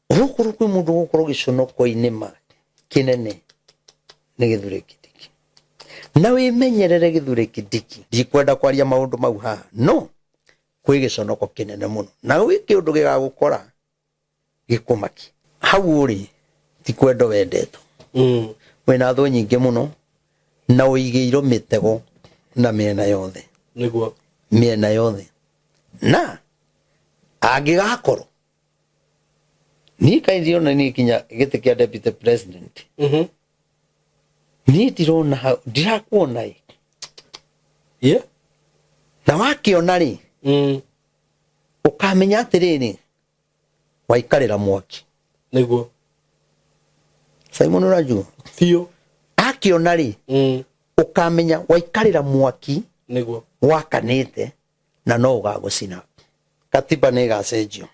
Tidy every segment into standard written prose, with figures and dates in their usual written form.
Gũkorwo kwĩ mũndũ gũkorwo gĩconoko-inĩ ma kĩnene nĩ Gĩthure Kindiki. Na wĩmenyerere Gĩthure Kindiki, ndikwenda kwaria maũndũ mau haha, no kwĩ gĩconoko kĩnene mũno na gwĩ kĩũndũ gĩgagũkora gĩkũmaki. Hau ũrĩ ti kwendwo wendetwo. Wĩna thũ nyingĩ mũno na ũigĩirwo mĩtego na mĩena yothe. Nĩguo. Mĩena yothe. Na angĩgakorwo niĩ kaĩ ndirona niĩ kinya gĩtĩ kĩa deputy president. Niĩ ndirona hau, ndirakuona ĩ. Na wakĩona rĩ, ũkamenya atĩrĩrĩ, waikarĩra mwaki. Nĩguo. Simon ũranjua? Biũ. Akĩona rĩ, ũkamenya waikarĩra mwaki. Nĩguo. Wakanĩte na no ũgagũcina. Katiba nĩ ĩgacenjio.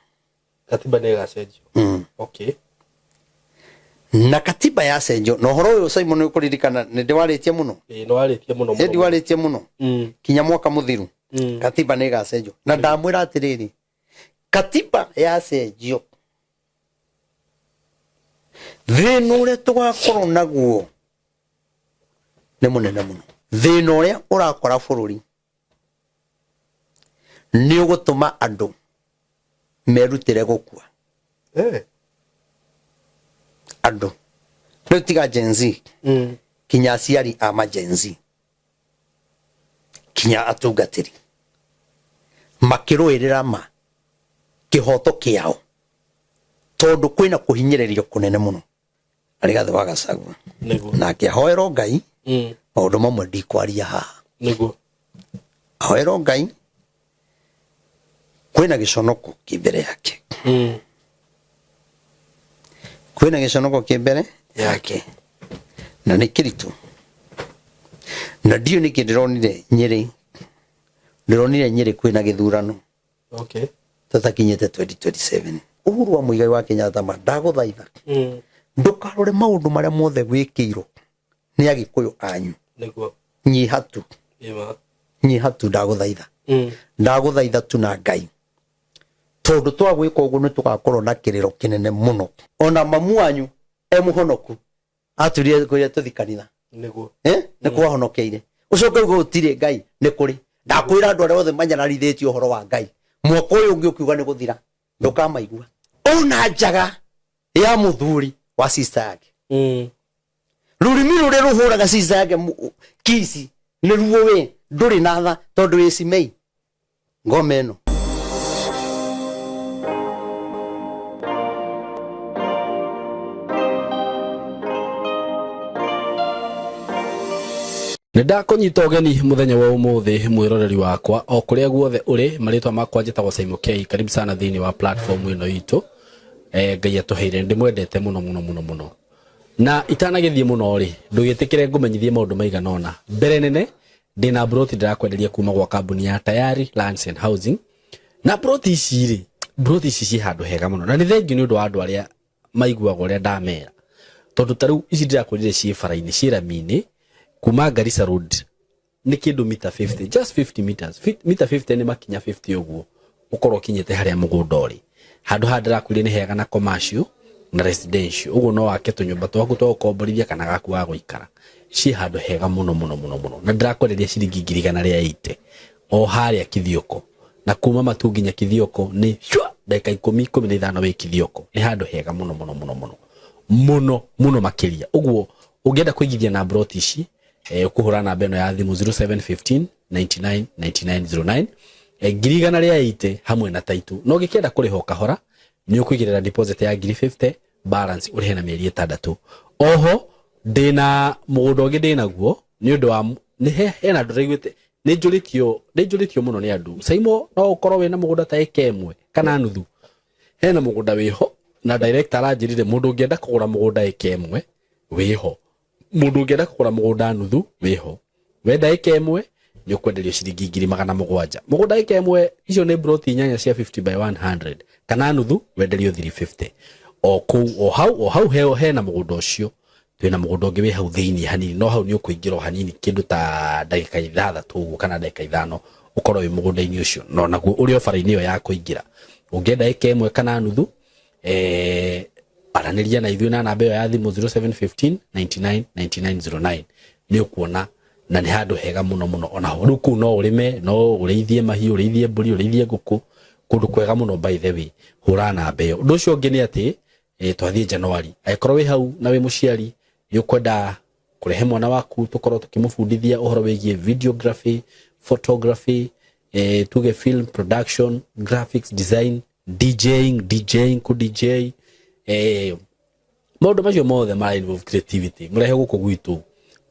Katiba nĩ ĩgacenjio. Okay. Na katiba yacenjio, na ũhoro ũyũ Simon nĩ ũkũririkana nĩ ndĩwarĩtie mũno. Ĩĩ, nĩ warĩtie mũno mũno. Ĩ ndiwarĩtie mũno. Kinya mwaka mũthiru. Katiba nĩ ĩgacenjio. Na ndamwĩra atĩrĩrĩ, katiba yacenjio, thĩna ũrĩa tũgakorwo naguo nĩ mũnene mũno. Thĩna ũrĩa ũrakora bũrũri nĩ ũgũtũma andũ merutĩre gũkua. Andũ rĩu tiga Gen Z, kinya aciari a ma Gen Z, kinya atungatĩri makĩrũĩrĩra ma kĩhoto kĩao, tondũ kwĩna kũhinyĩrĩrio kũnene mũno. Rigathĩ wa Gachagua. Nĩguo. Nake ahoerwo Ngai. Maũndũ mamwe ndikwaria haha. Nĩguo. Ahoerwo Ngai, kwĩna gĩconoko kĩ mbere yake. Kwĩna gĩconoko kĩ mbere yake na nĩ kĩritũ, na ndiũ nĩkĩ ndĩronire Nyĩrĩ, ndĩronire Nyĩrĩ kwĩna gĩthurano. Okay. Tũtakinyĩte 2027. Uhuru wa Muigai wa Kenyatta, ma ndagũthaitha, ndũkarore maũndũ marĩa mothe wĩkĩirwo nĩ Agĩkũyũ anyu. Nĩguo. Nyiha tu. Ĩma. Nyiha tu, ndagũthaitha. Ndagũthaitha tu na Ngai, tondũ twagwĩka ũguo nĩ tũgakorwo na kĩrĩro kĩnene mũno. Ona mamu wanyu e mũhonoku aturire kwĩra tũthi kanitha. Nĩguo. Nĩ kwahonokeire ũcoke uge gũtirĩ Ngai. Nĩ kũrĩ. Ndakwĩra andũ arĩa othe manyararithĩtie ũhoro wa Ngai mwaka ũyũ ũngĩ ũkiuga nĩ gũthira, ndũkamaigua. Ona njaga ya mũthuri wa sister yake. Rũrĩmĩ rũrĩa rũhũraga sister yake kici nĩ ruo we ndũrĩ na tha, tondũ wĩ cimei ngoma ĩno. Nĩ ndakũnyita ũgeni mũthenya wa ũmũthĩ, mwĩroreri wakwa o kũrĩa guothe ũrĩ. Marĩtwa makwa njĩtagwo Simon K. Karibu sana thĩinĩ wa platform ĩno itũ. Ngai atũheire, ndĩmwendete mũno mũno mũno mũno. Na itanagĩthiĩ mũno rĩ, ndũgĩtĩkĩre ngũmenyithie maũndũ maigana ũna. Mbere nene ndĩna broti ndĩrakwenderia kuma gwa kambuni ya Tayari Lands and Housing. Na broti ici rĩ, broti ici ciĩ handũ hega mũno, na nĩ thengiũ nĩ ũndũ wa andũ arĩa maiguaga ũrĩa ndamera, tondũ ta rĩu ici ndĩrakwĩrire ciĩ bara-inĩ, ciĩ rami-inĩ kuma Garissa Road, nĩ kĩndũ mita 50, just 50 meters. Mita 50 nĩ makinya 50 ũguo ũkorwo ũkinyĩte harĩa mũgũnda ũrĩ. Handũ haha ndĩrakwĩrire nĩ hega na commercial na residential, ũguo no wake tũnyũmba twaku twa gũkomborithia kana gaku ga gũikara. Ciĩ handũ hega mũno mũno mũno mũno, na ndĩrakwenderia ciringi ngiri igana rĩa 80 o harĩa Kithioko, na kuma Matu nginya Kithioko nĩ shwa ndagĩka ikũmi, 15 wĩ Kithioko. Nĩ handũ hega mũno mũno mũno mũno mũno mũno makĩria. Ũguo ũngĩenda kũigithia na broti ici, ũkũhũra namba ĩno ya thimũ 0715 99 99 09, 180,000 hamwe na taitũ. Na ũngĩkĩenda kũrĩha o kahora, nĩ ũkũigĩrĩra deposit ya ngiri 50, balance ũrĩhe na mĩeri 6. Oho ndĩna mũgũnda ũngĩ ndĩnaguo, nĩ ũndũ wa nĩ hena andũ ndaiguĩte nĩ njũrĩtio, nĩ njũrĩtio mũno nĩ andũ, Saimo, no ũkorwo wĩna mũgũnda ta ĩka ĩmwe kana nuthu? Hena mũgũnda wĩho, na director aranjĩrire mũndũ ũngĩenda kũgũra mũgũnda ĩka ĩmwe wĩho, mũndũ ũngĩenda kũgũra mũgũnda nuthu wĩho. Wenda ĩka ĩmwe nĩ ũkwenderio ciringi ngiri magana mũgwanja. Mũgũnda ĩka ĩmwe, icio nĩ broti 8 cia 50 by 100, kana nuthu wenderio 350. O kũu o hau o hau hena mũgũnda ũcio. Twĩna mũgũnda ũngĩ wĩ hau thĩinĩ hanini, no hau nĩ ũkũingĩra o hanini, kĩndũ ta ndagĩka 6 ũguo kana ndagĩka 5 ũkorwo wĩ mũgũnda-inĩ ũcio, no naguo ũrĩ o bara-inĩ ĩyo ya kũingĩra. Ũngĩenda ĩka ĩmwe kana nuthu, Aranĩria na ithuĩ na namba ĩyo ya thimũ 0715 99 9909. Nĩ ũkuona na nĩ handũ hega mũno mũno. Onaho rĩu kũu no ũrĩme, no ũrĩithie mahiũ, ũrĩithie mbũri, ũrĩithie ngũkũ, kũndũ kwega mũno. By the way, hũra namba ĩyo. Ũndũ ũcio ũngĩ nĩ atĩ twathiĩ January, angĩkorwo wĩ hau na wĩ mũciari nĩ ũkwenda kũrehe mwana waku tũkorwo tũkĩmũbundithia ũhoro wĩgiĩ videography, photography, tuge film production, graphics design, DJing, ku DJ, maũndũ macio mothe mara involve creativity, mũrehe gũkũ gwitũ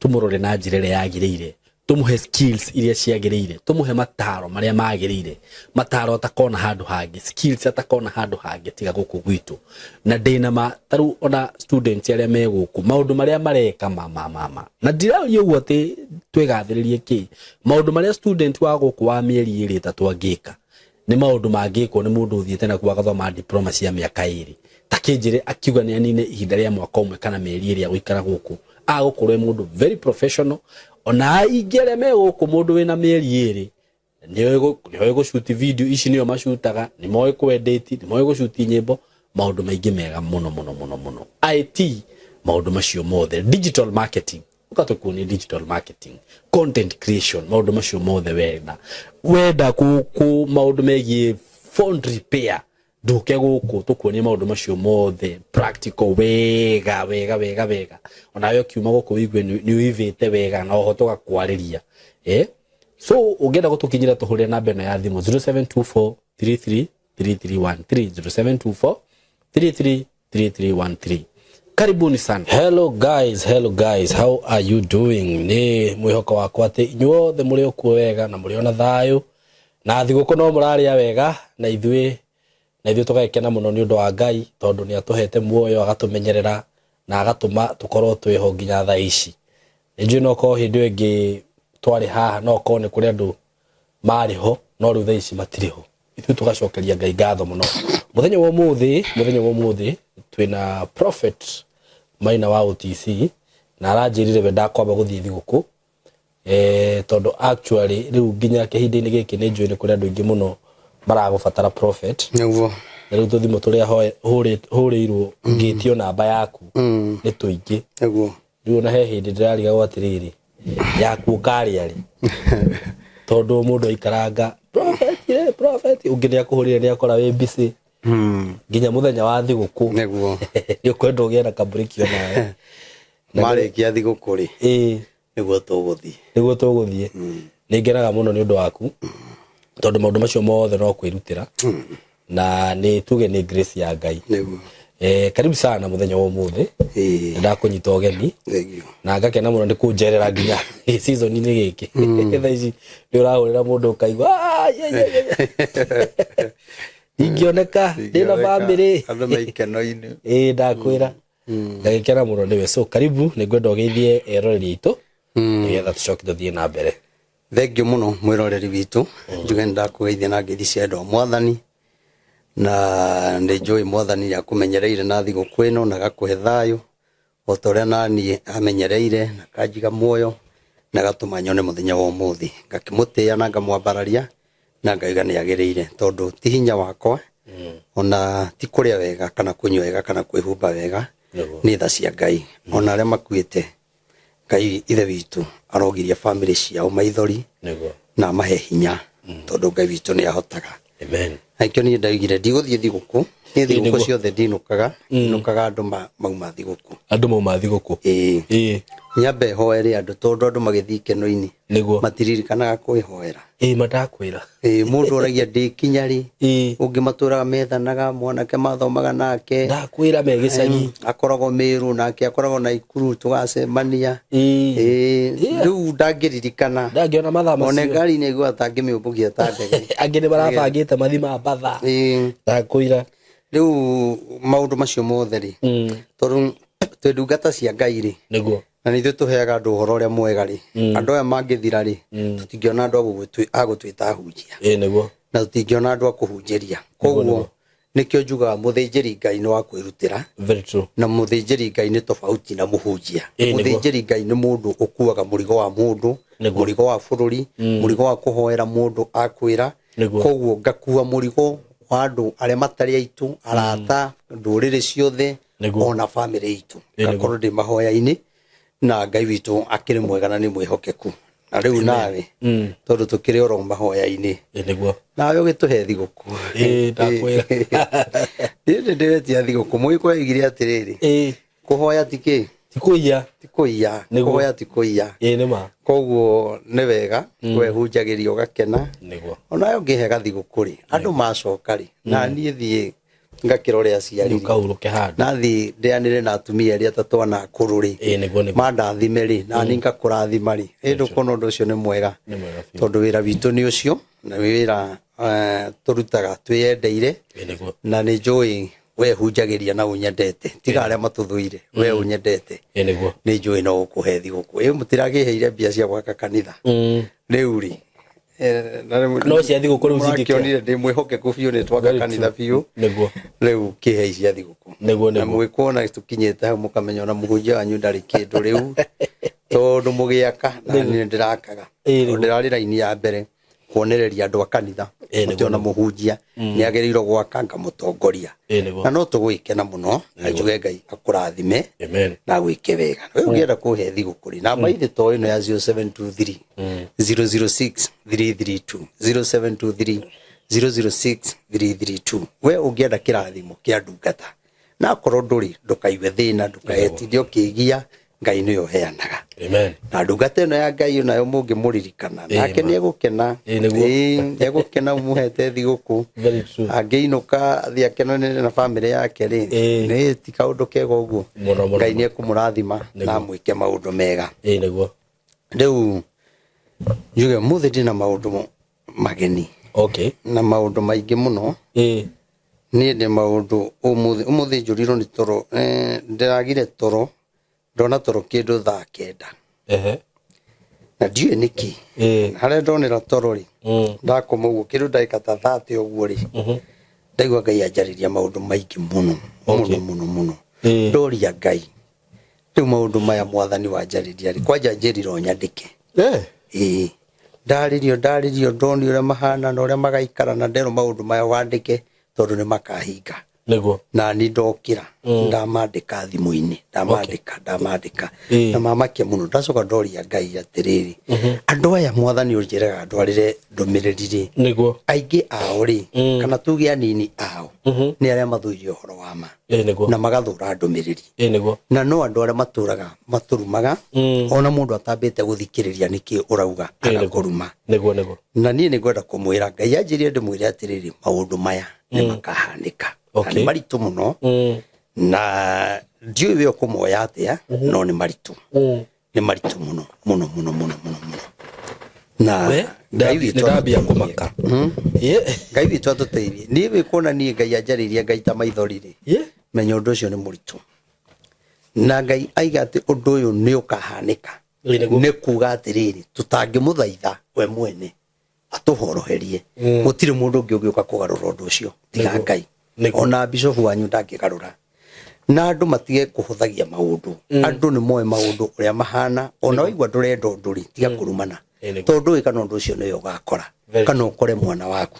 tũmũrore na njĩra ĩrĩa yagĩrĩire, tũmũhe skills iria ciagĩrĩire, tũmũhe mataro marĩa magĩrĩire, mataro atakona handũ hangĩ, skills atakona handũ hangĩ tiga gũkũ gwitũ. Na ndĩna ma tarĩu ona students arĩa me gũkũ, maũndũ marĩa mareka ma ma ma ma na ndiraria ũguo atĩ twĩgathĩrĩrie kĩ, maũndũ marĩa student wa gũkũ wa mĩeri 2 3 angĩka nĩ maũndũ mangĩkwo nĩ mũndũ ũthiĩte na kuo agathoma diploma cia mĩaka 2. Takĩnjĩre akiuga nĩ anine ihinda rĩa mwaka ũmwe kana mĩeri 2 agũikara gũkũ, agũkorwo e mũndũ very professional. Ona aingĩ arĩa me gũkũ, mũndũ wĩna mĩeri 2 nĩoĩ gũcuti video ici, nĩo macutaga, nĩ moĩ kwendeti, nĩ moĩ gũcuti nyĩmbo, maũndũ maingĩ mega mũno mũno mũno mũno, IT, maũndũ macio mothe, digital marketing, ũgatũkuonia digital marketing, content creation, maũndũ macio mothe. Wenda ku maũndũ megiĩ phone repair, nduke gũkũ tũkuonie maũndũ macio mothe practical wega wega wega wega. Onawe ũkiuma gũkũ wĩigue nĩ ũivĩte wega na oho tũgakwarĩria. So ũngĩenda gũtũkinyĩra, tũhũrĩre namba ĩno ya thimũ 0724 33 3313, 0724 33 3313. Karibuni sana. Hello guys, hello guys, how are you doing? Nĩ mwĩhoko wakwa atĩ inyuothe mũrĩ o kuo wega na mũrĩ ona thayũ na thigũkũ no mũrarĩa wega na ithuĩ tũgagĩkena mũno nĩ ũndũ wa Ngai, tondũ nĩ atũhete muoyo, agatũmenyerera na agatũma tũkorwo twĩho nginya thaa ici. Nĩ njũĩ no korwo hĩndĩ ĩyo ĩngĩ twarĩ haha no korwo nĩ kũrĩ andũ marĩ ho, no rĩu thaa ici matirĩ ho. Ithuĩ tũgacokeria Ngai ngatho mũno. Mũthenya wa ũmũthĩ twĩna Prophet Maina wa OTC, na aranjĩrire we ndakwamba gũthiĩ thigũkũ, tondũ actually rĩu nginya kĩhinda-inĩ gĩkĩ nĩ njũĩ nĩ kũrĩ andũ aingĩ mũno maragũbatara, Prophet. Nĩguo. Na rĩu tũthimũ tũrĩa hũrĩirwo ngĩtio namba yaku nĩ tũingĩ. Rĩu ona he hĩndĩ ndĩrarigagwo atĩrĩrĩ, yaku ũkarĩa rĩ, tondũ mũndũ aikaranga, "Prophet ĩ, prophet," ũngĩ nĩ akũhũrire nĩ akora wĩ busy nginya mũthenya wa thigũkũ. Nĩ ũkwenda ũgĩe na kamũrĩkio nawe. Marĩkia thigũkũ rĩ, nĩguo tũgũthiĩ. Nĩguo tũgũthiĩ. Nĩ ngenaga mũno nĩ ũndũ waku, tondũ maũndũ macio mothe no kwĩrutĩra na nĩ tuge nĩ grace ya Ngai. Karibu sana mũthenya wa ũmũthĩ. Nĩ ndakũnyita ũgeni Thank you. na ngakena mũno nĩ kũnjerera nginya season-inĩ gĩkĩ. Thaa ici nĩ ũrahũrĩra mũndũ ũkaigua, "Ah, ye, ye, ye, ye. Ingĩoneka ndĩna bamĩrĩ." Andũ me ikeno-inĩ. Ĩĩ, ndakwĩra ngagĩkena mũno nĩwe. So karibu, nĩ ngwenda ũgeithie eroreri aitũ nĩgetha tũcoke tũthiĩ na mbere. Thank you mũno, mwĩroreri witũ. Njuge nĩ ndakũgeithia na ngeithi cia endwa a Mwathani, na nĩ njũĩ Mwathani nĩ akũmenyereire na thigũkũ ĩno na agakũhe thayũ o ta ũrĩa naniĩ amenyereire na akanjiga muoyo na agatũma nyone mũthenya wa ũmũthĩ. Ngakĩmũtĩĩa na ngamwambararia na ngaiga nĩ agĩrĩire, tondũ ti hinya wakwa ona ti kũrĩa wega kana kũnyua wega kana kwĩhumba wega, nĩ tha cia Ngai. Ona arĩa makuĩte, Ngai Ithe witũ arogiria bamĩrĩ ciao maithori na amahe hinya, tondũ Ngai witũ nĩ ahotaga. Amen. Na ikĩo niĩ ndaugire ndigũthiĩ thigũkũ, niĩ thigũkũ ciothe ndinũkaga, ndinũkaga andũ mauma thigũkũ. Andũ mauma thigũkũ. Ĩĩ. Nyambe hoere andũ, tondũ andũ magĩthiĩ ikeno-inĩ matiririkanaga kwĩhoera. Ĩĩ, mandakwĩra. Ĩĩ, mũndũ oragia ndĩkinya rĩ, ũngĩ matũraga methanaga mwanake mathomaga nake. Ndakwĩra me gĩcagi. Akoragwo Mĩrũ nake akoragwo Naikuru, tũgacemania. Ĩĩ, rĩu ndangĩririkana. Ndangĩona mathaa One macio. Ngari-inĩ aigua atangĩmĩũmbũkia ta ndege. Angĩ nĩ marabangĩte mathi ma mbatha. Ndakwĩra. Rĩu maũndũ macio mothe rĩ, tondũ twĩ ndungata cia Ngai rĩ, na nĩ ithuĩ tũheaga andũ ũhoro ũrĩa mwega rĩ, andũ aya mangĩthira rĩ, tũtingĩona andũ a gũtwĩta ahunjia ĩĩ nĩguo na tũtingĩona andũ a kũhunjĩria. Koguo nĩkĩo njugaga mũthĩnjĩri Ngai nĩ wa kwĩrutĩra. Very true. Na mũthĩnjĩri Ngai nĩ tofauti na mũhunjia. Ĩĩ, nĩguo. Mũthĩnjĩri Ngai nĩ mũndũ ũkuaga mũrigo wa mũndũ, mũrigo wa bũrũri, mũrigo wa kũhoera mũndũ akwĩra. Koguo ngakua mũrigo Wa andũ arĩa matarĩ aitũ, arata, ndũrĩrĩ ciothe, ona bamĩrĩ itũ. Ngakorwo ndĩ mahoya-inĩ, na Ngai witũ akĩrĩ mwega na nĩ mwĩhokeku. Na rĩu nawe, tondũ tũkĩrĩ oro mahoya-inĩ, nawe ũgĩtũhe thigũkũ. Ĩĩ, ndakwĩra. Niĩ nĩ ndĩretia thigũkũ. Mũgĩkũyũ oigire atĩrĩrĩ, kũhoya ti kĩ? Ti kũiya. Ti kũiya. Kũhoya ti kũiya. Ĩĩ nĩ ma. Koguo nĩ wega wehunjagĩria ũgakena. Onawe ũngĩhe gathigũkũ rĩ, andũ macoka rĩ, na niĩ thiĩ ngakĩrore aciari rĩ, Ũkaurũke handũ. Na thiĩ ndĩanĩre na atumia arĩa atatũ ana akũrũ rĩ, Ĩĩ nĩguo nĩguo. Mandathime rĩ, na niĩ ngakũrathima rĩ, ĩ ndũkuona ũndũ ũcio nĩ mwega? Nĩ mwega biũ. Tondũ wĩra witũ nĩ ũcio, na nĩ wĩra tũrutaga twĩyendeire. Ĩĩ nĩguo. Na nĩ njũĩ we hunjagĩria na ũnyendete, tiga arĩa matũthũire, we ũnyendete. Ĩĩ nĩguo. Nĩ njũĩ no ũkũhe thigũkũ. Ĩ mũtirakĩheire mbia cia gwaka kanitha rĩu rĩ, na rĩu No cia thigũkũ rĩu cingĩkĩra. Mũrakĩonire ndĩ mwĩhokeku biũ, nĩ twaka Very kanitha true. biũ. Rĩu kĩhei cia thigũkũ. Na mwĩkuona tũkinyĩte hau, mũkamenya ona mũhunjia wanyu ndarĩ kĩndũ rĩu, tondũ mũgĩaka na niĩ ndĩrakaga. Ĩĩ, Tondũ ndĩrarĩ raini ya mbere kuonereria andũ a kanitha Ĩĩ, nĩguo, atĩ ona mũhunjia nĩ agĩrĩirwo gwaka, ngamũtongoria. Ĩĩ nĩguo. Na no tũgwĩkena mũno, na njuge Ngai akũrathime Amen. na gwĩke wega. We ũngĩenda kũhe thigũkũ rĩ, namba ithe to ĩno ya 0723 006 332, 0723 006 332. We ũngĩenda kĩrathimo kĩa ndungata, na akorwo ndũrĩ, ndũkaigue thĩna, ndũkaetinde ũkĩgia. Ngai nĩwe ũheanaga. Amen. Na ndungata ĩno ya Ngai nayo mũngĩmũririkana, nake ma. nĩ egũkena. Ĩĩ, nĩguo. Ĩĩ, nĩ egũkena ũmũhete thigũkũ. Very true. Angĩinũka athiĩ akenanĩre na bamĩrĩ yake rĩ, nĩ ti kaũndũ kega ũguo? Mũno, mũno, Ngai mũno. nĩ ekũmũrathima na amwĩke maũndũ mega. Ĩĩ nĩguo. Rĩu njuge mũthĩ ndĩna maũndũ mageni na maũndũ maingĩ mũno. Niĩ ndĩ maũndũ ũmũthĩ, ũmũthĩ njũrirwo nĩ toro, ndĩragire toro, ndona toro kĩndũ thaa 9. Na ndiũĩ nĩkĩ. Harĩa ndonera toro rĩ, ndakoma ũguo kĩndũ ndagĩka ta 30 ũguo rĩ, ndaigua Ngai anjarĩria maũndũ maingĩ mũno mũno mũno mũno. Ndoria Ngai, rĩu maũndũ maya mwathani wanjarĩria rĩ, kwanja njĩrire ũnyandĩke. Ĩĩ, ndarĩrio ndarĩrio, ndonio ũrĩa mahana na ũrĩa magaikara, na nderwo maũndũ maya wandĩke tondũ nĩ makahinga. Na ni ndokĩra, ndamandĩka thimũ-inĩ, ndamandĩka ndamandĩka, na mamakia mũno. Ndacoka ndoria Ngai atĩrĩrĩ, andũ aya mwathani ũnjĩraga ndwarĩre ndũmĩrĩri rĩ, aingĩ ao rĩ, kana tuge anini ao, nĩ arĩa mathũire ũhoro wa ma Ĩĩ nĩguo. na magathũra ndũmĩrĩri. Ĩĩ nĩguo. Na no andũ arĩa matũraga matũrumaga, ona mũndũ atambĩte gũthikĩrĩria nĩkĩ ũrauga, Ĩĩ, nĩguo. agakũruma. Nĩguo nĩguo. Na niĩ nĩ ngwenda kũmwĩra, Ngai anjĩrire ndĩmwĩre atĩrĩrĩ, maũndũ maya nĩ makahanĩka. Na nĩ maritũ mũno, na ndiũĩ we ũkũmoya atĩa, no nĩ maritũ. Nĩ maritũ mũno mũno mũno mũno mũno mũno. Na We, Ngai witũ nĩ ndambia atũteithie. kũmaka. Ngai witũ atũteithie. Niĩ wĩ kuona niĩ Ngai anjarĩirie ngaita maithori rĩ, menya ũndũ ũcio nĩ mũritũ. Na Ngai aiga atĩ ũndũ ũyũ nĩ ũkahanĩka. Ĩĩ, nĩguo. Nĩ kuga atĩrĩrĩ, tũtangĩmũthaitha we mwene atũhoroherie, gũtirĩ mũndũ ũngĩ ũngĩũka kũgarũra ũndũ ũcio tiga Ngai. Ona bishofu wanyu ndangĩgarũra. Na andũ matige kũhũthagia maũndũ. Andũ nĩ moĩ maũndũ ũrĩa mahana. Ona waigua ndũrenda ũndũ rĩ, tiga kũrumana, Ĩĩ, nĩguo. tondũ ndũĩ kana ũndũ ũcio nĩwe ũgakora, kana ũkore mwana waku.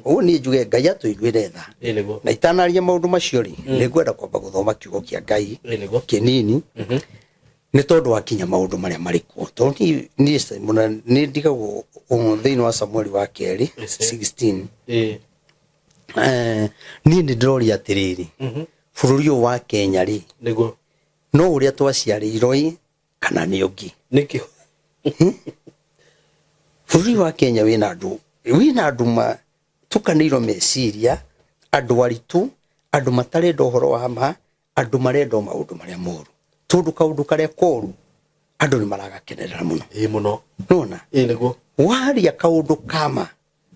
Ũguo niĩ njuge Ngai atũiguĩre tha. Ĩĩ, nĩguo. Na itanaria maũndũ macio rĩ, nĩ ngwenda kwamba gũthoma kiugo kĩa Ngai Ĩĩ, nĩguo. kĩnini, nĩ tondũ wakinya maũndũ marĩa marĩ kuo. Tondũ niĩ Simon, nĩ ndigagwo thĩinĩ wa Samueli wa kerĩ 16. Niĩ nĩ ndĩroria atĩrĩrĩ, bũrũri ũyũ wa Kenya rĩ, no ũrĩa twaciarĩirwo ĩ, kana nĩ ũngĩ? Nĩkĩ? Bũrũri wa Kenya wĩna andũ matukanĩirwo meciria, andũ aritũ, andũ matarenda ũhoro wa ma, andũ marenda o maũndũ marĩa moru, tondũ kaũndũ karĩa koru andũ nĩ maragakenerera mũno. Ĩĩ mũno. Nona Ĩĩ nĩguo. Waria kaũndũ kama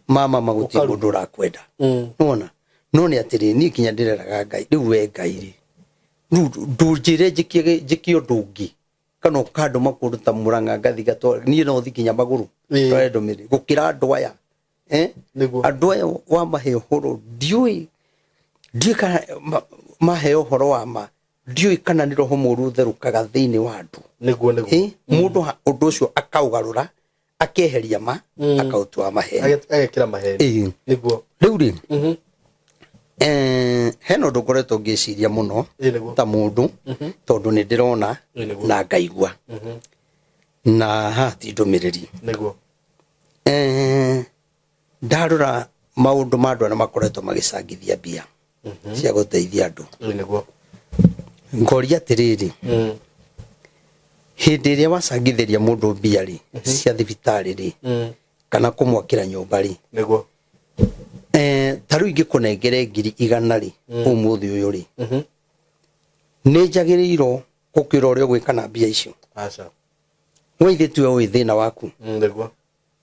mama magũtirĩ Ũkaru. mũndũ ũrakwenda. Nona no nĩ atĩrĩ, niĩ nginya ndĩreraga Ngai, rĩu we Ngai rĩ, rĩu ndũnjĩre njĩke ũndũ ũngĩ, kana ũkandũma kũndũ ta Mũrang'a ngathi gatware, niĩ no thi nginya magũrũ ndware ndũmĩrĩri gũkĩra andũ aya. Andũ aya wamahe ũhoro, ndiũĩ kana mahe ũhoro wa ma, ndiũĩ kana nĩ roho mũru ũtherũkaga thĩinĩ wa andũ. Nĩguo nĩguo. Mũndũ ũndũ ũcio akaũgarũra, akeheria ma, akaũtua maheni. Agekĩra maheni. Nĩguo. Rĩu rĩ, Hena ũndũ ngoretwo ngĩciria mũno Ĩ nĩguo. ta mũndũ, tondũ nĩ ndĩrona Ĩ nĩguo. na ngaigua, na haha ti ndũmĩrĩri. Nĩguo. Ndarora maũndũ ma andũ arĩa makoretwo magĩcangithia mbia cia gũteithia andũ, Ĩ nĩguo. ngoria atĩrĩrĩ, hĩndĩ ĩrĩa wacangithĩria mũndũ mbia rĩ, cia thibitarĩ rĩ, kana kũmwakĩra nyũmba rĩ, Nĩguo. Ta rĩu ingĩkũnengere 100,000 rĩ, ũmũthĩ ũyũ rĩ, nĩ njagĩrĩirwo gũkwĩra ũrĩa ũgwĩka na mbia icio? Aca. We ithe tiwe ũĩ thĩna waku? Nĩguo.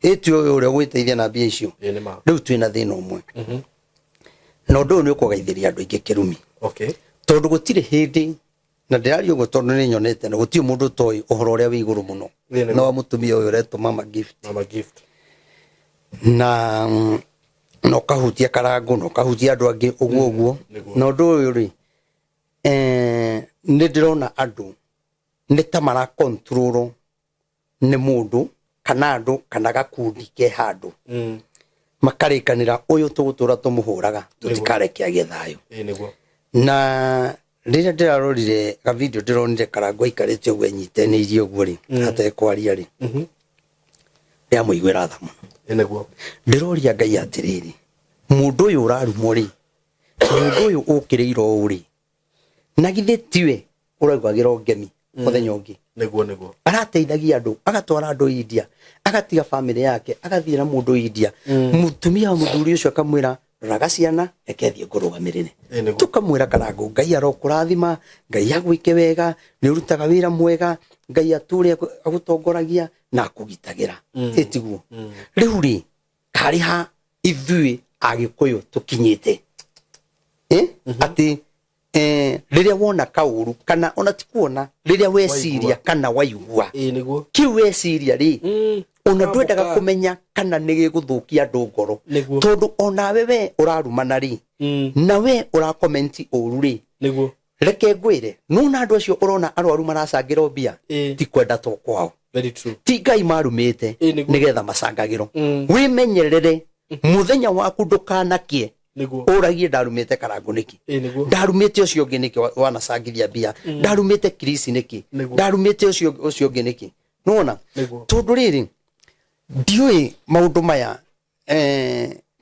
Ĩ tiwe ũĩ ũrĩa ũgwĩteithia na mbia icio? Ĩ nĩ ma. Rĩu twĩna thĩna ũmwe, na ũndũ ũyũ nĩ ũkũgaithĩria andũ aingĩ kĩrumi, Okay. tondũ gũtirĩ hĩndĩ, na ndĩraria ũguo tondũ nĩ nyonete na gũtirĩ mũndũ ũtoĩ ũhoro ũrĩa wĩ igũrũ mũno Ĩ nĩguo. na wa mũtumia ũyũ ũretwo Mama Gift, Mama Gift. Na ũkahutia Karangũ na ũkahutia andũ angĩ ũguo ũguo. Nĩguo. Na ũndũ ũyũ rĩ, nĩ ndĩrona andũ nĩ ta marakontrolwo nĩ mũndũ kana andũ kana gakundi ke handũ, makarĩkanĩra ũyũ tũgũtũra tũmũhũraga, tũtikareke agĩe thayũ. Ĩ nĩguo. Na rĩrĩa ndĩrarorire ga video, ndĩronire Karangũ aikarĩte ũguo enyitanĩirie ũguo rĩ, atekwaria rĩ, ndĩramũiguĩra tha mũno. Ĩ nĩguo. Ndĩroria Ngai atĩrĩrĩ, mũndũ ũyũ ũrarumwo rĩ, mũndũ ũyũ ũkĩrĩirwo ũũ rĩ, na githĩ tiwe ũraugagĩra ngemi mũthenya ũngĩ? Nĩguo nĩguo. Arateithagia andũ, agatwara andũ India, agatiga bamĩrĩ yake, agathiĩ na mũndũ India, mũtumia wa mũthuri ũcio akamwĩra, "Roraga ciana, reke thiĩ ngũrũgamĩrĩre." Ĩ nĩguo. Tũkamwĩra, "Karangũ, Ngai arokũrathima, Ngai agwĩke wega, nĩ ũrutaga wĩra mwega, Ngai atũre agũtongoragia na akũgitagĩra." Ĩtiguo rĩu rĩ, karĩ ha ithuĩ Agĩkũyũ tũkinyĩte? Atĩ rĩrĩa wona kaũru, kana ona ti kuona, rĩrĩa weciria Waigua. kana waigua, Ĩ nĩguo. kĩu weciria rĩ, ona ndwendaga Kamũka. kũmenya kana nĩ gĩgũthũkia andũ ngoro, Nĩguo. tondũ onawe we ũrarumana rĩ, na we ũrakomenti ũru rĩ, Nĩguo. reke ngwĩre, nona andũ acio ũrona arwaru maracangĩrwo mbia, ti kwenda to kwao. Very true. Ti Ngai marumĩte Ĩ nĩguo. nĩgetha macangagĩrwo. Wĩmenyerere mũthenya waku ndũkanakie Nĩguo. ũragie, "Ndarumĩte Karangũ nĩkĩ? Ĩ nĩguo. Ndarumĩte ũcio ũngĩ nĩkĩ wanacangithia mbia? Ndarumĩte Kirisi nĩkĩ? Nĩguo. Ndarumĩte ũcio ũngĩ nĩkĩ?" Nĩwona? Nĩguo. Tondũ rĩrĩ, ndiũĩ maũndũ maya,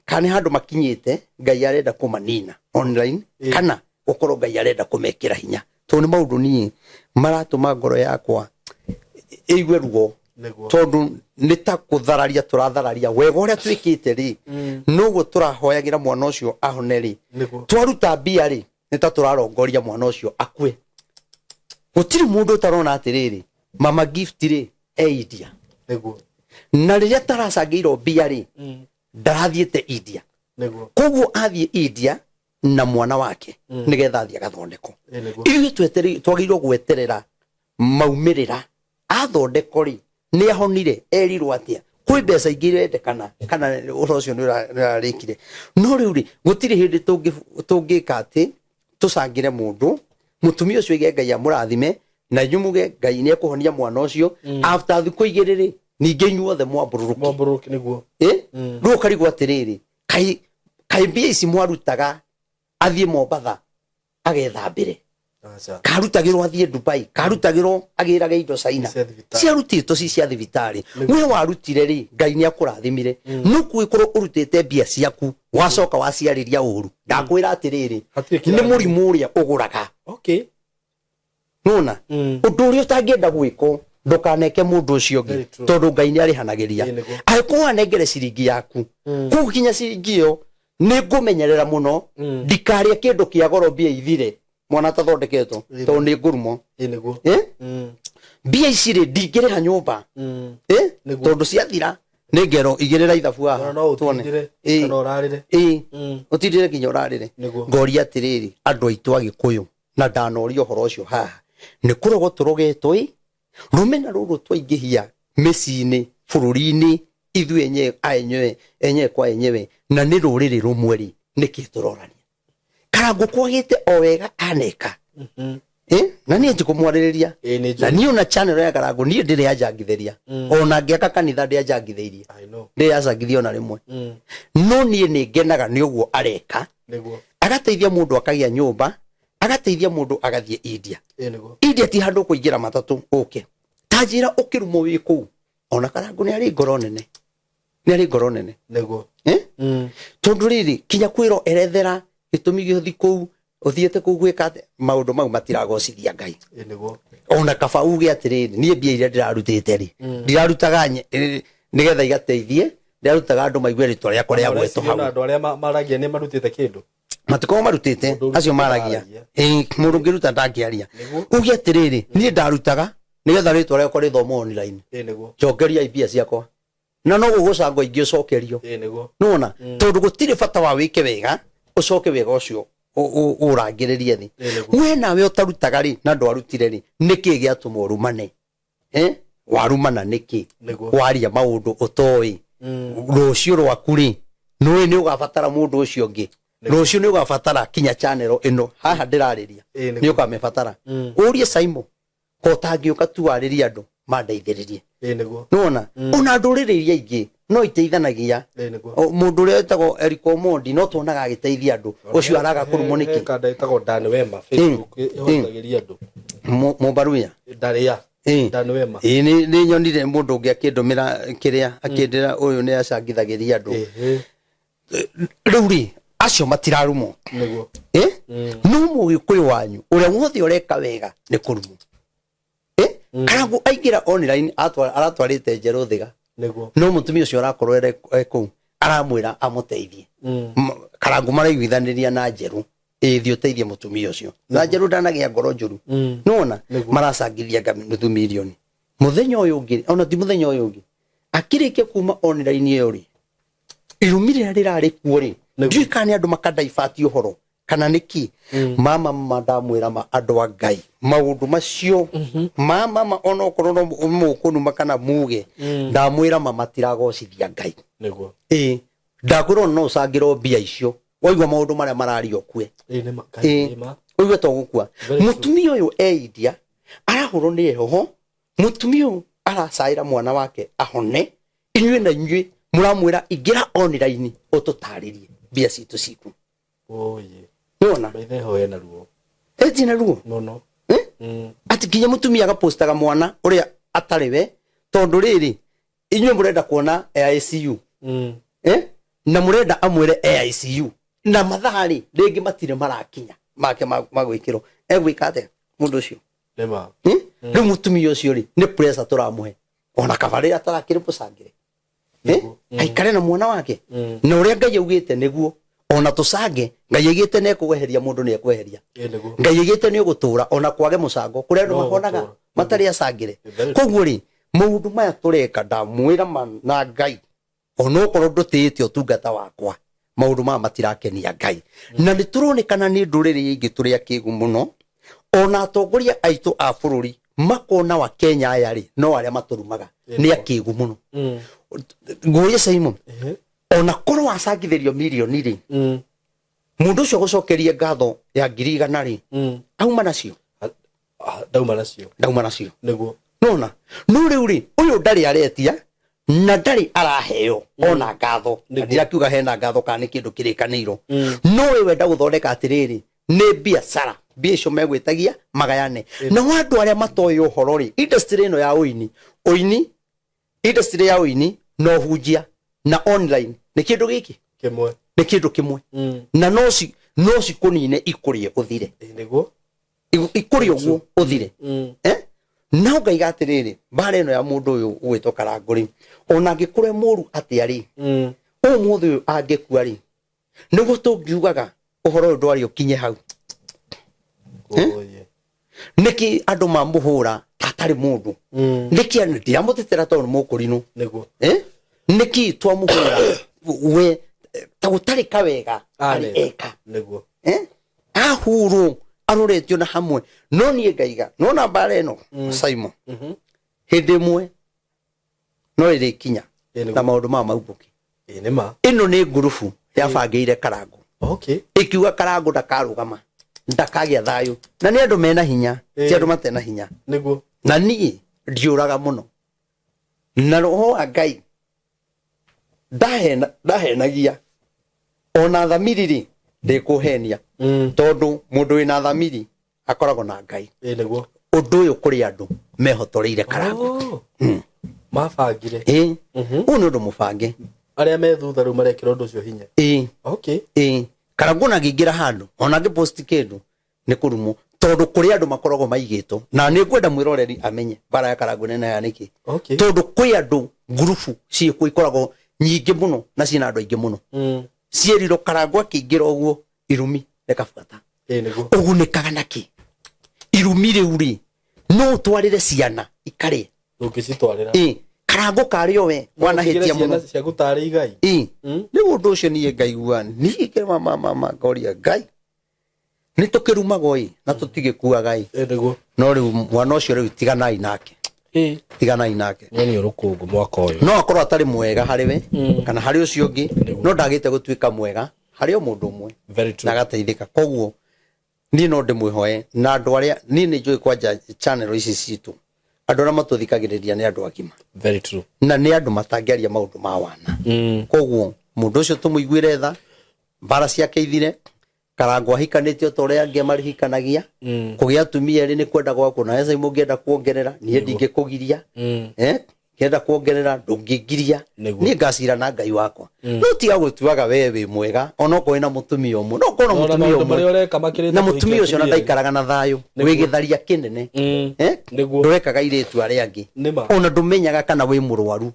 kana nĩ handũ makinyĩte Ngai arenda kũmanina online, kana gũkorwo Ngai arenda kũmekĩra hinya, tondũ nĩ maũndũ niĩ maratũma ngoro yakwa ĩigue ruo, Nĩguo. tondũ nĩ ta kũthararia tũrathararia wega ũrĩa twĩkĩte rĩ, noguo tũrahoyagĩra mwana ũcio ahone rĩ. Nĩguo. Twaruta mbia rĩ, nĩ ta tũrarongoria mwana ũcio akue. Gũtirĩ mũndũ ũtarona atĩrĩrĩ, Mama Gift rĩ, e India. Nĩguo. Na rĩrĩa taracangĩirwo mbia rĩ, ndarathiĩte India. Nĩguo. Koguo athiĩ India na mwana wake nĩgetha athiĩ agathondekwo. Ĩ nĩguo. Ithuĩ twagĩrĩirwo gweterera maumĩrĩra, athondekwo rĩ, nĩ ahonire, erirwo atĩa, kwĩ mbeca ingĩ irendekana, kana ũhoro ũcio nĩ ũrarĩkire. No rĩu rĩ, gũtirĩ hĩndĩ tũngĩka atĩ tũcangĩre mũndũ, mũtumia ũcio aige Ngai amũrathime, na inyuĩ muge Ngai nĩ ekũhonia mwana ũcio, after thikũ 2 rĩ, ningĩ inyuothe mwambũrũrũke. Mwambũrũrũke nĩguo. Rĩu ũkarigwo atĩrĩrĩ, kaĩ mbia ici mwarutaga athiĩ Mombatha agethambĩre, Aca. karutagĩrwo athiĩ Dubai, karutagĩrwo agĩrage indo China? Cia thibitarĩ. Ciarutĩtwo ci cia thibitarĩ. We warutire rĩ, Ngai nĩ akũrathimire, no kũgĩkorwo ũrutĩte mbia ciaku, wacoka waciarĩria ũru, ndakwĩra atĩrĩrĩ, Hatirĩ nĩ kĩrathimo. mũrimũ ũrĩa ũgũraga. Okay. Nona ũndũ ũrĩa ũtangĩenda gwĩkwo, ndũkaneke mũndũ ũcio ũngĩ, Very true. tondũ Ngai nĩ arĩhanagĩria. Ĩ nĩguo. Angĩkorwo wanengere ciringi yaku, kũu kinya ciringi ĩyo nĩ ngũmenyerera mũno, ndikarĩe kĩndũ kĩa goro mbia ithire mwana atathondeketwo, tondũ nĩ ngũrumo. Ĩ nĩguo. Mbia ici rĩ, ndingĩrĩha nyũmba, Nĩguo. tondũ ciathira nĩ ngero igĩrĩra ithabu haha. Ona no tuone. ũtindĩre kana ũrarĩre. Ĩ, ũtindĩre nginya ũrarĩre. Nĩguo. Ngoria atĩrĩrĩ, andũ aitũ Agĩkũyũ, na ndanoria ũhoro ũcio haha, nĩ kũrogwo tũrogetwo ĩ, rũmena rũrũ twaingĩhia mĩciĩ-inĩ, bũrũri-inĩ, ithuĩ enyewe a enyewe, enyewe kwa enyewe, na nĩ rũrĩrĩ rũmwe rĩ, nĩkĩ tũrorania? Karangũ kwagĩte o wega aneka. Na niĩ njikũmwarĩrĩria. Ĩ nĩ Na njũĩ. niĩ ona channel ya Karangũ niĩ ndĩrĩ yanjangithĩria, ona ngĩaka kanitha ndĩanjangithĩirie, I know. ndĩyacangithia ona rĩmwe. No niĩ nĩ ngenaga nĩ ũguo areka. Nĩguo. Agateithia mũndũ akagĩa nyũmba, agateithia mũndũ agathiĩ India. Ĩĩ nĩguo. India ti handũ kũingĩra matatũ ũke. Ta njĩra ũkĩrumwo wĩ kũu. Ona Karangũ nĩ arĩ ngoro nene. Nĩ arĩ ngoro nene. Nĩguo. Eh? Mm. Tondũ rĩrĩ kinya kwĩrwo erethera gĩtũmi gĩũthi kũu ũthiĩte kũu gwĩka atĩa, maũndũ mau matiragocithia Ngai. Ĩĩ nĩguo. Ona kaba uge atĩrĩrĩ, niĩ mbia iria ndĩrarutĩte rĩ, ndirarutaga nĩgetha igateithie, ndĩrarutaga andũ maigue rĩtwa rĩakwa rĩa gwetwo Ona hau. andũ arĩa maragia nĩ marutĩte kĩndũ. Matikoragwo marutĩte, Mũndũ acio ũrutĩte maragia. ndaragia. Ĩĩ, mũndũ ũngĩruta ndangĩaria. Nĩguo. Uge atĩrĩrĩ, niĩ ndarutaga nĩgetha rĩtwa rĩakwa rĩthomwo online. Ĩĩ nĩguo. Njokeria mbia ciakwa. Na no gũgũcangwo ingĩ ũcokerio. Ĩĩ nĩguo. Nĩwona? Tondũ gũtirĩ bata wa wĩke wega, ũcoke wega ũcio ũrangĩrĩrie thĩ. Ĩĩ nĩguo. We nawe ũtarutaga rĩ, na ndwarutire rĩ, nĩkĩ gĩatũma ũrumane? Warumana nĩkĩ? Nĩguo. Waria maũndũ ũtoĩ. Rũciũ rwaku rĩ, nĩũĩ nĩ ũgabatara mũndũ ũcio ũngĩ. Rũciũ nĩ ũgabatara kinya channel ĩno haha ndĩrarĩria. Ĩĩ nĩguo. Nĩ ũkamĩbatara. Ũrie Simon, ko ũtangĩũka tu warĩrie andũ mandeithĩrĩrie. Ĩĩ nĩguo. Nĩwona? Ona ndũrĩrĩ iria ingĩ no iteithanagia. Ĩĩ nĩguo. Mũndũ ũrĩa wĩtagwo Eric Omondi no tuonaga agĩteithia andũ. Ũcio araga kũrumwo nĩkĩ? He kanda ĩtagwo Dan Wema Facebook ĩhotagĩria andũ. Mũmbaruya. Ndaria. Ĩĩ. Dan Wema. Ĩĩ, nĩ nyonire mũndũ ũngĩ akĩndũmĩra kĩrĩa, akĩndĩra ũyũ nĩ acangithagĩria andũ. Ĩĩ. Rĩu rĩ, acio matirarumwo. Nĩguo. No mũgĩkũyũ wanyu ũrĩa wothe ũreka wega nĩ kũrumwo. Karangũ aingĩra online aratwarĩte Njerũ Thiga. Nĩguo. No mũtumia ũcio arakorwo e kũu aramwĩra amũteithie. Karangũ maraiguithanĩria na Njerũ. Ĩĩ, thiĩ ũteithie mũtumia ũcio. Na Njerũ ndanagĩa ngoro njũru. Nĩwona? Nĩguo. Maracangithia nga nuthu mirioni. Mũthenya ũyũ ũngĩ, ona ti mũthenya ũyũ ũngĩ, akĩrĩkia kuma online ĩyo rĩ, irumi rĩrĩa rĩrarĩ kuo rĩ, Nĩguo. ndiũĩ kana nĩ andũ makadaibati ũhoro kana nĩkĩ. Mama, mama, ndamwĩra ma andũ a Ngai maũndũ macio, mama, mama, onokorwo no mũkũnuma kana muge, ndamwĩra ma matiragocithia Ngai. Nĩguo. Ĩĩ, ndakwĩrwo no ũcangĩrwo mbia icio, waigua maũndũ marĩa marario kue. Ĩĩ nĩ ma. Ĩĩ. Nĩ ma. Ũigue to gũkua. Very true. Mũtumia ũyũ e India arahũrwo nĩ heho, mũtumia ũyũ aracaĩra mwana wake ahone, inyuĩ na inyuĩ mũramwĩra ingĩra online ũtũtarĩrie mbia citũ ciku. Oye. Nĩwona? Maithe ho hena ruo. Ĩti na ruo. Mũno. Atĩ nginya mũtumia agapostaga mwana ũrĩa atarĩ we, tondũ rĩrĩ inyuĩ mũrenda kuona ICU. Na mũrenda amwĩre ICU. Na mathaa rĩ, rĩngĩ matirĩ marakinya make ma gwĩkĩrwo. Egwĩka atĩa mũndũ ũcio? Nĩma. Rĩu mũtumia ũcio rĩ, nĩ pressure tũramũhe. Ona kaba rĩrĩa atarakĩrĩ mũcangĩre. Nĩguo. Aikare na mwana wake. Na ũrĩa Ngai augĩte nĩguo, ona tũcange, Ngai augĩte nĩ ekũweheria mũndũ, nĩ ekweheria. Ĩĩ nĩguo. Ngai augĩte nĩ ũgũtũra ona kwage mũcango, kũrĩa andũ No mahonaga ũgũtũra. matarĩ acangĩre. Very true. Koguo rĩ, maũndũ maya tũreka ndamwĩra ma na Ngai, onokorwo ndũtĩĩte ũtungata wakwa, maũndũ maya matirakenia Ngai. Na nĩ tũronekana nĩ ndũrĩrĩ ingĩ tũrĩ akĩgu mũno, ona atongoria aitũ a bũrũri makona wa Kenya aya rĩ, no arĩa matũrumaga nĩ akĩgu mũno. Ngũrie Simon, ona korwo wacangithĩrio mirioni rĩ, mũndũ ũcio gũcokerie ngatho ya ngiri igana rĩ, auma nacio? Ndauma nacio. Ndauma nacio. Nĩguo. Nona, no rĩu rĩ, ũyũ ndarĩ aretia na ndarĩ araheo ona ngatho. Nĩguo. Ndirakiuga hena ngatho kana nĩ kĩndũ kĩrĩkanĩirwo. No we wenda gũthondeka atĩrĩrĩ, nĩ biacara. Mbia icio megwĩtagia magayane. Na andũ arĩa matoĩ ũhoro rĩ, industry ĩno ya ũini, ũini, industry ya ũini na ũhunjia na online nĩ kĩndũ gĩkĩ? Kĩmwe. Nĩ kĩndũ kĩmwe. Na no cikũnine ikũrĩe ũthire. Ĩĩ nĩguo. Ikũrĩe ũguo ũthire. No ngaiga atĩrĩrĩ, mbara ĩno ya mũndũ ũyũ ũgwĩtwo Karangũ rĩ, ona angĩkorwo e mũũru atĩa rĩ, ũmũthĩ ũyũ angĩkua rĩ, nĩguo tũngiugaga ũhoro ũyũ ndwarĩ ũkinye hau. Oye. Nĩkĩ andũ mamũhũra atarĩ mũndũ? Nĩkĩ ndiramũtetera tondũ nĩ mũkũrinũ? Nĩguo. Nĩkĩ twamũhũra we ta gũtarĩ kawega arĩ Aneka. eka? Nĩguo. Ahurwo aroretio na hamwe. No niĩ ngaiga, nona mbara ĩno, Simon, hĩndĩ ĩmwe no ĩrĩkinya Ĩĩ nĩguo. na maũndũ maya maumbũke. Ĩĩ nĩ ma. Ĩno nĩ ngurubu yabangĩire Karangũ. Okay. Ĩkiuga Karangũ ndakarũgama, ndakagĩa thayũ. Na nĩ andũ mena hinya, ti andũ matena hinya. Nĩguo. Na niĩ ndiũraga mũno. Na roho wa Ngai ndahenagia. Ona thamiri rĩ, Ndĩkũhenia, tondũ mũndũ wĩna thamiri akoragwo na Ngai. Ĩ nĩguo. Ũndũ ũyũ kũrĩ andũ mehotoreire Karangũ. Oh. Mabangire. Ĩ, ũyũ nĩ ũndũ mũbange. Arĩa me thutha rĩu marekĩra ũndũ ũcio hinya. Ĩ. Okay. Ĩ, Karangũ ona angĩingĩra handũ, ona angĩposti kĩndũ, nĩ kũrumwo, tondũ kũrĩ andũ makoragwo maigĩtwo, na nĩ ngwenda mwĩroreri amenye mbara ya Karangũ nene ya nĩkĩ. Okay. Tondũ kwĩ andũ ngurubu ciĩkuo ikoragwo nyingĩ mũno na ciĩna andũ aingĩ mũno, ciĩrirwo Karangũ akĩingĩra ũguo irumi rĩkabuata. Ĩ nĩguo. Ũgunĩkaga nakĩ irumi rĩu rĩ? No ũtwarĩre ciana ikarĩe? Ndũngĩcitwarĩra. Ĩ, Karangũ karĩ o we wanahĩtia mũno. Ciana ciaku tarĩ igai. Ĩ, rĩu ũndũ ũcio niĩ ngaigua niĩ mama ngoria Ngai, nĩ tũkĩrumagwo ĩ na tũtigĩkuaga ĩ. Ĩ nĩguo. No rĩu mwana ũcio rĩu tiganai nake. Ĩ. Tiganai nake. Nĩ rũkũngũ mwaka ũyũ. No akorwo atarĩ mwega harĩ we kana harĩ ũcio ũngĩ, no ndagĩte gũtuĩka mwega harĩ o mũndũ ũmwe Very true. na agateithĩka. Koguo niĩ no ndĩmwĩhoe na andũ arĩa niĩ nĩ njũĩ, kwanja channel ici citũ, andũ arĩa matũthikagĩrĩria nĩ andũ agima. Very true. Na nĩ andũ matangĩaria maũndũ ma wana. Koguo mũndũ ũcio tũmũiguĩre tha, mbara ciake ithire. Karangũ ahikanĩtie o ta ũrĩa angĩ marihikanagia. Kũgĩa atumia erĩ nĩ kwenda gwaku, na esa mũngĩenda kuongerera, niĩ ndingĩkũgiria. Eh, ngĩenda kuongerera ndũngĩngiria. Nĩguo. Niĩ ngacira na Ngai wakwa, no tiga gũtuaga we wĩ mwega onokorwo wĩna mũtumia ũmwe, no ũkorwo na Ona mũtumia maũndũ ũmwe marĩa ũreka makĩrĩte na kũhikia mũtumia ũcio na atumia erĩ. ndaikaraga na thayũ, wĩ gĩtharia kĩnene. Eh? Nĩguo. Ndũrekaga airĩtu arĩa angĩ. Nĩma. Ona ndũmenyaga kana wĩ mũrwaru.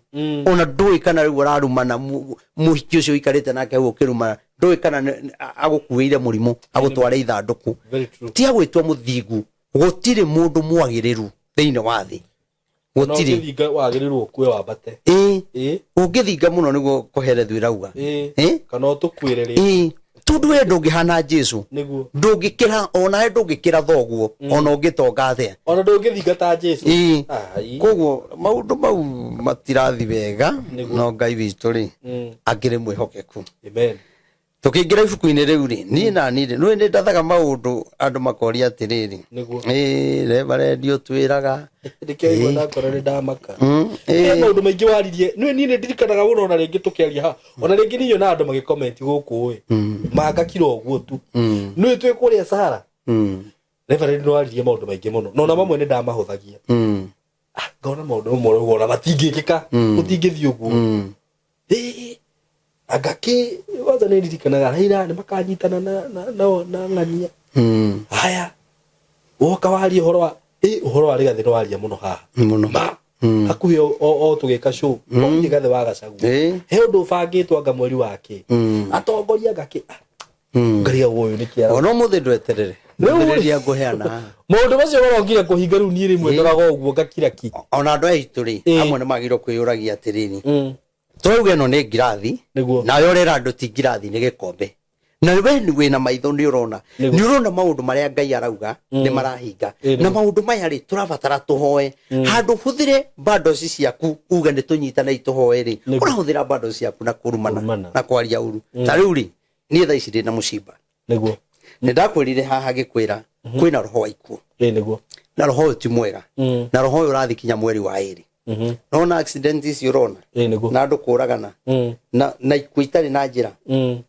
Ona ndũĩ kana rĩu ũrarumana mũhiki ũcio ũikarĩte nake hau ũkĩrumana, ndũĩ kana agũkuĩire mũrimũ agũtware ithandũkũ. Very true. Tiga gwĩtua mũthingu, gũtirĩ mũndũ mwagĩrĩru thĩinĩ wa thĩ. Na Gũtirĩ. ũngĩthinga wagĩrĩirwo ũkue wambate. Ĩ. Ĩ. Ũngĩthinga mũno nĩguo kũherethu ĩrauga. Ĩ. Ĩ? Kana ũtũkuĩre rĩ. Ĩ, tondũ we ndũngĩhana Jesu. Nĩguo. Ndũngĩkĩra onawe, ndũngĩkĩra thoguo ona ũngĩtonga atĩa. Ona ndũngĩthinga ta Jesu. Ĩ. Ai. Koguo maũndũ mau matirathi wega. Nĩguo. No Ngai witũ rĩ, akĩrĩ mwĩhokeku. Amen. Tũkĩingĩra ibuku-inĩ rĩu rĩ, niĩ na niĩ rĩ, nĩ nĩ ndathaga maũndũ, andũ makoria atĩrĩrĩ, Nĩguo. Ĩ, reverend ũtwĩraga. Nĩkĩo igua ndakora nĩ ndamaka. Ĩ. He maũndũ maingĩ waririe nĩ niĩ nĩ ndirikanaga mũno, ona rĩngĩ tũkĩaria haha, ona rĩngĩ niĩ na andũ magĩcomment gũkũ ĩ mangakira ũguo tu nĩ twĩ kũrĩa Sahara. Reverend nĩ waririe maũndũ maingĩ mũno, na ona mamwe nĩ ndamahũthagia. Ah, ngona maũndũ mamwe ũguo ona matingĩkĩka, gũtingĩthiĩ ũguo. Ĩ, anga kĩ kwanza nĩ ndirikanaga Raila nĩ makanyitana na ng'ania. Haya, woka waria ũhoro wa ĩ ũhoro wa Rigathĩ, nĩ waria mũno haha. Mũno. Ma hakuhĩ o tũgĩka show Rigathĩ wa Gachagua. He ũndũ ũbangĩtwo anga mweri wa kĩ atongoria anga kĩ. Ngarigagwo ũyũ nĩ kĩara. Ona ũmũthĩ ndweterere. Rĩu rĩ. Ndũmĩrĩri ngũheana haha. Maũndũ macio marokire kũhinga rĩu, niĩ rĩmwe ndoraga ũguo ngakira ki. Ona andũ aya aitũ rĩ, amwe nĩ magĩrĩirwo kwĩyũragia atĩrĩrĩ, tũrauga ĩno nĩ ngirathi. Nĩguo. Nawe ũrera andũ ti ngirathi, nĩ gĩkombe, na we nĩ wĩna maitho, nĩ ũrona. Nĩguo. Nĩ ũrona maũndũ marĩa Ngai arauga nĩ marahinga. Na maũndũ maya rĩ, tũrabatara tũhoe handũ hũthĩre bundles ciaku uge nĩ tũnyitane tũhoe rĩ. Ũrahũthĩra bundles ciaku na kũrumana. Kũrumana. Na kwaria ũru. Ta rĩu rĩ, niĩ thaa ici ndĩ na mũcimba. Nĩ ndakwĩrire haha ngĩkwĩra kwĩna roho wa ikuũ. Ĩ nĩguo. Na roho ũyũ ti mwega. Na roho ũyũ ũrathiĩ kinya mweri wa 2. Nona accident ici ũrona Ĩ nĩguo. na andũ kũragana na ikuũ itarĩ na njĩra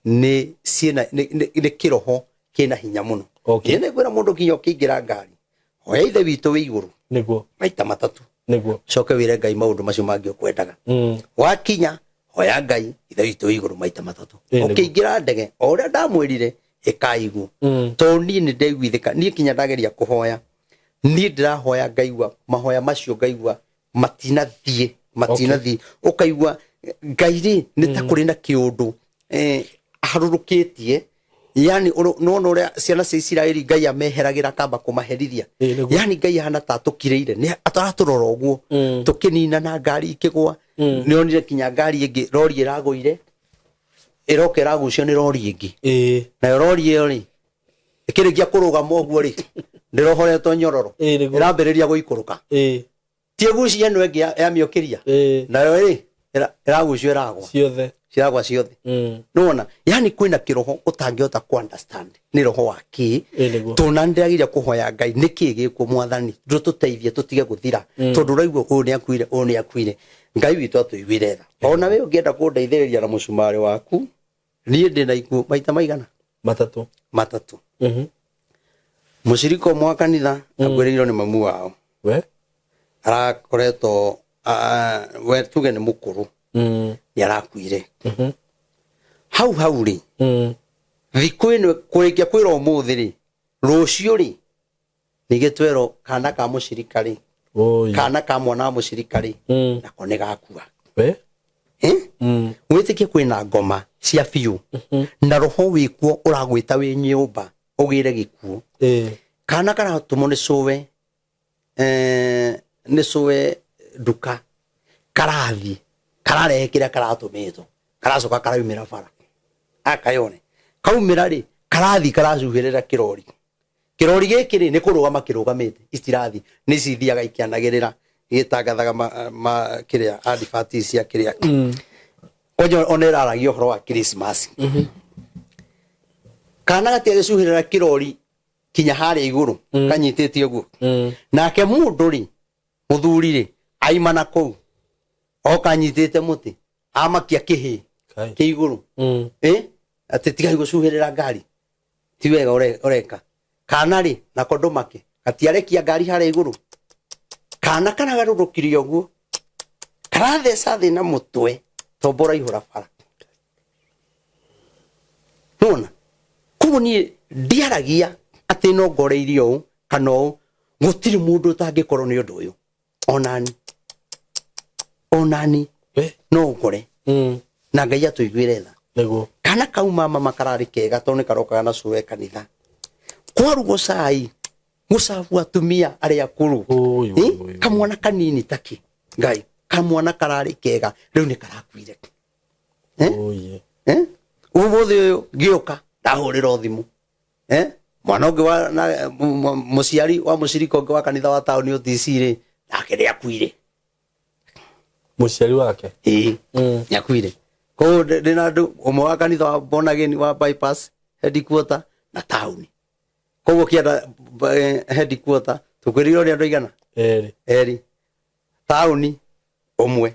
nĩ ciĩna nĩ kĩroho kĩna hinya mũno. Niĩ nĩngwĩra mũndũ nginya ũkĩingĩra ngari, hoya Ithe witũ wĩ igũrũ maita 3. Coke wĩre Ngai maũndũ macio mangĩ ũkwendaga. Wakinya, hoya Ngai Ithe witũ wĩ igũrũ maita 3. Ĩ, nĩguo. Ũkĩingĩra ndege, o ũrĩa ndamwĩrire ĩkaigwo, tondũ niĩ nĩ ndaiguithĩka, niĩ kinya ndageria kũhoya, niĩ ndĩrahoya ngaigua mahoya macio, ngaigua matinathiĩ, matinathiĩ. Ũkaigua Ngai rĩ, nĩ ta kũrĩ na kĩũndũ aharũrũkĩtie, yani nona ũrĩa ciana cia Isiraeli Ngai ameheragĩra akamba kũmaherithia. Ĩ, nĩguo. Yani Ngai ahana ta atũkirĩire, nĩ ataratũrora ũguo tũkĩnina na ngari ikĩgwa. Nĩ onire kinya ngari ĩngĩ, rori ĩragũire, ĩroka ĩragucio nĩ rori ĩngĩ. Nayo rori ĩyo rĩ, ĩkĩrĩkia kũrũgama ũguo rĩ, ndĩrohoretwo nyororo. Ĩ, nĩguo. Ĩrambĩrĩria gũikũrũka. Ti ĩgucia ĩno ĩngĩ yamĩũkĩria. Nayo rĩ, ĩragucio, ĩragwa. Ciothe. Ciragwa ciothe. Nĩwona, yani kwĩna kĩroho ũtangĩhota ku understand nĩ roho wa kĩ. Ĩ nĩguo. Tondũ na nĩndĩrageria kũhoya Ngai, nĩkĩ gĩkuo Mwathani, ndũtũteithie tũtige gũthira, tondũ ũraigua ũyũ nĩ akuire, ũyũ nĩ akuire. Ngai witũ atũiguĩre tha. Ona we ũngĩenda kũndeithĩrĩria na mũcumarĩ waku, niĩ ndĩ na ikuũ maita maigana. Matatũ. Matatũ. Mũcirika ũmwe wa kanitha akuĩrĩirwo nĩ mamu wao. We. Arakoretwo we tuge nĩ mũkũrũ, nĩ arakuire. Hau hau rĩ, thikũ ĩno kũrĩkia kwĩrwo ũmũthĩ rĩ, rũciũ rĩ, ningĩ twerwo kana ka mũcirika rĩ, Oi. kana ka mwana wa mũcirika rĩ, nako nĩ gakua. We. Eh? Wĩtĩkie kwĩna ngoma cia biũ na roho wĩkuo ũragwĩta wĩ nyũmba ũgĩre gĩkuũ. Kana karatũmwo nĩ cũwe, nĩ cũwe nduka, karathiĩ kararehe kĩrĩa karatũmĩtwo, karacoka karaumĩra bara akayone kaumĩra rĩ, karathiĩ karacuhĩrĩra kĩrori. Kĩrori gĩkĩ rĩ, nĩ kũrũgama kĩrũgamĩte, icitirathi nĩ cithiaga ikĩanagĩrĩra igĩtangathaga ma kĩrĩa advert cia kĩrĩa kwanja ona ĩraragia ũhoro wa Christmas. Kana gatiagĩcuhĩrĩra kĩrori kinya harĩa igũrũ kanyitĩte ũguo. Nake mũndũ rĩ, mũthuri rĩ, aima na kũu oka anyitĩte mũtĩ amakia kĩhĩ Kai. kĩ igũrũ. Atĩ tigai gũcuhĩrĩra ngari, ti wega ũreka. Kana rĩ, nako ndũmake gatiarekia ngari harĩa igũrũ, kana karagarũrũkirie ũguo karatheca thĩ na mũtwe tombo ũraihũra bara. Nĩwona? Koguo niĩ ndiaragia atĩ no ngoreirie ũũ kana ũũ, gũtirĩ mũndũ ũtangĩkorwo nĩ ũndũ ũyũ, onani onani We. no ũkore. Na Ngai atũiguĩre tha. Nĩguo. Kana kau mama makararĩ kega tondũ nĩ karokaga na cũwe kanitha, kwarugwo cai gũcabu atumia arĩa akũrũ. Oi, oi, oi, oi. Kamwana kanini taki Ngai, kamwana kararĩ kega rĩu nĩ karakuire. Oi. Ũmũthĩ ũyũ ngĩũka ndahũrĩrwo thimũ, mwana ũngĩ wa na mũciari wa mũcirika ũngĩ wa kanitha wa taũni OTC rĩ, nake nĩ akuire. Mũciari wake? Ĩĩ, nĩ akuire. Koguo ndĩna andũ ũmwe wa kanitha wa Born Again wa bypass headquarter na taũni. Koguo kĩanda headquarter tũkwĩrĩirwo nĩ andũ aigana? Erĩ. Erĩ. Taũni ũmwe.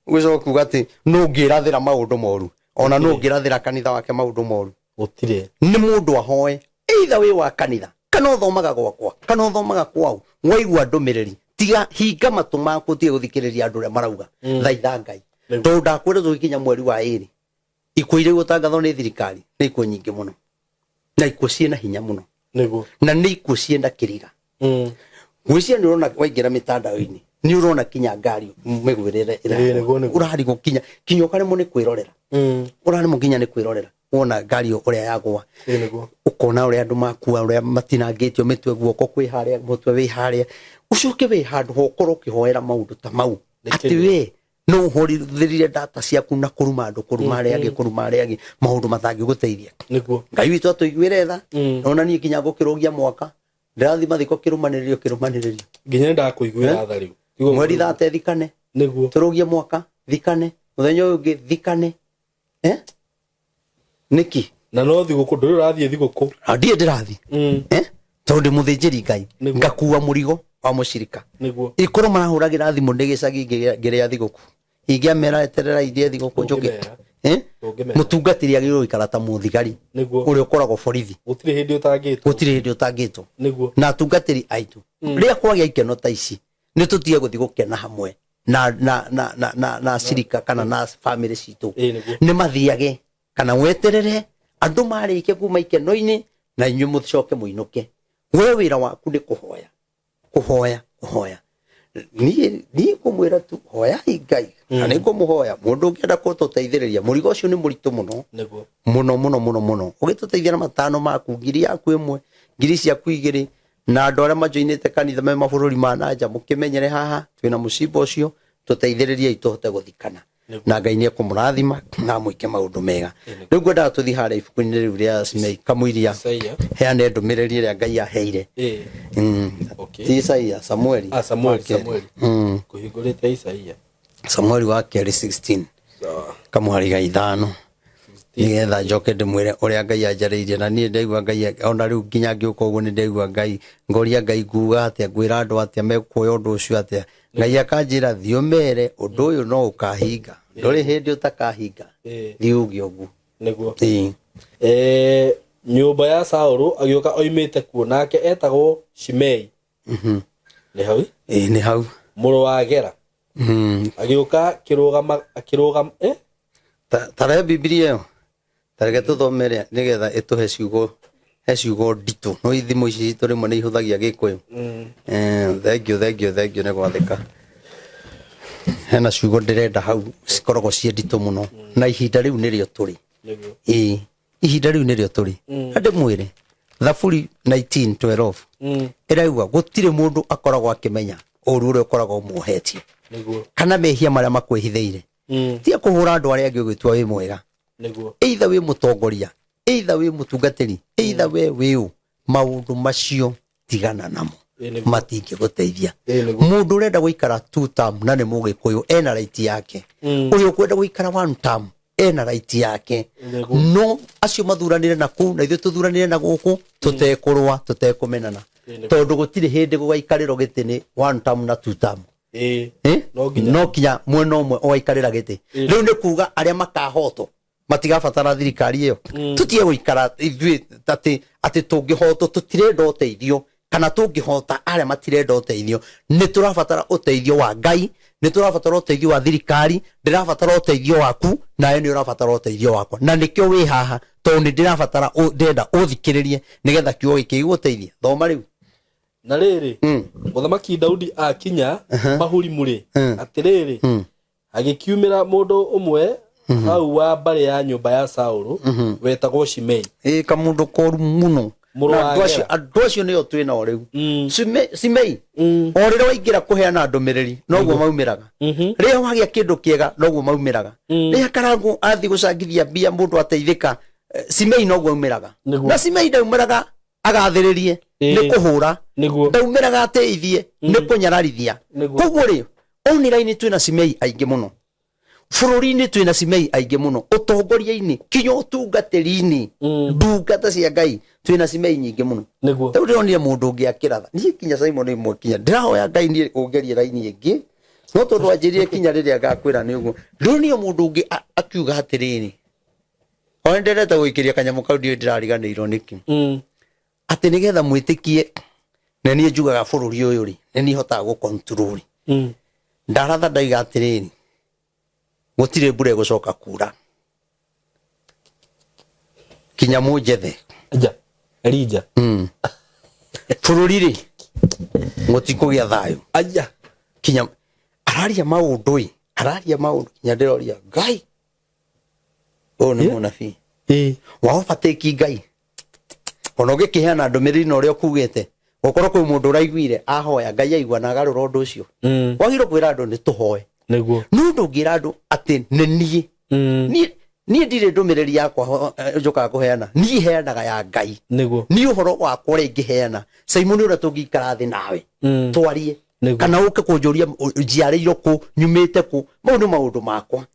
Ũgĩcoka kuga atĩ nũ ũngĩrathĩra maũndũ moru, ona nũ ũngĩrathĩra kanitha wake maũndũ moru? Gũtirĩ. Nĩ mũndũ ahoe, either wĩ wa kanitha kana ũthomaga gwakwa kana ũthomaga kwao, waigua ndũmĩrĩri tiga hinga matũ maku ũtige gũthikĩrĩria andũ ũrĩa marauga. Thaitha Ngai. Tondũ ndakwĩra tũgĩkinya mweri wa 2, ikuũ iria igũtangathwo nĩ thirikari nĩ ikuũ nyingĩ mũno, na ikuũ ciĩna hinya mũno. Na nĩ ikuũ ciĩna kĩrira. Ngwĩciria nĩ ũrona waingĩra mĩtandao-inĩ nĩ ũrona kinya ngari mĩgwĩrĩre Nĩguo, nĩguo. ũrarigwo kinya kinya ũkaremwo nĩ kwĩrorera. Ũraremwo kinya nĩ kwĩrorera wona ngari ĩyo ũrĩa yagũa. Nĩguo. Ũkona ũrĩa andũ makua, ũrĩa matinangĩtio mĩtwe, guoko kwĩ harĩa, mũtwe wĩ harĩa, ũcoke wĩ handũ ho ũkorwo ũkĩhoera maũndũ ta mau. Nĩ Atĩ kĩndũ. we no ũhũthĩrire data ciaku na kũruma andũ, kũruma arĩa angĩ, kũruma arĩa angĩ, maũndũ matangĩgũteithia. Ngai witũ atũiguĩre tha. Ona niĩ nginya ngũkĩrũgia mwaka ndĩrathiĩ mathiko kĩrũmanĩrĩrio kĩrũmanĩrĩrio. Nginya nĩndakũiguĩra tha rĩu. Tiguo Mweri ngũigua. thate thikane. Nĩguo. Tũrũgie mwaka thikane, mũthenya ũyũ ũngĩ thikane. Nĩkĩ? Na no thigũkũ, ndũrĩ ũrathiĩ thigũkũ? Ndirĩ ndĩrathiĩ. Tondũ ndĩ mũthĩnjĩri Ngai, ngakua mũrigo wa mũcirika. Ikorwo marahũragĩra thimũ ndĩ gĩcagi ngĩrĩa thigũkũ, ingĩamera eterera irie thigũkũ njũke. Ndũngĩmera. Ndũngĩmera. Mũtungatĩri agĩrĩirwo gũikara ta mũthigari ũrĩa ũkoragwo borithi. Gũtirĩ hĩndĩ ũtangĩtwo. Gũtirĩ hĩndĩ ũtangĩtwo. Na atungatĩri aitũ, rĩrĩa kwagĩa ikeno ta ici, nĩ tũtige gũthiĩ gũkena hamwe na cirika kana na family citũ. Nĩguo. Nĩ mathiage kana weterere andũ marĩkie kuma ikeno-inĩ na inyuĩ mũcoke mũinũke. We wĩra waku nĩ kũhoya, kũhoya, kũhoya. Niĩ ngũmwĩra tu hoyai Ngai. Na nĩ ngũmũhoya mũndũ ũngĩenda gũtũteithĩrĩria, mũrigo ũcio nĩ mũritũ mũno. Mũno, mũno, mũno, mũno. Ũgĩtũteithia na matano maku, ngiri yaku ĩmwe, ngiri ciaku igĩrĩ, na andũ arĩa majoinĩte kanitha me mabũrũri ma na nja, mũkĩmenyere haha twĩna mũcimba ũcio, tũteithĩrĩriei tũhote gũthikana. Na Ngai nĩ ekũmũrathima na amwĩke maũndũ mega. Rĩu ngwendaga tũthiĩ harĩa ibuku-inĩ rĩu rĩa Simei Kamũiria, Isaia. heane ndũmĩrĩri ĩrĩa Ngai aheire. Ti Isaia, Samueli. Samueli, Wa kerĩ. Samueli. Kũhingũrĩte Isaia. Samueli wa kerĩ 16. Sawa. Kamũhari ga 5. Nĩgetha njoke ndĩmwĩre ũrĩa Ngai anjarĩirie, na niĩ ndaigua Ngai ona rĩu nginya ngĩũka ũguo nĩ ndaigua Ngai, ngoria Ngai nguga atĩa, ngwĩra andũ atĩa, mekuoya ũndũ ũcio atĩa. Ngai akanjĩra thiĩ ũmere ũndũ ũyũ no ũkahinga, ndũrĩ hĩndĩ ũtakahinga, thiĩ uge ũguo. Nyũmba ya Saũlũ agĩũka oimĩte kuo, nake etagwo Shimei. Nĩ hau? Ĩĩ, nĩ hau. Mũrũ wa Gera. Agĩũka akĩrũgama akĩrũgama Tarehe Bibilia ĩyo, tareke tũthome ĩrĩa nĩgetha ĩtũhe ciugo, he ciugo nditũ. No ithimo ici citũ rĩmwe nĩ ihũthagia Gĩkũyũ. Thengiũ, thengiũ, thengiũ nĩ gwathĩka. Hena ciugo ndĩrenda hau cikoragwo ciĩ nditũ mũno, na ihinda rĩu nĩrĩo tũrĩ. Ĩĩ, ihinda rĩu nĩrĩo tũrĩ. Na ndĩmwĩre, Thaburi 19:12 ĩrauga gũtirĩ mũndũ akoragwo akĩmenya ũru ũrĩa ũkoragwo ũmuohetie kana mehia marĩa makwĩhithĩire. Tiga kũhũra andũ arĩa angĩ ũgĩtua wĩ mwega. Either wĩ mũtongoria, either wĩ mũtungatĩri, either we wĩ ũ, maũndũ macio tigana namo, matingĩgũteithia. Mũndũ ũrenda gũikara two term na nĩ mũgĩkũyũ ena right yake, ũrĩa ũkwenda gũikara one term ena right yake. No acio mathuranire na kũu na ithuĩ tũthuranire na gũkũ, tũtekũrũa, tũtekũmenana, tondũ gũtirĩ hĩndĩ gũgaikarĩrwo gĩtĩ nĩ one term na two term. No nginya. No kinya mwena ũmwe ũgaikarĩra gĩtĩ. Rĩu nĩ kuga arĩa makahotwo matigabatara thirikari ĩyo. Tũtige gũikara ithuĩ atĩ tũngĩhotwo tũtirenda ũteithio, kana tũngĩhota arĩa matirenda ũteithio. Nĩ tũrabatara ũteithio wa Ngai, nĩ tũrabatara ũteithio wa thirikari, ndĩrabatara ũteithio waku, nawe nĩ ũrabatara ũteithio wakwa. Na nĩkĩo wĩ haha, tondũ nĩ ndĩrabatara ndĩrenda ũthikĩrĩrie nĩgetha kiugo gĩkĩ gĩgũteithie. Thoma rĩu. Na rĩrĩ, mũthamaki Daudi akinya Bahurimu rĩ, atĩrĩrĩ, agĩkiumĩra mũndũ ũmwe hau wa mbarĩ ya nyũmba ya Saũlũ, wetagwo Shimei. Ĩ, kamũndũ koru mũno. Mũrũ Na wa andũ acio Gera. Andũ acio nĩo twĩ nao rĩu. Simei, o rĩrĩa waingĩra kũheana ndũmĩrĩri noguo maumĩraga, rĩrĩa wagĩa kĩndũ kĩega noguo maumĩraga, rĩrĩa Karangũ athiĩ gũcangithia mbia mũndũ ateithĩka, Simei noguo aumĩraga. Na Simei ndaumĩraga agathĩrĩrie, nĩ kũhũra. Ndaumĩraga ateithie, nĩ kũnyararithia. Koguo rĩ, online twĩna Simei aingĩ mũno, bũrũri-inĩ twĩna Simei aingĩ mũno, ũtongoria-inĩ kinya ũtungatĩri-inĩ, ndungata cia Ngai, twĩna Simei nyingĩ mũno. Rĩu ndĩronire mũndũ ũngĩ akĩratha, niĩ kinya Simon ĩmwe kinya ndĩrahoya Ngai niĩ ũngerie raini ĩngĩ, no tondũ wanjĩrire kinya rĩrĩa ngakwĩra nĩ ũguo. Ndĩronire mũndũ ũngĩ akiuga atĩrĩrĩ, ona ndĩrenda gũikĩria kanyamũ kau, ndiũĩ ndĩrariganĩirwo nĩkĩ, atĩ nĩgetha mwĩtĩkie na niĩ njugaga bũrũri ũyũ rĩ, nĩ niĩ hotaga gũ-control. Ndaratha ndaiga atĩrĩrĩ, gũtirĩ mbura ĩgũcoka kura kinya mũnjethe. Ja. Elija. Bũrũri rĩ, gũtikũgĩa thayũ. Aya. Kinya araria maũndũ ĩ, araria maũndũ kinya ndĩroria Ngai, ũyũ nĩ mũnabii waobatĩki Ngai? Ona ũngĩkĩheana ndũmĩrĩri na ũrĩa ũkugĩte, gũkorwo kwĩ mũndũ ũraiguire ahoya Ngai aigua na agarũra ũndũ ũcio. Wagĩrĩirwo kwĩra andũ nĩ tũhoe. No ndũngĩra andũ atĩ nĩ niĩ. Niĩ ndirĩ ndũmĩrĩri yakwa njũkaga kũheana, niĩ heanaga ya Ngai. Niĩ ũhoro wakwa ũrĩa ingĩheana, Simon, ũrĩa tũngĩikara thĩ nawe twarie, kana ũke kũnjũria njiarĩirwo kũ, nyumĩte kũ, mau nĩ maũndũ makwa.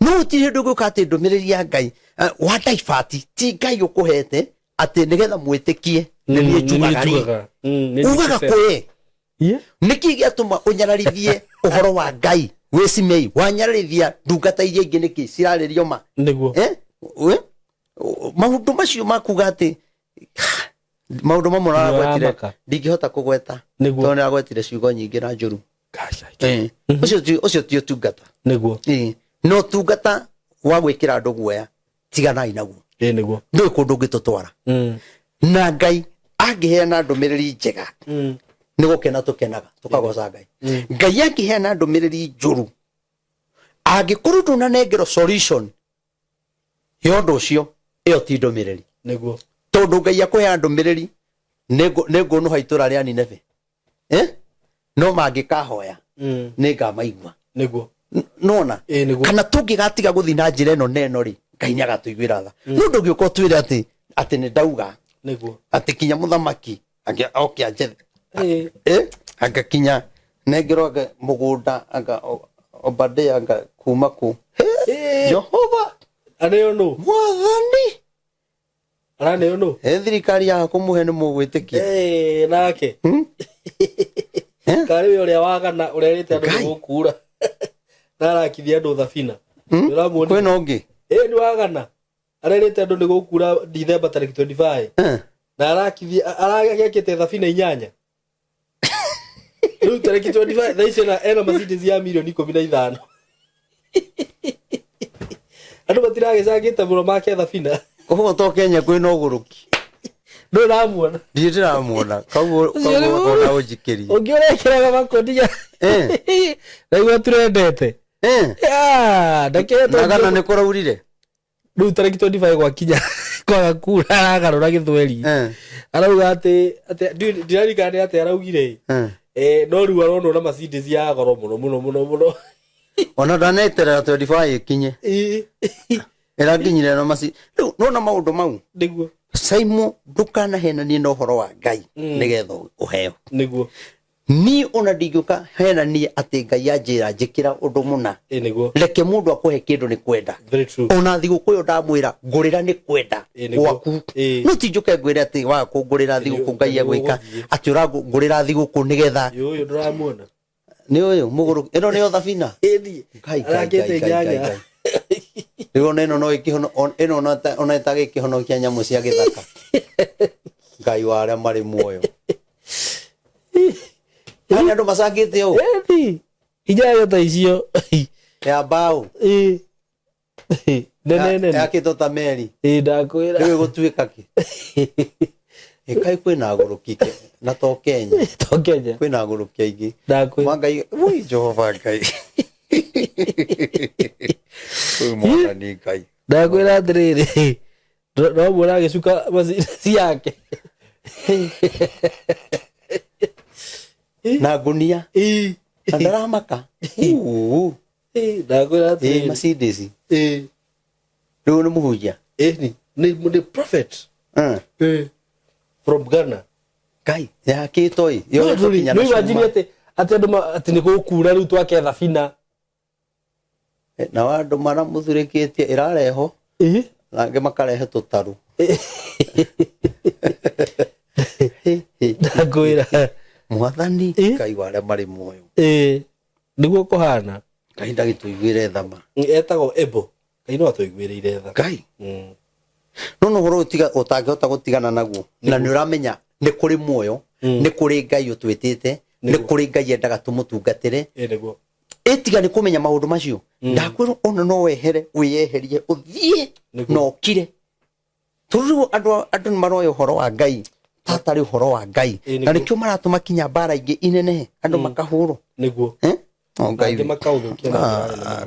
No gũtirĩ hĩndĩ ũngĩũka atĩ ndũmĩrĩri ya Ngai, wa daibati ti Ngai ũkũhete atĩ nĩgetha mwĩtĩkie nĩ niĩ njugaga rĩ. Ugaga kwĩ nĩkĩ gĩatũma ũnyararithie ũhoro wa Ngai wĩ Simei, wanyararithia ndungata iria ingĩ nĩkĩ cirarĩrio ma? Maũndũ macio makuga atĩ maũndũ mamwe aragwetire Nĩũramaka. ndingĩhota kũgweta, tondũ nĩaragwetire ciugo nyingĩ na njũru. Ũcio ti ũtungata. No ũtungata wa gwĩkĩra andũ guoya, tiganai naguo. Ndũĩ kũndũ ũngĩtũtwara. Na Ngai angĩheana ndũmĩrĩri njega, nĩ gũkena tũkenaga, tũkagoca Ngai. Ngai angĩheana ndũmĩrĩri njũru, angĩkorwo ndũnanengerwo solution ya ũndũ ũcio, ĩyo ti ndũmĩrĩri. Tondũ Ngai akũheana ndũmĩrĩri, nĩngũnũha itũra rĩa Nineve, no mangĩkahoya nĩngamaigua. Nona kana tũngĩgatiga gũthiĩ na njĩra ĩno na ĩno rĩ, Ngai nĩagatũiguĩra tha. No ndũngĩũka ũtwĩre atĩ nĩ ndauga atĩ kinya mũthamaki oke anjethe, anga kinya nengerwo anga mũgũnda anga Obadia anga kuma kũ. Jehova. Aneo nũ? Mwathani. Araneo nũ? Thirikari ya kũmũhe nĩ mũgwĩtĩkia. Nake. Karĩ we ũrĩa wagana ũrerĩte andũ Ngai. nĩgũkura. Na arakithia andũ thabina. Nĩũramuonire? Kwĩna ũngĩ? Nĩ wagana. Arerĩte andũ nĩ gũkura Dithemba tarĩki 25. Na arakithia aragĩakĩte thabina inyanya. Rĩu tarĩki 25 thaa ici ena Mercedes ya mirioni 15. Andũ matiragĩcangĩte mũno make thabina. Koguo to Kenya kwĩna ũgũrũki. Ndũrĩ ũramuona. Ndirĩ ndĩramuona. Koguo Ũcio nĩ koguo ona ũnjikĩrie. Ũngĩ ũrekĩraga makonia. Naigua turendete. Ndaketwo. Na kana nĩ kũraurire? Rĩu tarĩki 25 gwakinya kwaga kura aragarũra gĩthweri. Arauga atĩ atĩ ndiririkana nĩ atĩ araugire. No rĩu aronwo na Mercedes ya goro mũno mũno mũno mũno. Ona ndaneterera 25 ĩkinye. Ĩrakinyire na maci. Rĩu nona maũndũ mau. Nĩguo. Saimo ndũkanahenanie na ũhoro wa Ngai nĩgetha ũheo. Nĩguo. Niĩ ona ndingĩũka henanie atĩ Ngai anjĩra njĩkĩra ũndũ mũna. Nĩguo. Reke mũndũ akũhe kĩndũ nĩ kwenda. Very true. Ona thigũkũ ĩyo ndamwĩra ngũrĩra nĩ kwenda gwaku. No ti njũke ngwĩre atĩ waga kũngũrĩra thigũkũ Ngai agwĩka atĩ ũrangũrĩra thigũkũ nĩgetha. Ũyũ ndũramuona. Nĩ ũyũ mũgũrũ ĩno nĩyo thabina. Ĩni. Ngai Ngai Ngai Ngai Ngai. Rĩu ona ĩno no ĩkĩhono ĩno ona ĩtagĩkĩhonokia nyamũ cia gĩthaka. Ngai wa arĩa marĩ muoyo. Yaani andũ macangĩte ũũ. Ĩni. Inyanya ta icio. Ya mbaũ. Nene nene. Yakĩtwo ta meri. Ndakwĩra. Rĩu ĩgũtuĩka kĩ? Ĩkai kwĩna agũrũki na to Kenya. To Kenya. Kwĩna agũrũki aingĩ. Ndakwĩra. Mwangai, ui Jehova Ngai. Ũyũ mwathani Ngai. Ndakwĩra atĩrĩrĩ. No muona agĩcuka Mercedes yake. Na ngunia. Na ndaramaka. Ndakwĩra atĩrĩrĩ. Mercedes. Rĩu nĩ mũhunjia. Nĩ prophet. From Ghana. Ngai yakĩtwo ĩ. No imagine atĩ atĩ andũ atĩ nĩ gũkura rĩu twake thabina. Na andũ maramũthurĩkĩtie ĩrareho. Na angĩ makarehe tũtarũ. Ndakwĩra. Mwathani Ngai wa arĩa marĩ muoyo. Nĩguo kũhana. Ngai ndagĩtũiguĩre tha ma. Etagwo Ebo. Ngai no atũiguĩrĩire tha. Ngai. No no ũhoro ũtangĩhota gũtigana naguo. Na nĩ ũramenya nĩ kũrĩ muoyo, nĩ kũrĩ Ngai ũtwĩtĩte, nĩ kũrĩ Ngai endaga tũmũtungatĩre. Nĩguo. Ĩtiga nĩ kũmenya maũndũ macio. Ndakwĩrwo ona no wehere, wĩyeherie, ũthiĩ na ũkire. Tondũ rĩu andũ nĩ maroya ũhoro wa Ngai tatarĩ ũhoro wa Ngai. Na nĩkĩo maratũma kinya mbara ingĩ inenehe, andũ makahũrwo. Nĩguo. Ngai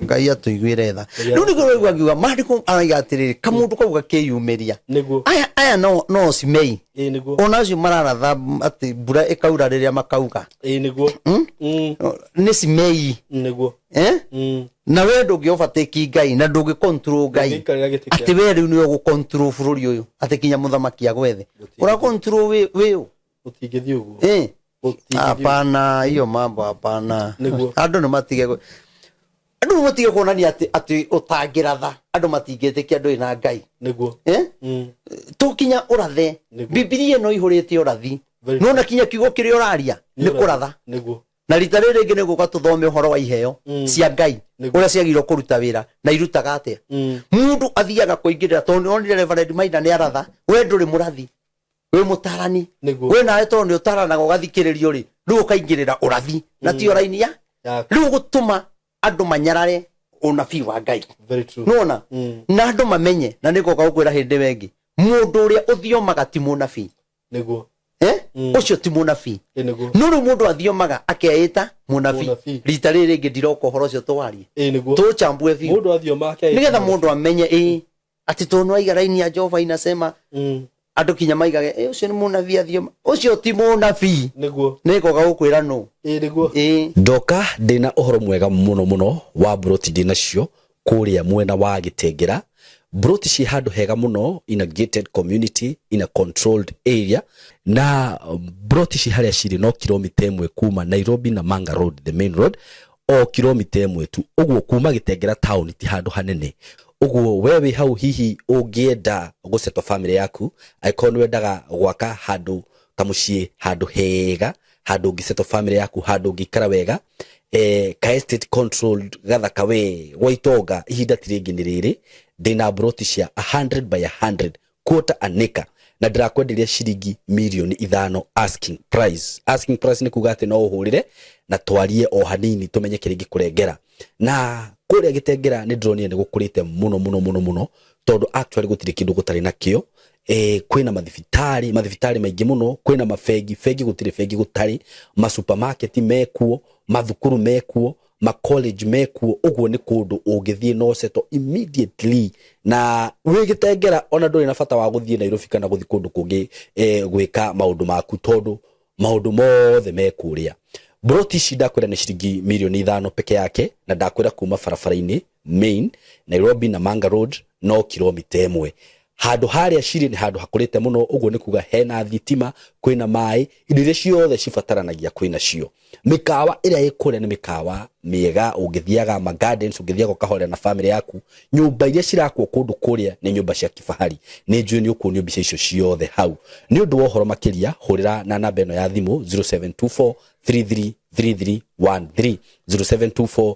Ngai atũiguĩre tha. Rĩu nĩguo ũraigua ngiuga maandĩko araiga atĩrĩrĩ, kamũndũ kau gakĩyumĩria. Nĩguo. Aya no Simei. Nĩguo. Ona acio mararatha atĩ mbura ĩkaura rĩrĩa makauga. Nĩguo. Nĩ Simei. Nĩguo. Na we ndũngĩ overtake Ngai na ndũngĩ control Ngai. Atĩ we rĩu nĩwe ũgũ control bũrũri ũyũ, atĩ kinya mũthamaki agwe thĩ. Ũra control wĩ ũ? Gũtingĩthiĩ ũguo. Hapana, hiyo mambo hapana. Andũ nĩ matige andũ nĩ matige kuonania atĩ ũtangĩratha, andũ matingĩtĩkia ndũrĩ na Ngai. Nĩguo. To kinya ũrathe. Bibilia ĩno ĩihũrĩte ũrathi. Nona kinya kiugo kĩrĩa ũraria nĩ kũratha. Nĩguo. Na rita rĩrĩ rĩngĩ nĩ gũka tũthome ũhoro wa iheo cia Ngai ũrĩa ciagĩrĩirwo kũruta wĩra na irutaga atĩa. Mũndũ athiaga kũingĩrĩra tondũ nĩ onire Reverend Maina nĩ aratha, we ndũrĩ mũrathi, wĩ mũtarani. We nawe tondũ nĩ ũtaranaga ũgathikĩrĩrio rĩ, rĩu ũkaingĩrĩra ũrathi na tiyo raini ya rĩu gũtũma andũ manyarare ũnabii wa Ngai. Nĩwona? Na andũ mamenye, na nĩngoka gũkwĩra hĩndĩ ĩyo ĩngĩ, mũndũ ũrĩa ũthiomaga ti mũnabii. Nĩguo. Ũcio ti mũnabii. No rĩu mũndũ athiomaga akeĩta mũnabii. Rita rĩrĩ rĩngĩ ndiroka ũhoro ũcio tũwarie. Tũchambue biũ. Mũndũ athioma akeĩta. Nĩgetha mũndũ amenye atĩ tondũ nĩwaiga raini ya Jehova inasema andũ kinya maigage ũcio nĩ mũnabii athioma. Ũcio ti mũnabii. Nĩguo. Nĩngoka gũkwĩra nũ. Nĩguo. Ndoka ndĩna ũhoro mwega mũno mũno wa mburoti ndĩnacio kũrĩa mwena wa Gĩtengera. Mburoti ciĩ handũ hega mũno in a gated community in a controlled area, na mburoti ci harĩa cirĩ no kilomita 1 kuma Nairobi na Manga Road, the main road, o kilomita 1 tu. Ũguo kuma Gĩtengera town ti handũ hanene. Ũguo we wĩ hau hihi ũngĩenda gũsettle family yaku, angĩkorwo nĩ wendaga gwaka handũ kamũciĩ, handũ hega, handũ ũngĩsettle family yaku, handũ ũngĩikara wega, Ka estate controlled gathaka we gwa itonga ihinda ti rĩngĩ nĩ rĩrĩ. Ndĩna broti cia 100 by 100 quarter an acre na ndĩrakwenderia ciringi mirioni 5 asking price. Asking price nĩ kuga atĩ no ũhũrĩre na twarie o hanini tũmenye kĩrĩa ingĩkũrengera. Na kũrĩa Gĩtengera nĩ ndĩronire nĩ gũkũrĩte mũno mũno mũno mũno, tondũ actually gũtirĩ kĩndũ gũtarĩ nakĩo. Kwĩna mathibitarĩ, mathibitarĩ maingĩ mũno, kwĩna mabengi, bengi gũtirĩ bengi gũtarĩ, masupermarket mekuo, mathukuru mekuo, ma college mekuo. Ũguo nĩ kũndũ ũngĩthiĩ no settle immediately na wĩ Gĩtengera, ona ndũrĩ na bata wa gũthiĩ Nairobi kana gũthiĩ kũndũ kũngĩ gwĩka maũndũ maku, tondũ maũndũ mothe me kũrĩa. Broti ici ndakwĩra nĩ ciringi mirioni 5 peke yake, na ndakwĩra kuma barabara-inĩ main Nairobi na Manga Road no kilomita 1. Handũ harĩa cirĩ nĩ handũ hakũrĩte mũno, ũguo nĩ kuga hena thitima, kwĩna maĩ, indo iria ciothe cibataranagia kwĩna cio. Mĩkawa ĩrĩa ĩ kũrĩa nĩ mĩkawa mĩega, ũngĩthiaga ma gardens, ũngĩthiaga ũkahorera na family yaku. Nyũmba iria cirakwo kũndũ kũrĩa nĩ nyũmba cia kifahari. Nĩ njũĩ nĩ ũkuonio mbica icio ciothe hau. Nĩ ũndũ wa ũhoro makĩria, hũrĩra na namba ĩno ya thimũ 0724 333313, 0724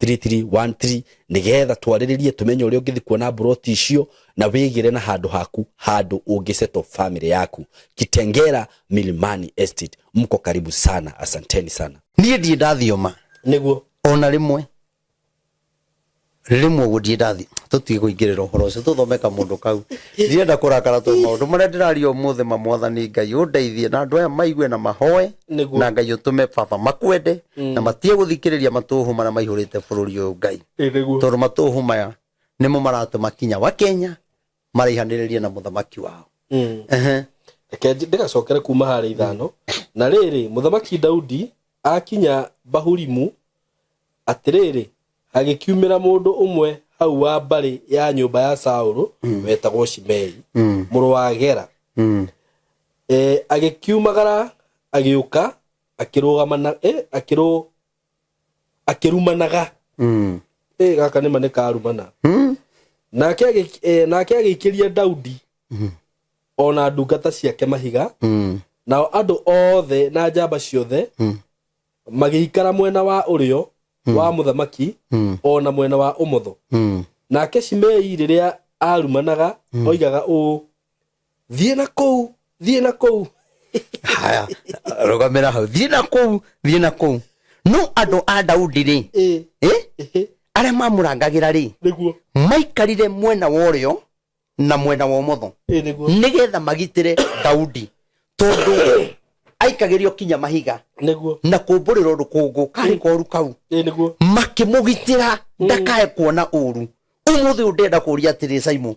333313, nĩgetha twarĩrĩrie tũmenye ũrĩa ũngĩthiĩ kuona mburoti icio na wĩgĩre na handũ haku, handũ ũngĩsettle family yaku. Kitengera Milimani Estate, mko karibu sana, asanteni sana. Niĩ ndirĩ ndathioma. Nĩguo. Ona rĩmwe rĩmwe ũguo ndirĩ ndathi. Tũtige kũingĩrĩra ũhoro ũcio, tũthome kamũndũ kau. Ndirenda kũrakara tondũ maũndũ marĩa ndĩraria ũmũthĩ, ma Mwathani Ngai ũndeithie na andũ aya maigue na mahoe. Nĩguo. Na Ngai ũtũme baba makwende na matige gũthikĩrĩria matũhũ marĩa maihũrĩte bũrũri ũyũ, Ngai. Nĩguo. Tondũ matũhũ maya nĩmo maratũma kinya wa Kenya maraihanĩrĩrie na mũthamaki wao. Ehe. Reke ndĩgacokere kuma harĩa 5. Na rĩrĩ, Mũthamaki Daudi akinya Bahurimu, atĩrĩrĩ, hagĩkiumĩra mũndũ ũmwe hau wa mbarĩ ya nyũmba ya Saũlũ wetagwo Shimei mũrũ wa Gera. Agĩkiumagara agĩũka akĩrũgama akĩrumanaga. Gaka nĩma nĩ karumana. Nake agĩikĩria Daudi ona ndungata ciake mahiga. Nao andũ othe na njamba ciothe magĩikara mwena wa ũrĩo wa mũthamaki ona mwena wa ũmotho. Nake Shimei rĩrĩa arumanaga oigaga ũũ, "Thiĩ na kũu, thiĩ na kũu." Haya, rũgamĩra hau. Thiĩ na kũu, thiĩ na kũu. No andũ a Daudi rĩ, arĩa mamũrangagĩra rĩ, maikarire mwena wa ũrĩo na mwena wa ũmotho, nĩgetha magitĩre Daudi, tondũ aikagĩrio kinya mahiga na kũmbũrĩrwo rũkũngũ karĩ koru kau. Makĩmũgitĩra ndakae kuona ũru. Ũmũthĩ ũyũ ndĩrenda kũria atĩrĩ, Simon,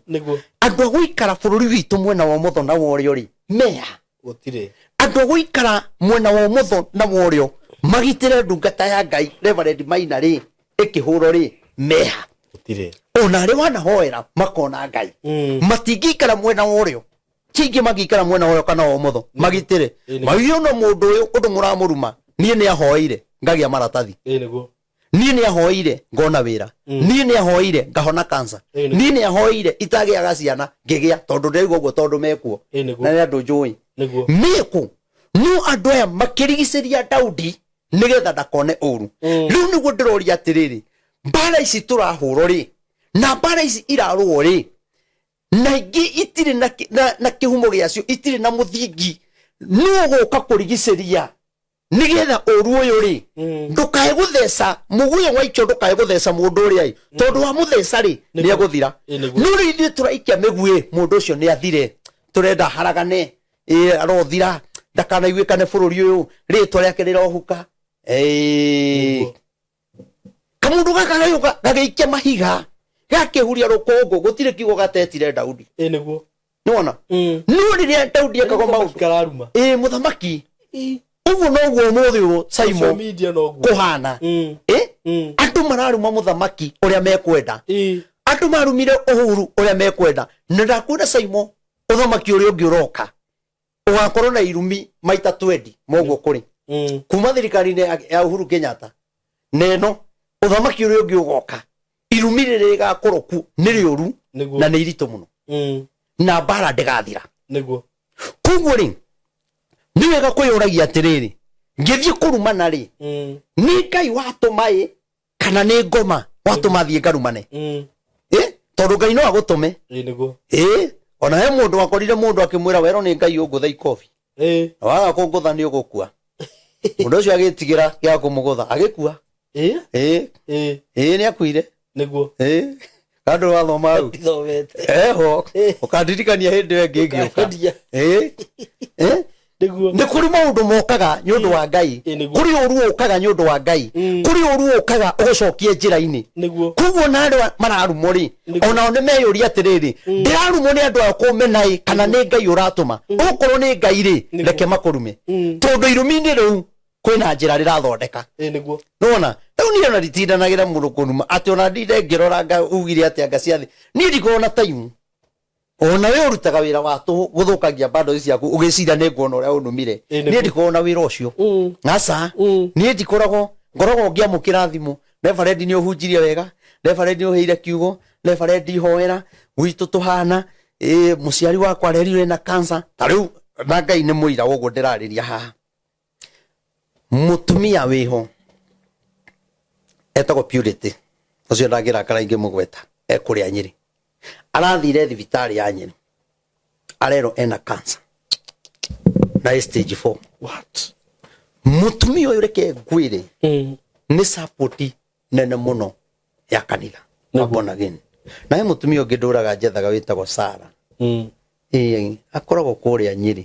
andũ a gũikara bũrũri witũ mwena wa ũmotho na wa ũrĩo rĩ, mea? Gũtirĩ. Andũ a gũikara mwena wa ũmotho na wa ũrĩo magitĩre ndungata ya Ngai Reverend Maina rĩ, ĩkĩhũrwo rĩ, meha? Gũtirĩ. Ona arĩa wanahoera makona Ngai matingĩikara mwena wa ũrĩo, kingĩ mangĩikara mwena wa ũrĩo kana wa ũmotho magitĩre mauge no mũndũ ũyũ ũndũ mũramũruma, niĩ nĩ ahoeire ngagĩa maratathi, niĩ nĩ ahoeire ngona wĩra, niĩ nĩ ahoeire ngahona cancer, niĩ nĩ ahoeire itagĩaga ciana ngĩgĩa, tondũ ndĩraigua ũguo tondũ mekuo. Na nĩ andũ njũĩ mĩkũ. No andũ aya makĩrigicĩria Daudi nĩgetha ndakone ũru. Rĩu nĩguo ndĩroria atĩrĩrĩ, mbara ici tũrahũrwo rĩ, na mbara ici irarũo rĩ, na ingĩ itirĩ na kĩhumo gĩacio, itirĩ na mũthingi, nũ ũgũka kũrigicĩria nĩgetha ũru ũyũ rĩ ndũkae gũtheca mũguĩ waikio, ndũkae gũtheca mũndũ ũrĩa ĩ, tondũ wamũtheca rĩ, nĩ egũthira. No rĩu ithuĩ tũraikia mĩguĩ, mũndũ ũcio nĩ athire. Tũrenda haragane, ĩ arothira, ndakanaiguĩkane bũrũri ũyũ, rĩtwa rĩake rĩrohuka. Kamũndũ gaka gagĩũka gagĩikia mahiga, gakĩhuria rũkũngũ, gũtirĩ kiugo gatetire Daudi. Nĩwona? No rĩrĩa Daudi ekagwo maũndũ Kararuma. Ĩ mũthamaki ũguo noguo ũmũthĩ ũyũ, Social Simon, media noguo. kũhana. Ĩ andũ mararuma mũthamaki ũrĩa mekwenda. Andũ marumire Uhuru ũrĩa mekwenda, na ndakwĩra Simon, ũthamaki ũrĩa ũngĩ ũroka ũgakorwo na irumi maita 20 moguo kũrĩ kuma thirikari-inĩ ya Uhuru Kenyatta na ĩno. Ũthamaki ũrĩa ũngĩ ũgoka, irumi rĩrĩ rĩgakorwo kuo nĩ rĩũru na nĩ iritũ mũno na mbara ndĩgathira. Koguo rĩ, nĩ wega kwĩyũragia atĩrĩrĩ, Ngĩthiĩ kũrumana rĩ, nĩ Ngai watũma ĩ kana nĩ ngoma watũma thiĩ ngarumane? Ĩ tondũ Ngai no agũtũme. Ĩ nĩguo. Ĩ ona he mũndũ wakorire mũndũ akĩmwĩra, werwo nĩ Ngai ũngũthe ikobi, na waga kũngũtha nĩ ũgũkua. Mũndũ ũcio agĩtigĩra kĩa kũmũgũtha, agĩkua. Ĩ. Ĩ nĩ akuire. Ĩ kandũ wathoma hau? Ndithomete. Eho ũkandirikania hĩndĩ ĩyo ĩngĩ ĩngĩũka. Ũkandia. Ĩ ĩ. Nĩ kũrĩ maũndũ mokaga nĩ ũndũ wa Ngai. Ĩ, nĩguo. Kũrĩ ũru ũkaga nĩ ũndũ wa Ngai. Kũrĩ ũru ũkaga ũgũcokie njĩra-inĩ. Koguo na arĩa mararumwo rĩ, onao nĩ meyũria atĩrĩrĩ, ndĩrarumwo nĩ andũ aya kũmena ĩ kana nĩ Ngai ũratũma? Okorwo nĩ Ngai rĩ, reke makũrume, tondũ irumi-inĩ rĩu kwĩna njĩra rĩrathondeka. Ĩ nĩguo. Nona rĩu niĩ ona nditindanagĩra mũndũ kũruma atĩ ona ndinde ngĩrora nga ugire atĩ anga ciathĩ niĩ ndikoragwo na time. Ona we ũrutaga wĩra wa tũhũ gũthũkangia bundles ciaku ũgĩciria nĩ nguona ũrĩa ũnumire. Niĩ ndikoragwo na wĩra ũcio, aca. Niĩ ndikoragwo, ngoragwo ngĩamũkĩra thimũ, reverend nĩ ũhunjirie wega, reverend nĩ ũheire kiugo, reverend hoera gwitũ tũhana ĩ mũciari wakwa arerirwe na cancer ta rĩu. Na Ngai nĩ mũira woguo ndĩrarĩria haha. Mũtumia wĩho etagwo Purity, ũcio ndangĩrakara ingĩmũgweta, ekũrĩa Nyĩrĩ. Arathire thibitarĩ ya Nyĩrĩ, arerwo ena cancer na ĩ stage 4. What? Mũtumia ũyũ, reke ngwĩre, nĩ support nene mũno ya kanitha wa Born Again. Na he mũtumia ũngĩ ndũraga njethaga wĩtagwo Sara. Ĩĩ, akoragwo kũrĩa Nyĩrĩ,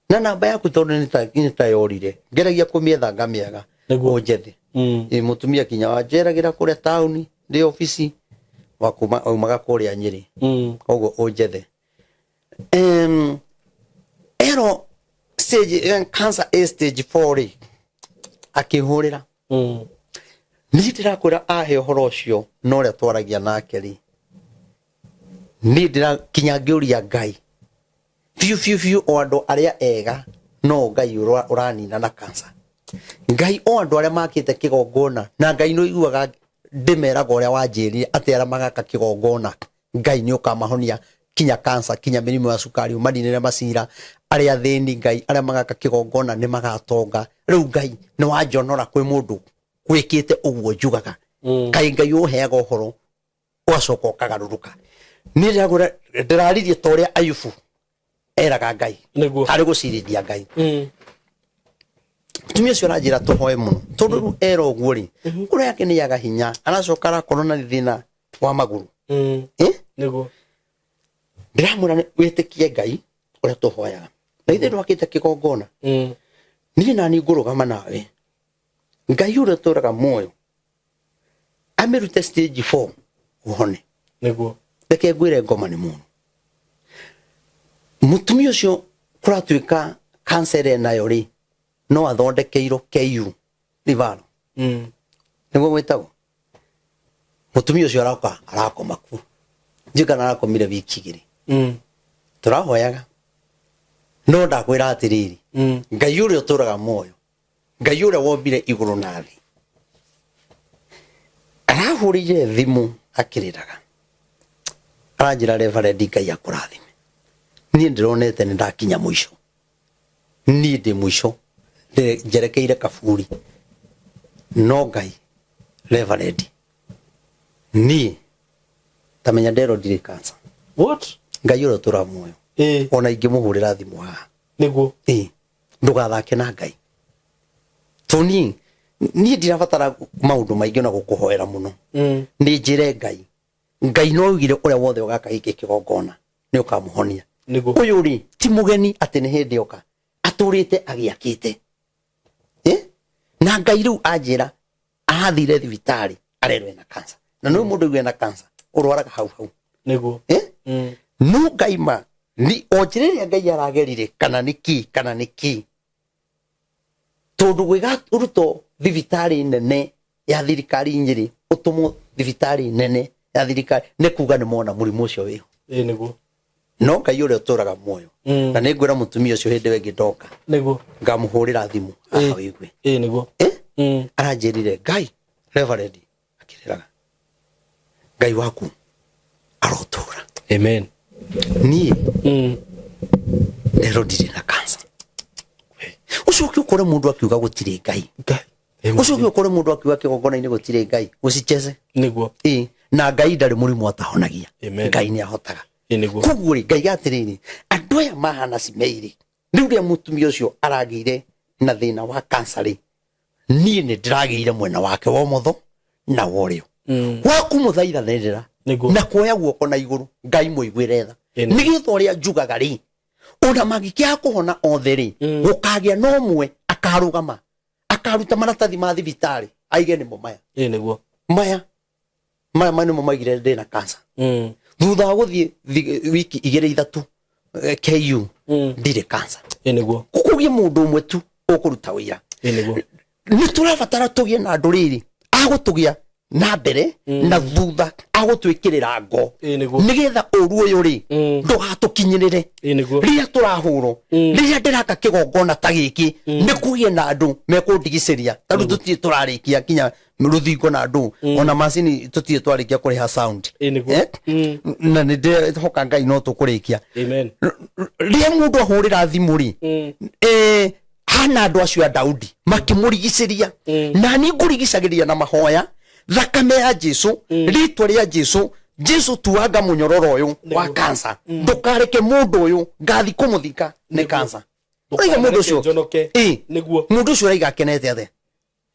na namba yaku tondũ nĩ ta yorire, ngeragia kũmĩetha ngamĩaga. Ũnjethe. Ĩ mũtumia kinya wanjeragĩra kũrĩa taũni ndĩ obici wakuma aumaga kũrĩa Nyĩrĩ. Koguo ũnjethe. Ero stage cancer ĩ stage 4 rĩ, akĩhũrĩra. Niĩ ndĩrakwĩra, ahe ũhoro ũcio na ũrĩa twaragia nake rĩ, niĩ ndĩra kinya ngĩũria Ngai biũ biũ biũ, o andũ arĩa ega no Ngai ũranina na cancer. Ngai, o andũ arĩa makĩte kĩgongona na Ngai nĩ ũiguaga ndĩmeraga ũrĩa wanjĩrire atĩ arĩa magaka kĩgongona Ngai nĩ ũkamahonia kinya cancer, kinya mĩrimũ ya cukari, ũmaninĩre macira arĩa athĩni. Ngai, arĩa magaka kĩgongona nĩ magatonga. Rĩu Ngai nĩ wanjonora kwĩ mũndũ gwĩkĩte ũguo njugaga. Kaĩ Ngai ũheaga ũhoro ũgacoka ũkagarũrũka. Niĩ ndĩragwĩra, ndĩraririe ta ũrĩa Ayubu eraga Ngai harĩ gũcirithia Ngai. Mutumia ũcio aranjĩra tũhoe mũno, tondũ rĩu era ũguo rĩ, ngoro yake nĩ yaga hinya, aracoka arakorwo na thĩna wa magũrũ. Eh? Ndĩramwĩra wĩtĩkie Ngai ũrĩa tũhoyaga na ithuĩ ndwakĩte kĩgongona. Niĩ nani ngũrũgama nawe, Ngai ũrĩa ũtũraga muoyo amĩrute stage 4 ũhone. Reke ngwĩre, ngoma nĩ mũno. Mũtumia ũcio kũratuĩka cancer enayo rĩ, no athondekeirwo KU Rivaro. Nĩguo gwĩtagwo. Mũtumia ũcio aroka arakoma kuo, ndiũĩ kana arakomire wiki 2. Tũrahoyaga, no ndakwĩra atĩrĩrĩ, Ngai ũrĩa ũtũraga muoyo, Ngai ũrĩa wombire igũrũ na thĩ, arahũrĩire thimũ akĩrĩraga, aranjĩra, reverend, Ngai akũrathime, niĩ ndĩronete nĩ ndakinya mũico, niĩ ndĩ mũico, njerekeire kaburi, no Ngai, reverend, niĩ tamenya nderwo ndirĩ cancer. What? Ngai ũrĩa ũtũraga muoyo. Ona ingĩmũhũrĩra thimũ haha. Ĩĩ, ndũgathake na Ngai to niĩ ndirabatara maũndũ maingĩ na gũkũhoera mũno. Nĩ njĩre Ngai, Ngai no augire ũrĩa wothe ũgaka gĩkĩ kĩgongona nĩ ũkamũhonia. Ũyũ rĩ ti mũgeni atĩ nĩ hĩndĩ oka atũrĩte agĩakĩte. Eh? Na Ngai rĩu anjĩra arathire thibitarĩ arerwo ena cancer, na nĩ mũndũ aigua ena cancer ũrwaraga hau hau. Eh? No Ngai ma ni o njĩra ĩrĩa Ngai aragerire, kana nĩ kĩ, kana nĩ kĩ, tondũ gwĩgarutwo thibitarĩ nene ya thirikari Nyĩrĩ, ũtũmwo thibitarĩ nene ya thirikari nĩ kuga nĩ mona mũrimũ ũcio wĩho. Ĩ nĩguo. No Ngai ũrĩa ũtũraga muoyo. Na nĩ ngwĩra mũtumia ũcio hĩndĩ ĩyo ĩngĩ ndoka ngamũhũrĩra thimũ haha wĩigue. Ĩ nĩguo. Eh? Aranjĩrire, Ngai, reverend, akĩrĩraga, Ngai waku arotũra. Amen. Niĩ rero ndirĩ na cancer. Ũcoke ũkorwo Ũkore mũndũ akiuga gũtirĩ Ngai. Ngai. Ũcoke ũkore mũndũ akiuga kĩgongona-inĩ gũtirĩ Ngai. Usicheze. Nĩguo. Ĩĩ, na Ngai ndarĩ mũrimũ atahonagia. Amen. Ngai nĩ ahotaga. Ĩĩ nĩguo. Koguo rĩ, ngaiga atĩrĩrĩ, andũ aya mahana Simei rĩ, rĩu rĩa mũtumia ũcio aragĩire na thĩna wa kansa rĩ, niĩ nĩ ndĩragĩire mwena wake wa ũmotho na wa ũrĩo wa kũmũthaithanĩrĩra Nĩguo. na kuoya guoko na igũrũ Ngai mũiguĩre tha, Ĩĩ nĩguo. nĩgetha ũrĩa njugaga rĩ, ona mangĩkĩaga kũhona othe rĩ, gũkagĩa na ũmwe akarũgama akaruta maratathi ma thibitarĩ aige nĩmo maya. Ĩĩ nĩguo. Maya maya maya nĩmo maigire ndĩna kansa. Thutha wa gũthiĩ wiki igĩrĩ ithatũ, KU ndirĩ kansa. Ĩĩ nĩguo. Kũgĩe mũndũ ũmwe tu ũkũruta wĩra. Ĩĩ nĩguo. Nĩ tũrabatara tũgĩe na andũ rĩrĩ agũtũgĩa na mbere na thutha, agũtwĩkĩrĩra ngo. Ĩĩ nĩguo. Nĩgetha ũru ũyũ rĩ ndũgatũkinyĩrĩre. Ĩĩ nĩguo. Rĩrĩa tũrahũrwo, rĩrĩa ndĩraka kĩgongona ta gĩkĩ, nĩ kũgĩe na andũ mekũndigicĩria, tondũ tũtirĩ tũrarĩkia nginya rũthingo na andũ, ona macini tũtirĩ twarĩkia kũrĩha sound. Ĩĩ nĩguo. Eh? Na nĩ ndĩrehoka Ngai no tũkũrĩkia. Amen. Rĩrĩa mũndũ ahũrĩra thimũ rĩ, hana andũ acio a Daudi makĩmũrigicĩria, na niĩ ngũrigicagĩria na mahoya, thakame ya Jesu, rĩtwa rĩa Jesu. Jesu, tuanga mũnyororo ũyũ wa kansa, ndũkareke mũndũ ũyũ ngathi kũmũthika nĩ kansa. Ũraiga mũndũ ũcio Njonoke. Ĩĩ. Nĩguo. Mũndũ ũcio ũraiga akenete atĩa?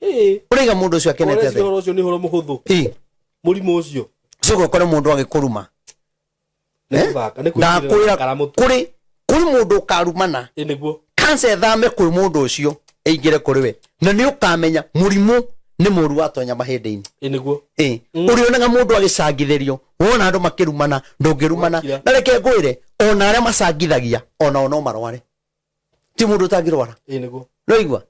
Ĩĩ. Ũraiga mũndũ ũcio akenete Ũreciria atĩa? ũhoro ũcio nĩ ũhoro mũhũthũ? Ĩĩ. Mũrimũ ũcio. Ũcoke ũkore mũndũ agĩkũruma. Nĩ gũthaka, nĩ kwĩigĩrĩra Ndakwĩra makara mũtwe. Kũrĩ mũndũ ũkarumana. Ĩĩ nĩguo. Kansa ĩthame kwĩ mũndũ ũcio ĩingĩre kũrĩ we, na nĩ ũkamenya mũrimũ nĩ mũru watonya mahĩndĩ-inĩ. Ĩĩ nĩguo. Ĩĩ. Ũrĩonaga mũndũ agĩcangithĩrio, wona andũ makĩrumana, ndũngĩrumana. Wakira. Na reke ngwĩre, ona arĩa macangithagia onao no marware, ti mũndũ ũtangĩrwara. Ĩĩ nĩguo. Noigua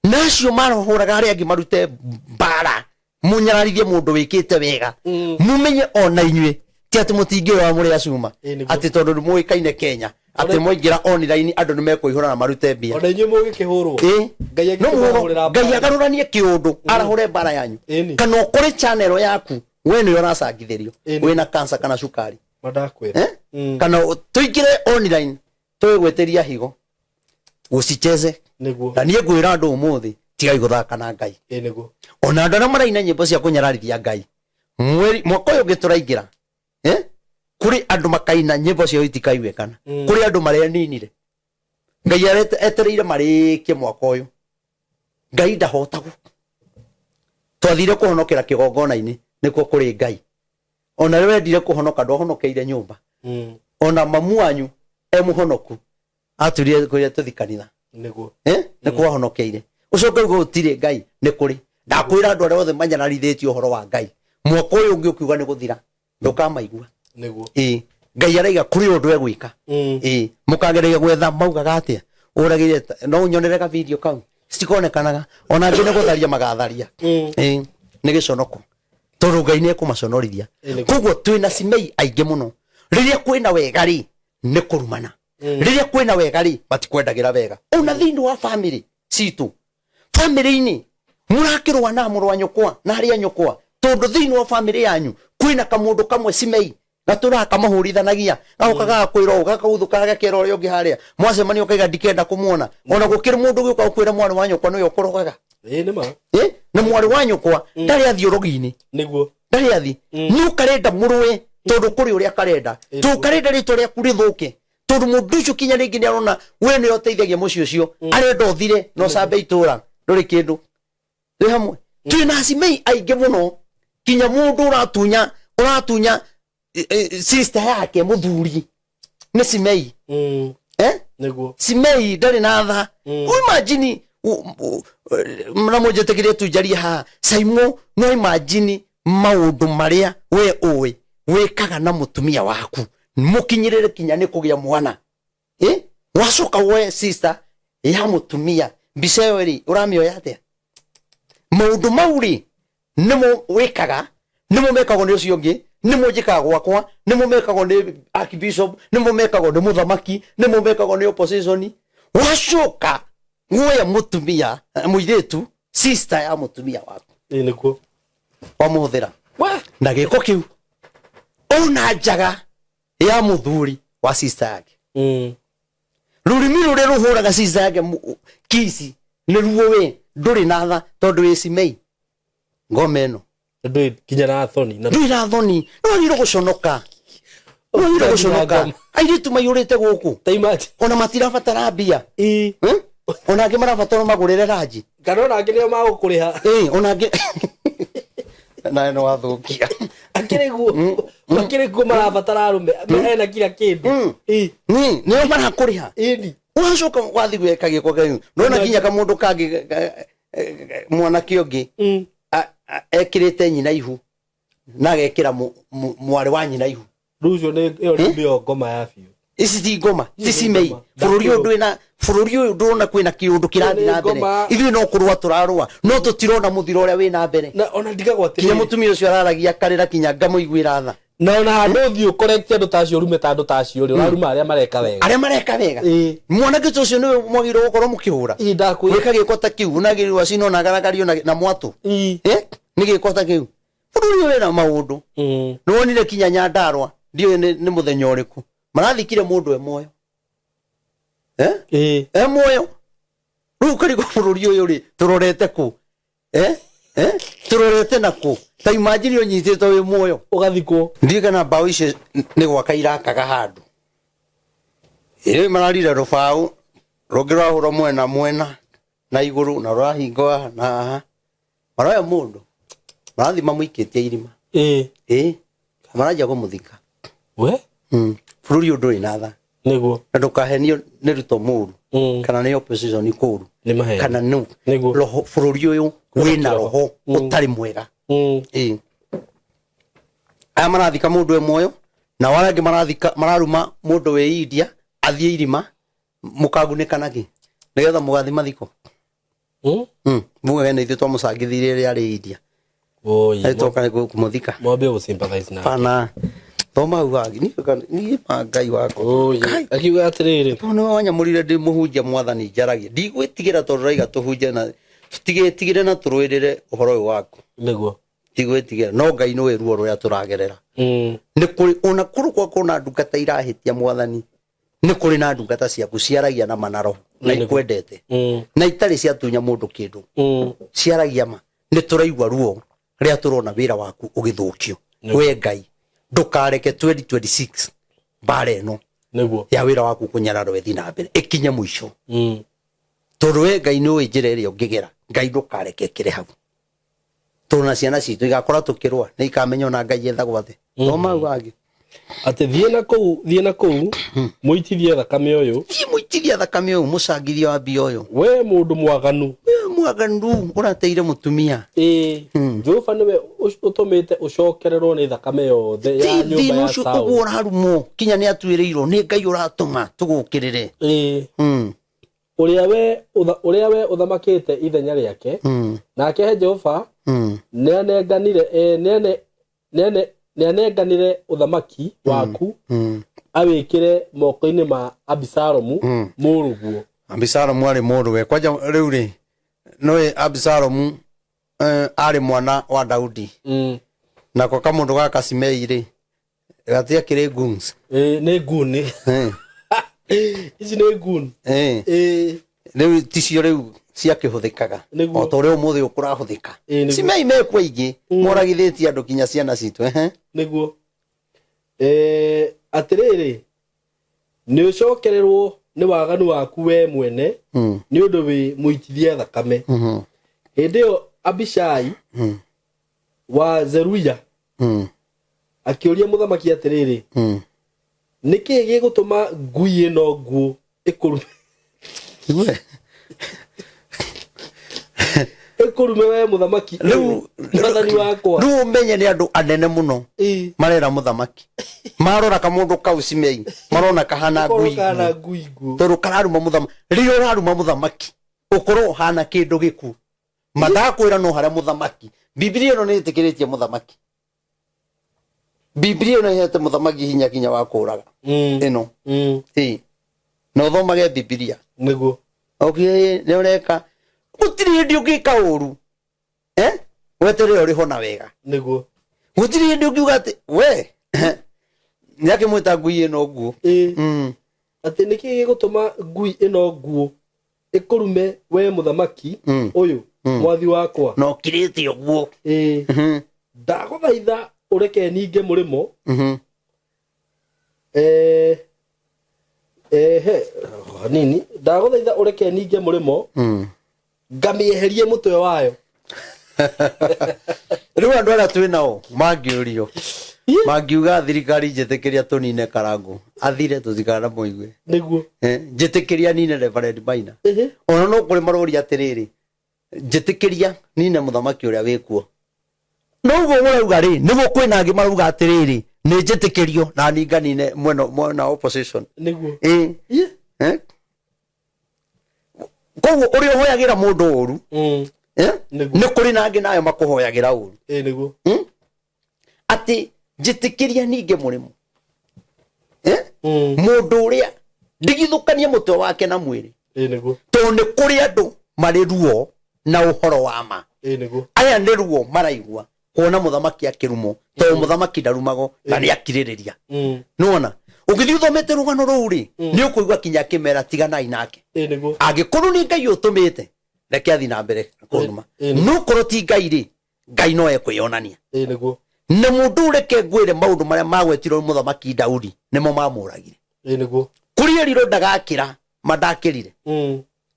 na acio marahũraga arĩa angĩ marute mbara, munyararithie mũndũ wĩkĩte wega, mumenye ona inyuĩ ti atĩ mũtingĩoya mũrĩ acuma. Ĩĩ nĩguo. Atĩ tondũ nĩ mũĩkaine Kenya atĩ mwaingĩra online andũ nĩ mekũihũra na marute mbia. Ona inyuĩ mũgĩkĩhũrwo. Ĩĩ. Ngai No mũhũrwo, angĩkĩmahũrĩra Ngai mbara. agarũranie kĩũndũ, arahũre mbara yanyu. Ĩni. Kana ũkore channel yaku we nĩwe ũracangithĩrio Ĩni. wĩna cancer kana cukari. Mandakwĩra. Eh? Kana tũingĩre online tũgwĩtĩria higo, gũcicheze. Nĩguo. Na niĩ ngwĩra andũ ũmũthĩ, tigai gũthaka na Ngai. Ĩĩ nĩguo. Ona andũ arĩa maraina nyĩmbo cia kũnyararithia Ngai, mweri mwaka ũyũ ũngĩ tũraingĩra, eh? Kũrĩ andũ makaina nyĩmbo ciao itikaiguĩkana. Kũrĩ andũ mareninire, Ngai etereire marĩkie mwaka ũyũ. Ngai ndahotagwo. Twathire kũhonokera kĩgongona-inĩ nĩkuo kũrĩ Ngai. Ona rĩrĩa wendire kũhonoka, ndwahonokeire nyũmba. Ona mamu wanyu e mũhonoku atwĩrire kũrĩa tũthi kanitha. Nĩguo. Eh? Nĩ kwahonokeire, ũcoke uge gũtirĩ Ngai? Nĩ kũrĩ. Ndakwĩra andũ arĩa othe manyararithĩtie ũhoro wa Ngai, mwaka ũyũ ũngĩ ũkiuga nĩ gũthira, ndũkamaigua. Nĩguo. Ĩĩ, Ngai araiga kũrĩ ũndũ egwĩka. Ĩĩ, mũkagereria gwetha maugaga atĩa ũragĩire no ũnyonere ka video kau, citikonekanaga. Ona angĩ nĩ gũtharia magatharia. Ĩĩ, nĩ gĩconoko, tondũ Ngai nĩ ekũmaconorithia. Ĩĩ, nĩguo. Koguo twĩna Simei aingĩ mũno. Rĩrĩa kwĩna wega rĩ, nĩ kũrumana. Rĩrĩa kwĩna wega rĩ, matikwendagĩra wega. Ona thĩinĩ wa family citũ, family-inĩ mũrakĩrũa na mũrũ wa nyũkwa na arĩa nyũkwa, tondũ thĩinĩ wa family yanyu kwĩna kamũndũ kamwe Simei gatũraga kamũhũrithanagia, gagoka gagakwĩra ũũ, gakaguthũka, gakera ũrĩa ũngĩ harĩa mwacemania, ũkaiga ndikenda kũmuona. Ona gũkĩrĩ mũndũ ũgĩũka gũkwĩra mwarĩ wa nyũkwa nĩwe ũkũrogaga. Ĩĩ nĩ ma. Eh? Na mwarĩ wa nyũkwa ndarĩ athiĩ ũrogi-inĩ. Nĩguo. Ndarĩ athi nĩ ũkarenda mũrũe, tondũ kũrĩ ũrĩa karenda, tondũ karenda rĩtwa rĩaku rĩthũke, tondũ mũndũ ũcio kinya rĩngĩ nĩ arona we nĩwe ũteithagia mũciĩ ũcio, arenda ũthire na ũcambe itũra ndũrĩ kĩndũ. Twĩ hamwe, twĩna Simei aingĩ mũno, kinya mũndũ ũratunya sister yake mũthuri nĩ Simei. Eh? Nĩguo. Simei ndarĩ na tha. Imagine, na mũnjĩtĩkĩrie tu njarie haha, Saimo, no imagine maũndũ marĩa we ũĩ wĩkaga na mũtumia waku mũkinyĩrĩre kinya nĩ kũgĩa mwana. Eh? Wacoka woe sister ya mũtumia, mbica ĩyo rĩ, ũramĩoya atĩa? Maũndũ mau rĩ, nĩmo wĩkaga, nĩmo mekagwo nĩ ũcio ũngĩ, nĩmo njĩkaga gwakwa, nĩmo mekagwo nĩ archbishop, nĩmo mekagwo nĩ mũthamaki, nĩmo mekagwo nĩ opposition. Wacoka woya mũtumia, mũirĩtu, sister ya mũtumia waku. Ĩĩ nĩguo. Wamũhũthĩra na gĩko kĩu, ona njaga ya mũthuri wa sister yake, rũrĩmĩ rũrĩa rũhũraga sister yake kici. Nĩ ruo we ndũrĩ na tha tondũ wĩ Simei ngoma ĩno. Ndũrĩ nginya na thoni na Ndũrĩ na thoni. Nĩ wagĩrĩirwo gũconoka. Nĩ wagĩrĩirwo gũconoka. Airĩtu maiyũrĩte gũkũ. Ta imagine. Ona matirabatara mbia. Ĩ. Ona angĩ marabatara magũrĩre ranji. Kana ona angĩ nĩo magũkũrĩha. Ĩ, ona angĩ nawe nĩ wathũkia. Akĩrĩ guo. Makĩrĩ kuo marabatara arũme. Ena kila kĩndũ. Ĩ. Nĩ, nĩo marakũrĩha. Ĩni. Ũgacoka wathiĩ gwĩka gĩko kĩu. Nĩwona nginya kamũndũ kangĩ mwanake ũngĩ ekĩrĩte nyina ihu na agekĩra mwarĩ wa nyina ihu. Rĩu ũcio nĩ ĩyo nĩ nĩyo ngoma ya biũ. Ici ti ngoma, ti Ici Simei. ngoma. Bũrũri ũyũ ndwĩna, bũrũri ũyũ ndũrona kwĩna kĩũndũ kĩrathiĩ na mbere. Ngoma. Ithuĩ no kũrũa tũrarũa, no tũtirona mũthiro ũrĩa wĩna mbere. Na ona ndigagwo atĩrĩrĩ. Kinya mũtumia ũcio araragia akarĩra kinya ngamũiguĩra tha. Na ona handũ ũthiĩ ũcorrect andũ ta acio ũrume ta andũ ta acio rĩ, ũraruma arĩa mareka wega. Arĩa mareka wega. Ĩ. Mwanake ta ũcio nĩwe mwagĩrĩirwo gũkorwo mũkĩhũra. Ĩ, ndakwĩra. Gwĩka gĩko ta kĩu, unagĩrĩirwo acinwo na agaragario na mwatũ. Ĩ. Nĩ gĩko ta kĩu. Bũrũri ũyũ wĩna maũndũ. Nĩwonire kinya Nyandarua, ndiũĩ nĩ mũthenya ũrĩkũ. Marathikire mũndũ e muoyo. Ĩ. E muoyo. Rĩu ũkarigwo bũrũri ũyũ rĩ, tũrorete kũ? Tũrorete na kũ? Ta imagine ũnyitĩtwo wĩ muoyo. Ũgathikwo. Ndiũĩ kana mbaũ icio nĩ gwaka irakaga handũ. Ĩrĩ mararire rũbaũ, rũngĩ rwahũrwo mwena mwena na igũrũ na rũrahingwo haha na haha. Maroya mũndũ. Marathiĩ mamũikĩtie irima. Ĩ. Ĩ. Maranjia kũmũthika. We? Bũrũri ũyũ ndũrĩ na tha. Nĩguo. Na ndũkahenio nĩ Ruto mũũru. Kana nĩ opposition kũũru. Nĩ maheni. Kana nũ. Nĩguo. Roho, bũrũri ũyũ wĩna roho ũtarĩ mwega. Ĩ. Aya marathika mũndũ e muoyo, na arĩa angĩ marathika, mararuma mũndũ wĩ India, athiĩ irima, mũkagunĩka nakĩ? Nĩgetha mũgathiĩ mathiko. Muge nĩ ithuĩ twamũcangithirie rĩrĩa arĩ India. Oi, Nĩ twoka nĩ kũmũthika. Mwambie gũ-sympathize nake. Pana. Thoma hau hangĩ. Niĩ niĩ ma Ngai wakwa. Oi, Kai. akiuga atĩrĩrĩ. Tondũ nĩwe wanyamũrire ndĩ mũhunjia mwathani njaragia. Ndigwĩtigĩra tondũ ũraiga tũhunje na tũtigĩtigĩre na tũrũĩrĩre ũhoro ũyũ waku. Nĩguo. Ndigwĩtigĩra. No Ngai nĩwe ruo rũrĩa tũragerera. Nĩ kũrĩ, ona kũrĩ gwakorwo na ndungata irahĩtia mwathani, nĩ kũrĩ na ndungata ciaku ciaragia na ma na roho, na ikwendete. Na itarĩ ciatunya mũndũ kĩndũ. Ciaragia ma. Nĩ tũraigua ruo rĩrĩa tũrona wĩra waku ũgĩthũkio. We Ngai, ndũkareke 2026 mbara ĩno Nĩguo. ya wĩra waku kũnyararwo ĩthiĩ na mbere, ĩkinye mũico. Tondũ we Ngai nĩũĩ njĩra ĩrĩa ũngĩgera, Ngai ndũkareke ĩkĩre hau. Tondũ na ciana citũ igakora tũkĩrũa, nĩ ikamenya ona Ngai ethagwo atĩa. Thoma hau hangĩ. Atĩ thiĩ na kũu, thiĩ na kũu, mũitithie thakame ũyũ. Thiĩ mũitithie thakame ũyũ, mũcangithie wa mbia ũyũ. We mũndũ mwaganu. We mwaganu, ũrateire mũtumia. Ĩ, Jehova nĩwe ũtũmĩte ũcokererwo nĩ thakame yothe ya Ti nyũmba thĩna ya ũcio Saũlũ. ũguo ũrarumwo, kinya nĩ atuĩrĩirwo, nĩ Ngai ũratũma tũgũkĩrĩre. Ũrĩa we ũrĩa we ũthamakĩte ithenya rĩake, nake Jehova nĩanenganire ũthamaki waku awĩkĩre moko-inĩ ma Abisalomu mũrũguo. Abisalomu arĩ mũrũwe. Kwanja rĩu rĩ, nĩũĩ Abisalomu arĩ mwana wa Daudi. Nako kamũndũ gaka Simei rĩ, gatiakĩrĩ goons. Nĩ goon. Ici nĩ goon. Rĩu ticio rĩu ciakĩhũthĩkaga. Nĩguo. O ta ũrĩa ũmũthĩ ũyũ kũrahũthĩka. Nĩguo. Simei mekuo aingĩ, moragithĩtie andũ kinya ciana citũ. Nĩguo. Atĩrĩrĩ, nĩ ũcokererwo nĩ waganu waku we mwene, nĩ ũndũ wĩ mũitithia thakame. Hĩndĩ ĩyo Abishai wa Zeruia akĩũria mũthamaki atĩrĩrĩ, nĩ kĩĩ gĩgũtũma ngui ĩno nguũ ĩkũrume? Igue. Ĩkũrume we mũthamaki, Rĩu mwathani wakwa. Rĩu ũmenye nĩ andũ anene mũno marera mũthamaki. Marora kamũndũ kau Simei, marona kahana ngui Kahana nguũ. ngui nguũ. Tondũ kararuma mũthamaki. Rĩrĩa ũraruma mũthamaki, ũkorwo ũhana kĩndũ gĩkuũ. Matakwĩra no harĩa mũthamaki. Bibilia ĩno nĩ ĩtĩkĩrĩtie mũthamaki. Bibilia ĩno ĩhete mũthamaki hinya kinya wa kũũraga. Ĩno. Ĩĩ. Na ũthomage Bibilia. Nĩguo. Okay, nĩ ũreka. Gũtirĩ hĩndĩ ũngĩka ũru. Weterere ũrĩhwo na wega. Nĩguo. Gũtirĩ hĩndĩ ũngiuga atĩ, we, nĩ akĩmwĩta ngui ĩno nguũ. Atĩ nĩkĩ gĩgũtũma ngui ĩno nguũ Ĩkũrume we mũthamaki ũyũ mwathi wakwa. Na ũkirĩte ũguo. Ĩĩ. Ndagũthaitha ũreke ninge mũrĩmo. Ehe hanini, ndagũthaitha ũreke ninge mũrĩmo ngamĩeherie mũtwe wayo. Rĩu andũ arĩa twĩ nao mangĩũrio, mangiuga thirikari njĩtĩkĩria tũnine Karangũ athire, tũtikanamũigue. Nĩguo. Njĩtĩkĩria nine Reverend Maina. Ona no kũrĩ maroria atĩrĩrĩ, njĩtĩkĩria nine mũthamaki ũrĩa wĩkuo. No ũguo mũrauga rĩ, nĩguo kwĩna angĩ marauga atĩrĩrĩ, nĩ njĩtĩkĩrio na ninganine mwena wa opposition. Nĩguo. Ĩ. Eh? Koguo ũrĩa ũhoyagĩra mũndũ ũru, eh? Nĩguo. Nĩ kũrĩ na angĩ nayo makũhoyagĩra ũru. Ĩĩ, nĩguo. Atĩ njĩtĩkĩria ningĩ mũrĩmo, eh? Mũndũ ũrĩa ndigithũkanie mũtwe wake na mwĩrĩ. Ĩĩ, nĩguo. Tondũ nĩ kũrĩ andũ marĩ ruo na ũhoro wa ma. Ĩĩ, nĩguo. Aya nĩ ruo maraigua kuona mũthamaki akĩrumwo, tondũ mũthamaki ndarumagwo na nĩ akirĩrĩria. Nĩwona ũngĩthiĩ ũthomete rũgano rũu rĩ, nĩ ũkũigua kinya akĩmera tiganai nake. Ĩĩ, nĩguo. Angĩkorwo nĩ Ngai ũtũmĩte, reke athiĩ na mbere kũnuma. No korwo ti Ngai rĩ, Ngai no ekwĩyonania. Ĩĩ, nĩguo. Na mũndũ, reke ngwĩre, maũndũ marĩa magwetirwo nĩ mũthamaki Daudi nĩmo mamũragire. Ĩĩ, nĩguo. Kũrĩa erirwo ndagakĩra, ma ndakĩrire.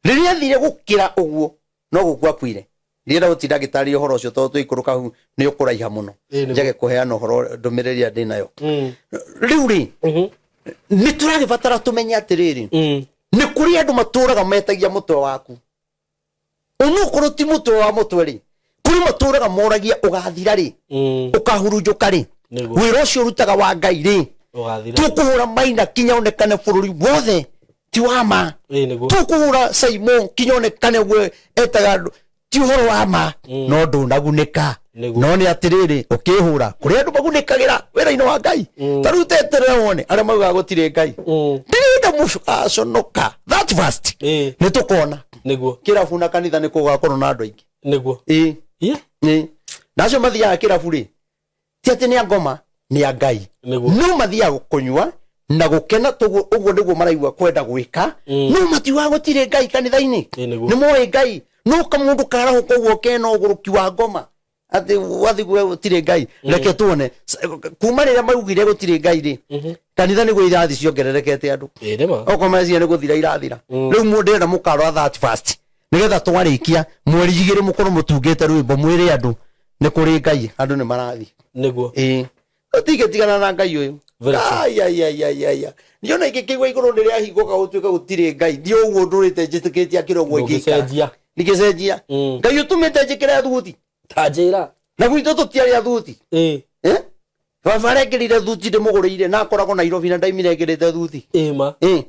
Rĩrĩa athire gũkĩra ũguo, no gũkua akuire. Ndienda gũtinda ngĩtarĩria ũhoro ũcio tondũ tũikũrũka hau nĩ ũkũraiha mũno. Ĩĩ, nĩguo. Njage kũheana ũhoro ndũmĩrĩri ĩrĩa ndĩ nayo. Rĩu rĩ, nĩ tũragĩbatara tũmenye atĩrĩrĩ, nĩ kũrĩ andũ matũraga metagia mũtwe waku. Onokorwo ti mũtwe wa mũtwe rĩ, kũrĩ matũraga moragia ũgathira rĩ, ũkahurunjũka rĩ, Nĩguo. wĩra ũcio ũrutaga wa Ngai rĩ. Ũgathira. Tũkũhũra Maina kinya onekane bũrũri wothe ti wa ma. Ĩĩ, nĩguo. Tũkũhũra Saimo kinya onekane we etaga andũ ti ũhoro wa ma, no ndũnagunĩka. Nĩguo. No nĩ atĩrĩrĩ, ũkĩhũra kũrĩ andũ magunĩkagĩra wĩra-inĩ wa Ngai. Ta rĩu teterera wone arĩa maugaga gũtirĩ Ngai. Ndĩrenda mũgaconoka that fast. Nĩ tũkona. Nĩguo. Kĩrabu na kanitha nĩ kũgakorwo na andũ aingĩ. Nĩguo. Ĩĩ. Ĩĩ. Ĩĩ. Na acio mathiaga kĩrabu rĩ, ti atĩ nĩ a ngoma, nĩ a Ngai. Nĩguo. No mathiaga kũnyua na gũkena toguo ũguo nĩguo maraigua kwenda gwĩka, no matiugaga gũtirĩ Ngai kanitha-inĩ. Ĩĩ, nĩguo. Nĩ moĩ Ngai, no kamũndũ karahũka ũguo kena ũgũrũki wa ngoma atĩ wathi kuga gũtirĩ Ngai. Reke tuone kuma rĩrĩa maugire gũtirĩ Ngai rĩ, kanitha nĩguo irathi ciongererekete andũ. Ĩĩ, nĩma. Okorwo meciria nĩ gũthira irathira. Rĩu mũndũ ndĩrenda mũkarora that fast, nĩgetha twarĩkia mweri 2 mũkorwo mũtungĩte rwĩmbo mwĩre andũ nĩ kũrĩ Ngai, andũ nĩ marathiĩ. Nĩguo. Ĩĩ, tũtingĩtigana na Ngai ũyũ. Very true. Ai, ai, ai, ai, ai, ai. Niona ingĩkĩigua igũrũ nĩ rĩahingũka gũtuĩka gũtirĩ Ngai, ndiĩ ũguo ndũrĩte njĩtĩkĩtie akĩrĩ ũguo ingĩikara. Ndũngĩcenjia. Ndingĩcenjia. Ngai ũtũmĩte njĩkĩre thuti. Ta njĩra. Na gwitũ tũtiarĩ athuti. Ĩĩ. Eh? Baba arekĩrire thuti ndĩmũgũrĩire, na akoragwo Nairobi na ndaimire ekĩrĩte thuti. Ĩĩ, ma. Ĩĩ.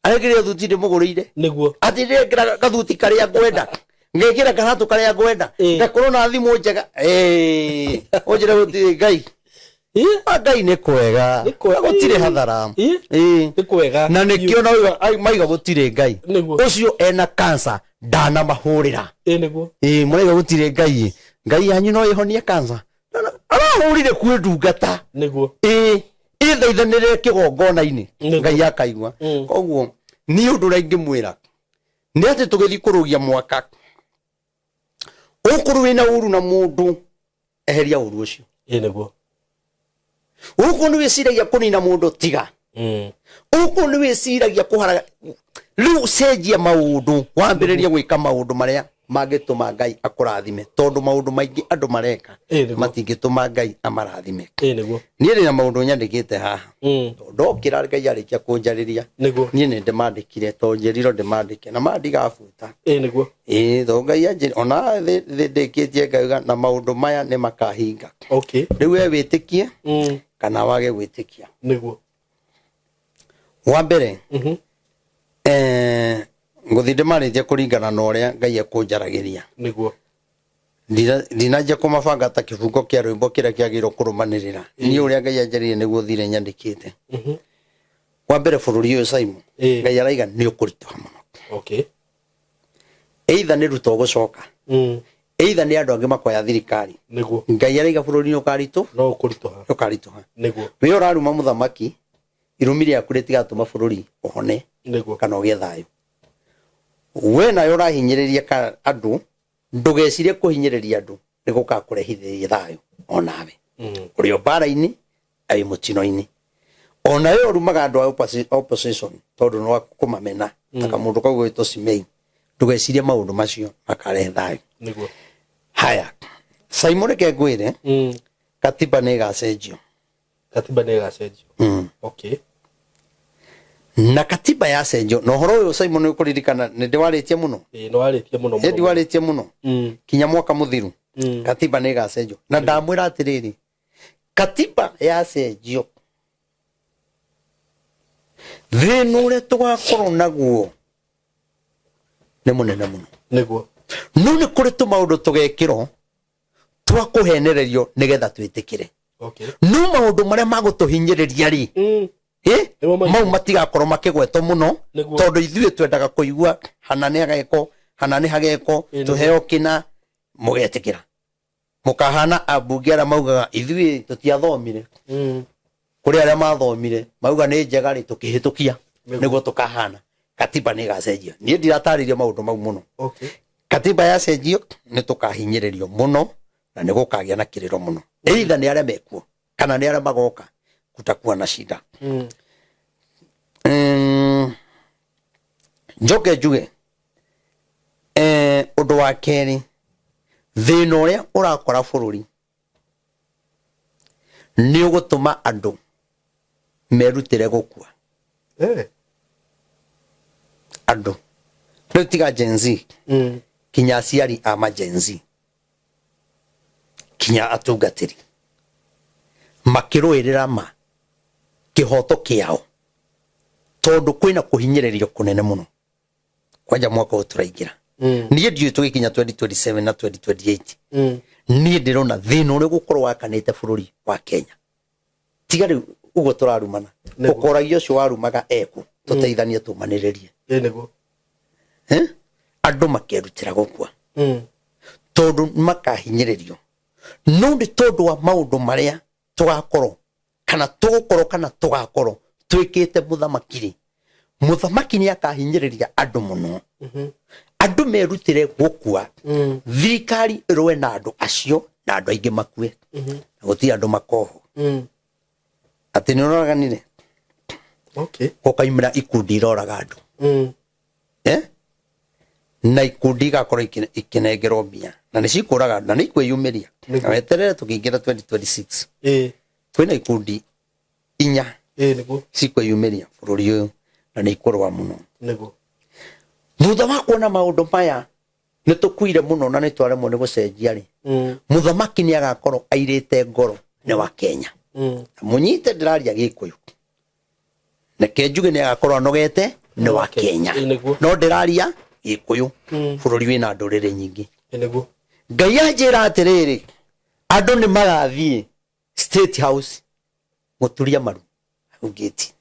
Arekĩrire thuti ndĩmũgũrĩire. Nĩguo. Atĩ ndĩrekĩra gathuti karĩa ngwenda, ngekĩra karatũ karĩa ngwenda, ngakorwo na thimũ njega. Ĩĩ. Ũnjĩre gũtirĩ Ngai. Ĩĩ. Ah, Ngai nĩ kwega. Nĩ kwega. Gũtirĩ hathara. Ĩĩ. Ĩĩ. Nĩ kwega. Na nĩkĩo na maiga gũtirĩ Ngai. Nĩguo. Ũcio ena cancer ndanamahũrĩra. Ĩĩ, nĩguo. Ĩĩ, mũraiga gũtirĩ Ngai. Ngai yanyu no ĩhonie cancer. Arahũrire kwĩ ndungata. Nĩguo. Ĩĩ, ĩthaithanĩrĩre kĩgongona-inĩ. Nĩguo. Ngai akaigua. Koguo niĩ ũndũ ũrĩa ingĩmwĩra nĩ atĩ tũgĩthiĩ kũrũgia mwaka, ũkorwo wĩna ũru na mũndũ, eheria ũru ũcio. Ĩĩ, nĩguo. Ũkorwo nĩ wĩciragia kũnina mũndũ, tiga. Ũkorwo nĩ wĩciragia kũharaga, rĩu cenjia maũndũ, wambĩrĩrie gwĩka maũndũ marĩa mangĩtũma Ngai akũrathime, tondũ maũndũ maingĩ andũ mareka Ĩĩ, nĩguo. matingĩtũma Ngai amarathime. Ĩĩ, nĩguo. Niĩ ndĩna maũndũ nyandĩkĩte haha. Ndokĩra Ngai arĩkia kũnjarĩria, Nĩguo. niĩ nĩ ndĩmandĩkire tondũ njĩrirwo ndĩmandĩke na mandigabuta. Ĩĩ, nĩguo. Ĩĩ, tondũ Ngai anjĩrire ona thĩ ndĩkĩtie ngauga na maũndũ maya nĩ makahinga. Okay. Rĩu we wĩtĩkie kana wage gwĩtĩkia. Nĩguo. Wa mbere, ngũthiĩ ndĩmarĩtie kũringana na ũrĩa Ngai ekũnjaragĩria. Nĩguo. Ndinanjia kũmabanga ta kĩbungo kĩa rwĩmbo kĩrĩa kĩagĩrĩirwo kũrũmanĩrĩra. Niĩ ũrĩa Ngai anjarĩirie nĩguo thire nyandĩkĩte. Wa mbere, bũrũri ũyũ Simon, Ngai araiga nĩ ũkũritũha mũno. Okay. Either nĩ Ruto ũgũcoka, either nĩ andũ angĩ makoya thirikari. Nĩguo. Ngai araiga bũrũri nĩ ũkaritũ No ũkũritũha. Ũkaritũha. Nĩguo. We ũraruma mũthamaki, irumi rĩaku rĩtigatũma bũrũri ũhone Nĩguo. kana ũgĩe thayũ. We nawe ũrahinyĩrĩria andũ, ndũgecirie kũhinyĩrĩria andũ nĩ gũkakũrehithĩria thayũ onawe. Ũrĩ o mbara-inĩ, arĩ mũtino-inĩ. Onawe ũrumaga andũ a opposition tondũ nĩ wakũmamena ta kamũndũ kau gwĩtwo Simei, ndũgecirie maũndũ macio makarehe thayũ. Niguo. Haya, Simon, reke ngwĩre, katiba nĩ ĩgacenjio. Katiba nĩ ĩgacenjio. Okay. Na katiba yacenjio, na ũhoro ũyũ Simon nĩ ũkũririkana nĩ ndĩwarĩtie mũno. Ĩĩ, nĩ warĩtie mũno mũno. Ĩ ndiwarĩtie mũno kinya mwaka mũthiru. Katiba nĩ ĩgacenjio, na ndamwĩra atĩrĩrĩ, katiba yacenjio, thĩna ũrĩa tũgakorwo naguo nĩ mũnene mũno. Niguo. No nĩ kũrĩ tũmaũndũ tũgekĩrwo twa kũhenererio nĩgetha twĩtĩkĩre. Okay. No maũndũ marĩa magũtũhinyĩrĩria rĩ, Nĩmo maingĩ. Mau matigakorwo makĩgwetwo mũno. Nĩguo. Tondũ ithuĩ twendaga kũigua hana nĩ hagekwo, hana nĩ hagekwo, Nĩguo. tũheo kĩna, mũgetĩkĩra, mũkahana ambunge arĩa maugaga ithuĩ tũtiathomire. Kũrĩ arĩa mathomire mauga nĩ njega rĩ, tũkĩhĩtũkia. Nĩguo. Nĩguo tũkahana. Katiba nĩ ĩgacenjio. Niĩ ndiratarĩria maũndũ mau mũno. Okay. Katiba yacenjio nĩ tũkahinyĩrĩrio mũno na nĩ gũkagĩa na kĩrĩro mũno, either nĩ arĩa mekuo kana nĩ arĩa magoka, kutakuwa na shida. Njoke njuge ũndũ wa kerĩ, thĩna ũrĩa ũrakora bũrũri nĩ ũgũtũma andũ merutĩre gũkua. Andũ rĩu tiga Gen Z, kinya aciari a ma Gen Z, kinya atungatĩri makĩrũĩrĩra ma kĩhoto kĩao, tondũ kwĩna kũhinyĩrĩrio kũnene mũno kwanja mwaka ũyũ tũraingĩra. Niĩ ndiũĩ tũgĩkinya 2027 na 2028. Niĩ ndĩrona thĩna ũrĩa ũgũkorwo wakanĩte bũrũri wa Kenya, tiga rĩu ũguo tũrarumana. Nĩguo. Ũkoragia ũcio warumaga eku tũteithanie tũmanĩrĩrie. Ĩĩ, nĩguo. Eh? Andũ makerutĩra gũkua tondũ makahinyĩrĩrio, no nĩ tondũ wa maũndũ marĩa tũgakorwo kana tũgũkorwo kana tũgakorwo twĩkĩte mũthamaki rĩ, mũthamaki nĩ akahinyĩrĩria andũ mũno, andũ merutĩre gũkua, thirikari ĩrũe na andũ acio na andũ aingĩ makue, na gũtirĩ andũ makohwo atĩ nĩ ũroraganire. Okay. Gũkaumĩra ikundi iroraga andũ. Eh? Na ikundi igakorwo ikĩnengerwo mbia na nĩ cikũraga andũ na nĩ ikwĩyumĩria. Nĩguo. Na weterere tũkĩingĩra 2026, Ĩĩ. kwĩna ikundi 4 Ĩĩ, nĩguo. cikwĩyumĩria bũrũri ũyũ na nĩ ikũrũa mũno. Nĩguo. Thutha wa kuona maũndũ maya nĩ tũkuire mũno na nĩ twaremwo nĩ gũcenjia rĩ, mũthamaki nĩ agakorwo airĩte ngoro nĩ wa Kenya. Na mũnyite ndĩraria Gĩkũyũ, reke njuge nĩ agakorwo anogete nĩ wa Kenya. Ĩĩ, nĩguo. No ndĩraria Gĩkũyũ, bũrũri wĩna ndũrĩrĩ nyingĩ. Ĩĩ, nĩguo. Ngai anjĩra atĩrĩrĩ, andũ nĩ magathiĩ State House gũturia maru hau ngĩti,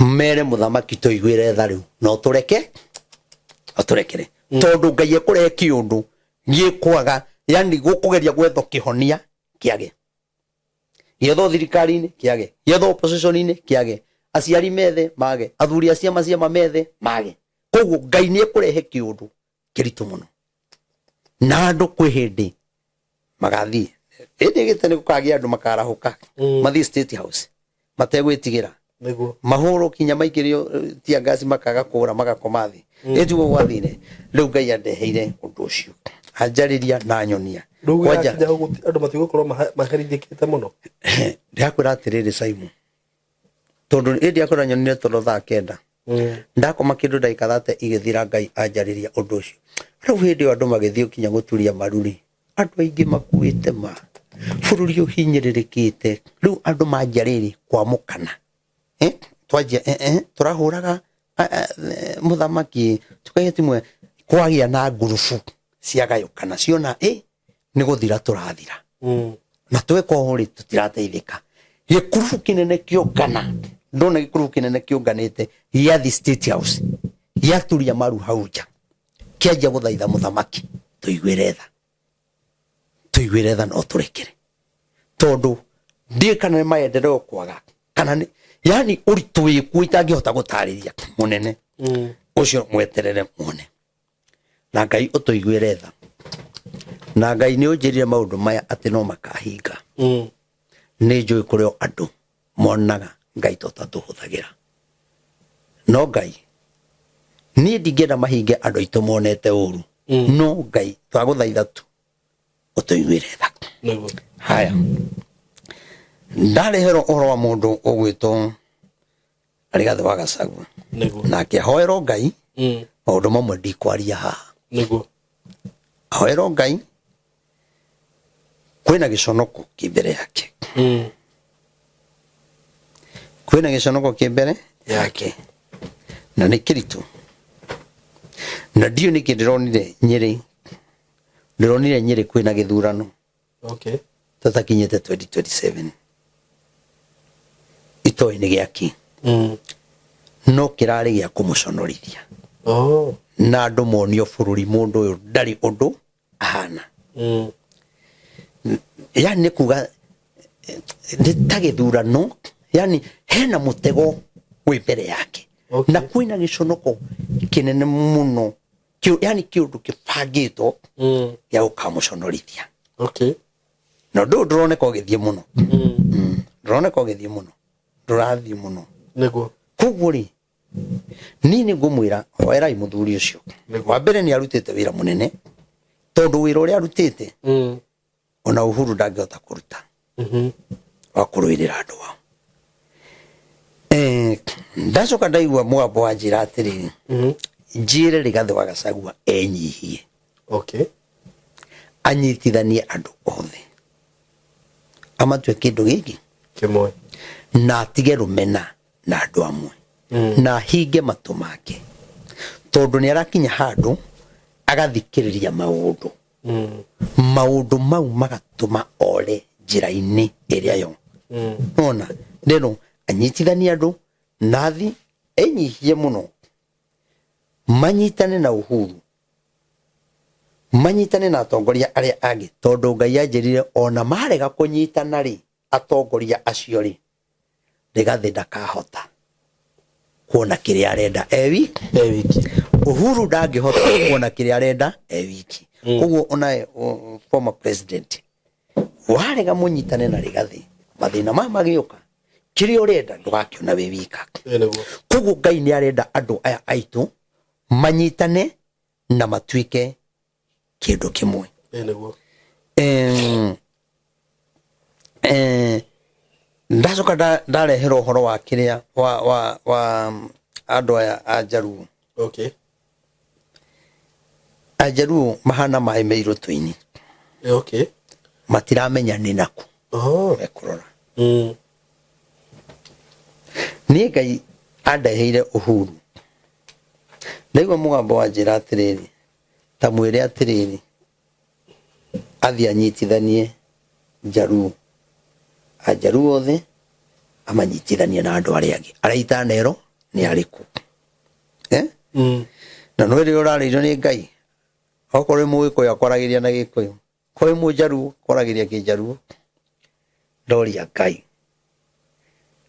mere mũthamaki tũiguĩre tha rĩu, no tũreke atũrekere, tondũ Ngai ekũrehe kĩũndũ gĩkwaga, yani gũkũgeria gwetho kĩhonia kĩage, gĩethwo thirikari-inĩ kĩage, gĩethwo opposition-inĩ kĩage, aciari methe mage, athuri a ciama ciama methe mage. Koguo Ngai nĩ ekũrehe kĩũndũ kĩritũ mũno na andũ kwĩ hĩndĩ magathiĩ ĩndĩ gĩte nĩ gũkagĩa andũ makarahũka, mathiĩ State House mategwĩtigĩra. Nĩguo. Mahũrwo kinya maikĩrio tia ngasi, makaga kũra, magakoma thĩ. Ĩtiguo gwathire. Rĩu Ngai andeheire ũndũ ũcio, anjarĩria na nyonia. Rĩu Kwanja gĩgakinya hau andũ matigũkorwo maherithĩkĩte mũno. Ndĩrakwĩra atĩrĩrĩ Simon, tondũ ĩndĩ akwĩra nyonire toro thaa 9, ndakoma kĩndũ ndagĩka 30 igĩthira, Ngai anjarĩria ũndũ ũcio. Rĩu hĩndĩ ĩyo andũ magĩthiĩ kinya gũturia maru-rĩ, andũ aingĩ makuĩte, ma bũrũri ũhinyĩrĩrĩkĩte. Rĩu andũ manjia rĩrĩ kwamũkana, twanjia tũrahũraga mũthamaki tukaiga timwe, kwagĩa na ngurubu ciagayũkana, ciona nĩ gũthira tũrathira, na tweka ũũ rĩ tũtirateithĩka. Gĩkurubu kĩnene kĩongana, ndona gĩkurubu kĩnene kĩũnganĩte gĩathi State House, gĩaturia maru hau nja, kĩanjia gũthaitha mũthamaki, tũiguĩre tha, tũiguĩre tha, no tũrekere, tondũ ndiũĩ kana nĩ maendeleo kwaga. Kana nĩ yani ũritũ wĩkuo itangĩhota gũtarĩria mũnene. Ũcio mweterere muone. Na Ngai ũtũiguĩre tha. Na Ngai nĩ ũnjĩrire maũndũ maya atĩ no makahinga. Nĩ njũĩ kũrĩ o andũ monaga Ngai to tatũhũthagĩra. No Ngai niĩ ndingĩenda mahinge andũ aitũ monete ũru. No Ngai twagũthaitha tu ũtũiguĩre tha. Nĩguo. Haya, ndareherwo ũhoro wa mũndũ ũgwĩtwo Rigathĩ wa Gachagua. Nĩguo. Nake ahoerwo Ngai maũndũ mamwe ndikwaria haha. Nĩguo. Ahoerwo Ngai kwĩna gĩconoko kĩ mbere yake. Kwĩna gĩconoko kĩ mbere yake na nĩ kĩritũ, na ndiũ nĩkĩ ndĩronire Nyĩrĩ, ndĩronire Nyĩrĩ kwĩna gĩthurano. Okay. Tũtakinyĩte 2027 itoĩ nĩ gĩaki. No kĩrarĩ gĩa kũmũconorithia. Oh. Na andũ monio bũrũri mũndũ ũyũ ndarĩ ũndũ ahana. Yani nĩ kuga nĩ ta gĩthurano, yani hena mũtego wĩ mbere yake. Okay. Na kwĩna gĩconoko kĩnene mũno, yani kĩũndũ kĩbangĩtwo gĩa gũkamũconorithia. Okay. Na ũndũ ũyũ ndũroneka ũgĩthiĩ mũno. Ndũroneka ũgĩthiĩ mũno, ndũrathiĩ mũno. Nĩguo. Koguo rĩ, niĩ nĩ ngũmwĩra hoerai mũthuri ũcio. Wa mbere nĩ arutĩte wĩra mũnene, tondũ wĩra ũrĩa arutĩte ona Uhuru ndangĩhota kũruta wa kũrũĩrĩra andũ ao. Ndacoka ndaigua mũgambo wa njĩra atĩrĩrĩ, njĩre Rigathĩ wa Gachagua enyihie. Okay. Anyitithanie andũ othe, amatue kĩndũ gĩkĩ kĩmwe, na atige rũmena na andũ amwe, na ahinge matũ make, tondũ nĩ arakinya handũ agathikĩrĩria maũndũ. Maũndũ mau magatũma ore njĩra-inĩ ĩrĩa yo. Ona rĩro anyitithanie andũ na athi enyihie mũno, manyitane na Uhuru, manyitane na atongoria arĩa angĩ, tondũ Ngai anjĩrire ona marega kũnyitana rĩ, atongoria acio rĩ, Rigathĩ ndakahota kuona kĩrĩa arenda e wiki. E wiki. Uhuru ndangĩhota kuona kĩrĩa arenda e wiki. Koguo onaye former president warega mũnyitane na Rigathĩ, mathĩna maya magĩũka, kĩrĩa ũrenda ndũgakĩona wĩ wika. Nĩguo. Koguo Ngai nĩ arenda andũ aya aitũ manyitane na matuĩke kĩndũ kĩmwe. Nĩguo. Ndacoka ndareherwo ũhoro wa kĩrĩa wa andũ aya a Jaluo. Okay. Ajaluo mahana maĩ me irũtũ-inĩ. Okay. Matiramenya nĩ nakũ. Oh. Mekũrora. Niĩ Ngai andeheire Uhuru. Ndaigua mũgambo wa njĩra atĩrĩrĩ, ta mwĩre atĩrĩrĩ, athiĩ anyitithanie Jaluo. Ajaluo othe amanyitithanie na andũ arĩa angĩ. Arĩa itanerwo nĩ arĩkũ. Na no rĩrĩa ũrarĩirio nĩ Ngai, okorwo wĩ Mũgĩkũyũ akwaragĩria na Gĩkũyũ, okorwo wĩ Mũjaluo akwaragĩria Kĩjaluo. Ndoria Ngai,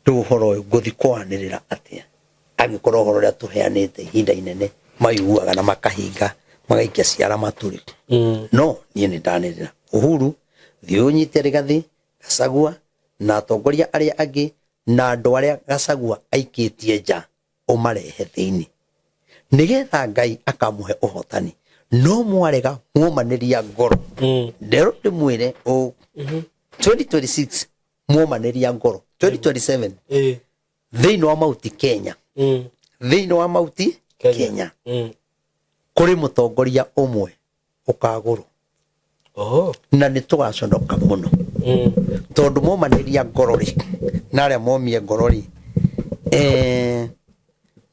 rĩu ũhoro ũyũ ngũthiĩ kwanĩrĩra atĩa angĩkorwo ũhoro ũrĩa tũheanĩte ihinda inene maiguaga na makahinga magaikia ciara matũrĩ. No niĩ nĩ ndanĩrĩra Uhuru, thiĩ ũnyite Rigathĩ Gachagua na atongoria arĩa angĩ na andũ arĩa Gachagua aikĩtie nja ũmarehe thĩinĩ, nĩgetha Ngai akamũhe ũhotani. No mwarega muomanĩria ngoro. Nderwo ndĩmwĩre ũũ, 2026 muomanĩria ngoro, 2027 thĩinĩ wa Mauti Kenya, thĩinĩ wa Mauti Kenya. Kenya kũrĩ mũtongoria ũmwe ũkagũrwo. Oh. Na nĩ tũgaconoka mũno. Tondũ momanĩria ngoro rĩ, na arĩa momie ngoro rĩ,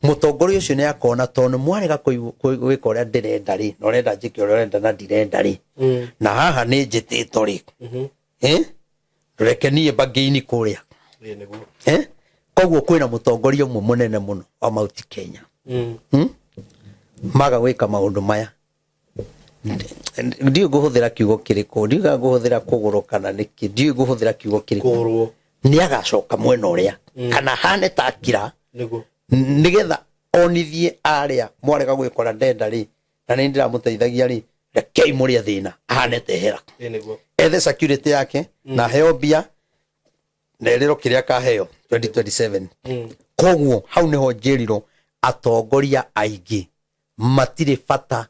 mũtongoria ũcio nĩ akona tondũ nĩ mwarega gwĩka ũrĩa ndĩrenda rĩ, na ũrenda njĩke ũrĩa ũrenda na ndirenda rĩ, na haha nĩ njĩtĩtwo rĩ, Reke niĩ mbangĩini kũrĩa. Nĩguo. Koguo kwĩna mũtongoria ũmwe mũnene mũno wa Mauti Kenya. Maga gwĩka maũndũ maya. Ndiũĩ ngũhũthĩra kiugo kĩrĩkũ, ndiũĩ kana ngũhũthĩra kũgũrũ kana nĩkĩ, ndiũĩ ngũhũthĩra kiugo kĩrĩkũ. Kũgũrwo. Nĩ agacoka mwena ũrĩa kana hane ta akira. Nĩguo. Nĩgetha onithie arĩa mwarega gwĩkora ndenda rĩ, na nĩ ndĩramũteithagia rĩ, rekei mũrĩe thĩna ahane tehera. Ĩĩ nĩguo. Ethe security yake na aheo mbia na erĩrwo kĩrĩa akaheo 2027. Koguo hau nĩho njĩrirwo atongoria aingĩ matirĩ bata,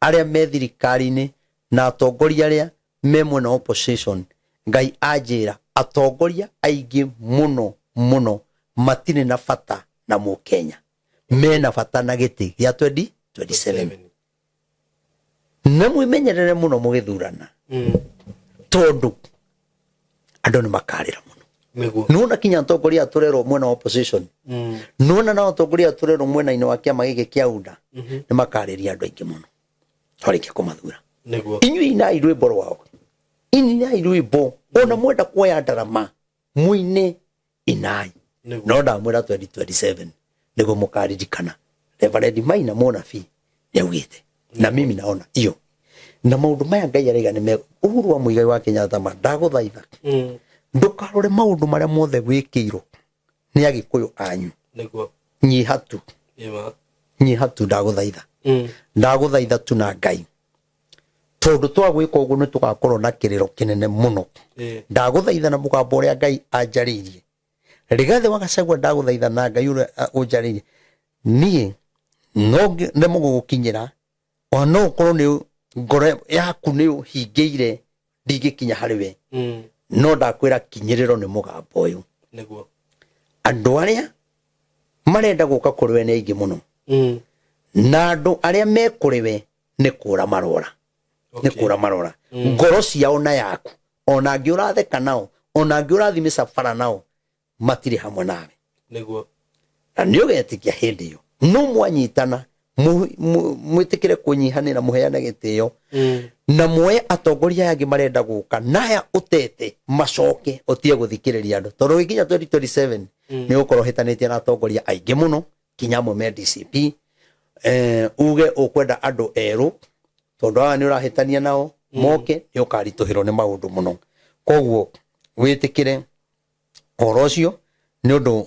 arĩa me thirikari-inĩ na atongoria arĩa me mwena wa opposition. Ngai anjĩra atongoria aingĩ mũno mũno matirĩ na bata na mũkenya, mena bata na gĩtĩ gĩa 2027. Na mwĩmenyerere mũno mũgĩthurana, tondũ andũ nĩ makarĩra mũno. Nĩguo. Nona kinya atongoria tũrerwo mwena wa opposition, nona na atongoria tũrerwo mwena-inĩ wa kĩama gĩkĩ kĩa UDA, nĩ makarĩria andũ aingĩ mũno twarĩkia kũmathura. Nĩguo. Inyuĩ inai rwĩmbo rwao, inai rwĩmbo, ona mwenda kuoya ndarama muine, inai. Nĩguo. No ndamwĩra 2027 nĩguo mũkaririkana Reverend Maina mũnabii nĩaugĩte, na mimi naona iyo na maũndũ maya Ngai araiga nĩ mega. Uhuru wa Muigai wa Kenyatta, ma ndagũthaitha, ndũkarore maũndũ marĩa mothe wĩkĩirwo nĩ Agĩkũyũ anyu. Nĩguo. Nyiha tu. Ĩma. Nyiha tu, ndagũthaitha. Ndagũthaitha tu na Ngai, tondũ twagwĩka ũguo nĩ tũgakorwo na kĩrĩro kĩnene mũno. Ndagũthaitha na mũgambo ũrĩa Ngai anjarĩirie, Rigathĩ wa Gachagua, ndagũthaitha na Ngai ũrĩa ũnjarĩirie, niĩ no ndemwo gũgũkinyĩra, ona no ũkorwo nĩ ngoro yaku nĩ ũhingĩire ndingĩkinya harĩ we, no ndakwĩra kinyĩrĩro nĩ mũgambo ũyũ. Nĩguo. Andũ arĩa marenda gũka kũrĩ we nĩ aingĩ mũno, na andũ arĩa me kũrĩ we nĩ kũra marora, nĩ kũra marora ngoro ciao na yaku. Ona angĩ ũratheka nao, ona angĩ ũrathiĩ mĩcabara nao, matirĩ hamwe nawe. Nĩguo. Na nĩ ũgetĩkia hĩndĩ ĩyo no mwanyitana, mwĩtĩkĩre kũnyihanĩra, mũheane gĩtĩo, na muoye atongoria aya angĩ marenda gũka naya ũtete macoke, ũtige gũthikĩrĩria andũ, tondũ gĩkinya 2027 nĩ ũgũkorwo ũhĩtanĩtie na atongoria aingĩ mũno, kinya amwe me DCP. Uge ũkwenda andũ erũ, tondũ aya nĩ ũrahĩtania nao moke, nĩ ũkaritũhĩrwo nĩ maũndũ mũno. Koguo wĩtĩkĩre ũhoro ũcio nĩ ũndũ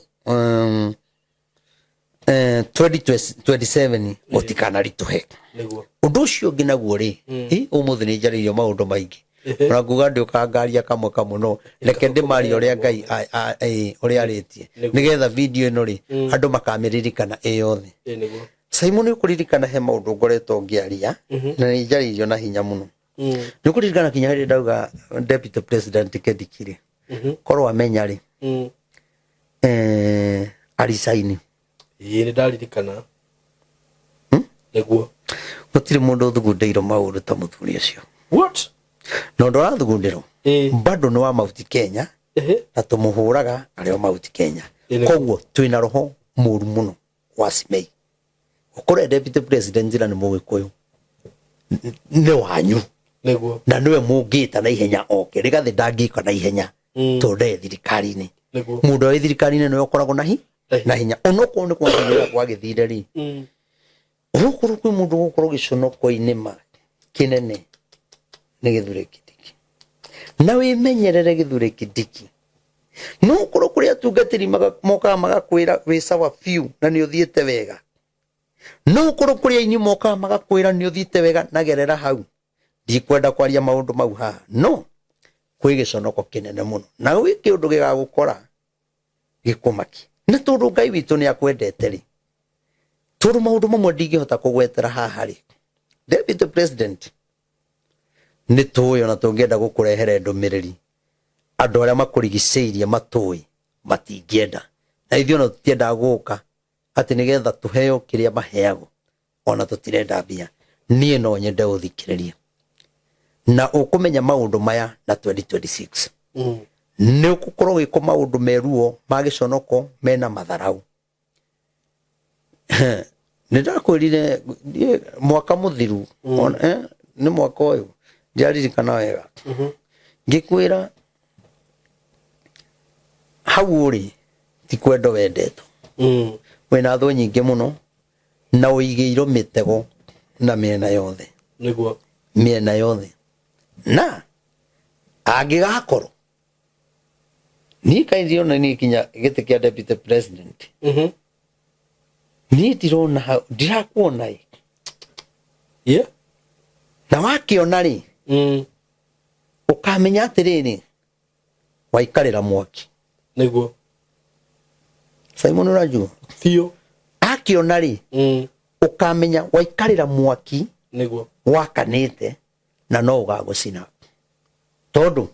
2027 gũtikanaritũhe. Nĩguo. Ũndũ ũcio ũngĩ naguo rĩ, ũmũthĩ nĩ njarĩirio maũndũ maingĩ, ona nguga ndĩũkaga ngaria kamwe kamwe, no reke ndĩmarie ũrĩa Ngai ũrĩa arĩtie, nĩgetha video ĩno rĩ, andũ makamĩririkana ĩ yothe. Ĩĩ nĩguo. Simon, ũkũririkana he maũndũ ngoretwo ngĩaria na nĩ njarĩirio na hinya mũno. Nĩ ũkũririkana kinya hĩndĩ ndauga Deputy President Kindiki rĩ, korwo amenya rĩ, aricaini. Ĩĩ, nĩ ndaririkana. Nĩguo. Gũtirĩ mũndũ ũthugundĩirwo maũndũ ta mũthuri ũcio. What? Na ũndũ ũrathugundĩrwo bado nĩ wa Mount Kenya, na tũmũhũraga arĩ o Mount Kenya. Ĩĩ nĩguo. Koguo twĩna roho mũru mũno wa Simei ũkorwo deputy president na nĩ mũgĩkũyũ nĩ wanyu, Nĩguo. na nĩwe mũngĩta na ihenya oke. Rigathĩ ndangĩka na ihenya tondũ ndarĩ thirikari-inĩ. Nĩguo. Mũndũ ũrĩa wĩ thirikari-inĩ nĩwe ũkoragwo na hi Na hinya. Na hinya, onokorwo nĩ kwagĩthire gwagĩthire rĩ, onokorwo kwĩ mũndũ ũgũkorwo gĩconoko-inĩ ma kĩnene nĩ Gĩthure Kindiki. Na wĩmenyerere Gĩthure Kindiki, no ũkorwo kũrĩ atungatĩri mokaga magakwĩra wĩ sawa biũ na nĩ ũthiĩte wega, no ũkorwo kũrĩ aini mokaga magakwĩra nĩ ũthiĩte wega na gerera hau. Ndikwenda kwaria maũndũ mau haha, no kwĩ gĩconoko kĩnene mũno na gwĩ kĩũndũ gĩgagũkora gĩkũmaki, na tondũ Ngai witũ nĩ akwendete rĩ, tondũ maũndũ mamwe ndingĩhota kũgwetera haha rĩ, Deputy President, nĩ tũĩ ona tũngĩenda gũkũrehere ndũmĩrĩri, andũ arĩa makũrigicĩirie matũĩ matingĩenda, na ithuĩ ona tũtiendaga gũka atĩ nĩgetha tũheo kĩrĩa maheagwo, ona tũtirenda mbia. Niĩ no nyende ũthikĩrĩrie na ũkũmenya maũndũ maya na 2026 nĩ ũgũkorwo wĩkwo maũndũ meruo ma gĩconoko mena matharau. Nĩ ndakwĩrire niĩ mwaka mũthiru, nĩ mwaka ũyũ, ndiaririkana wega, ngĩkwĩra hau ũrĩ ti kwendo wendetwo. Wĩna thũ nyingĩ mũno na ũigĩirwo mĩtego na mĩena yothe. Nĩguo. Mĩena yothe, na angĩgakorwo Niĩ kaĩ ndirona niĩ kinya gĩtĩ kĩa deputy president. Niĩ ndirona hau, ndirakuona ĩ. Na wakĩona rĩ, ũkamenya atĩrĩrĩ, waikarĩra mwaki. Nĩguo. Simon ũranjigua? Biũ. Akĩona rĩ, ũkamenya waikarĩra mwaki. Nĩguo. Wakanĩte na no ũgagũcina tondũ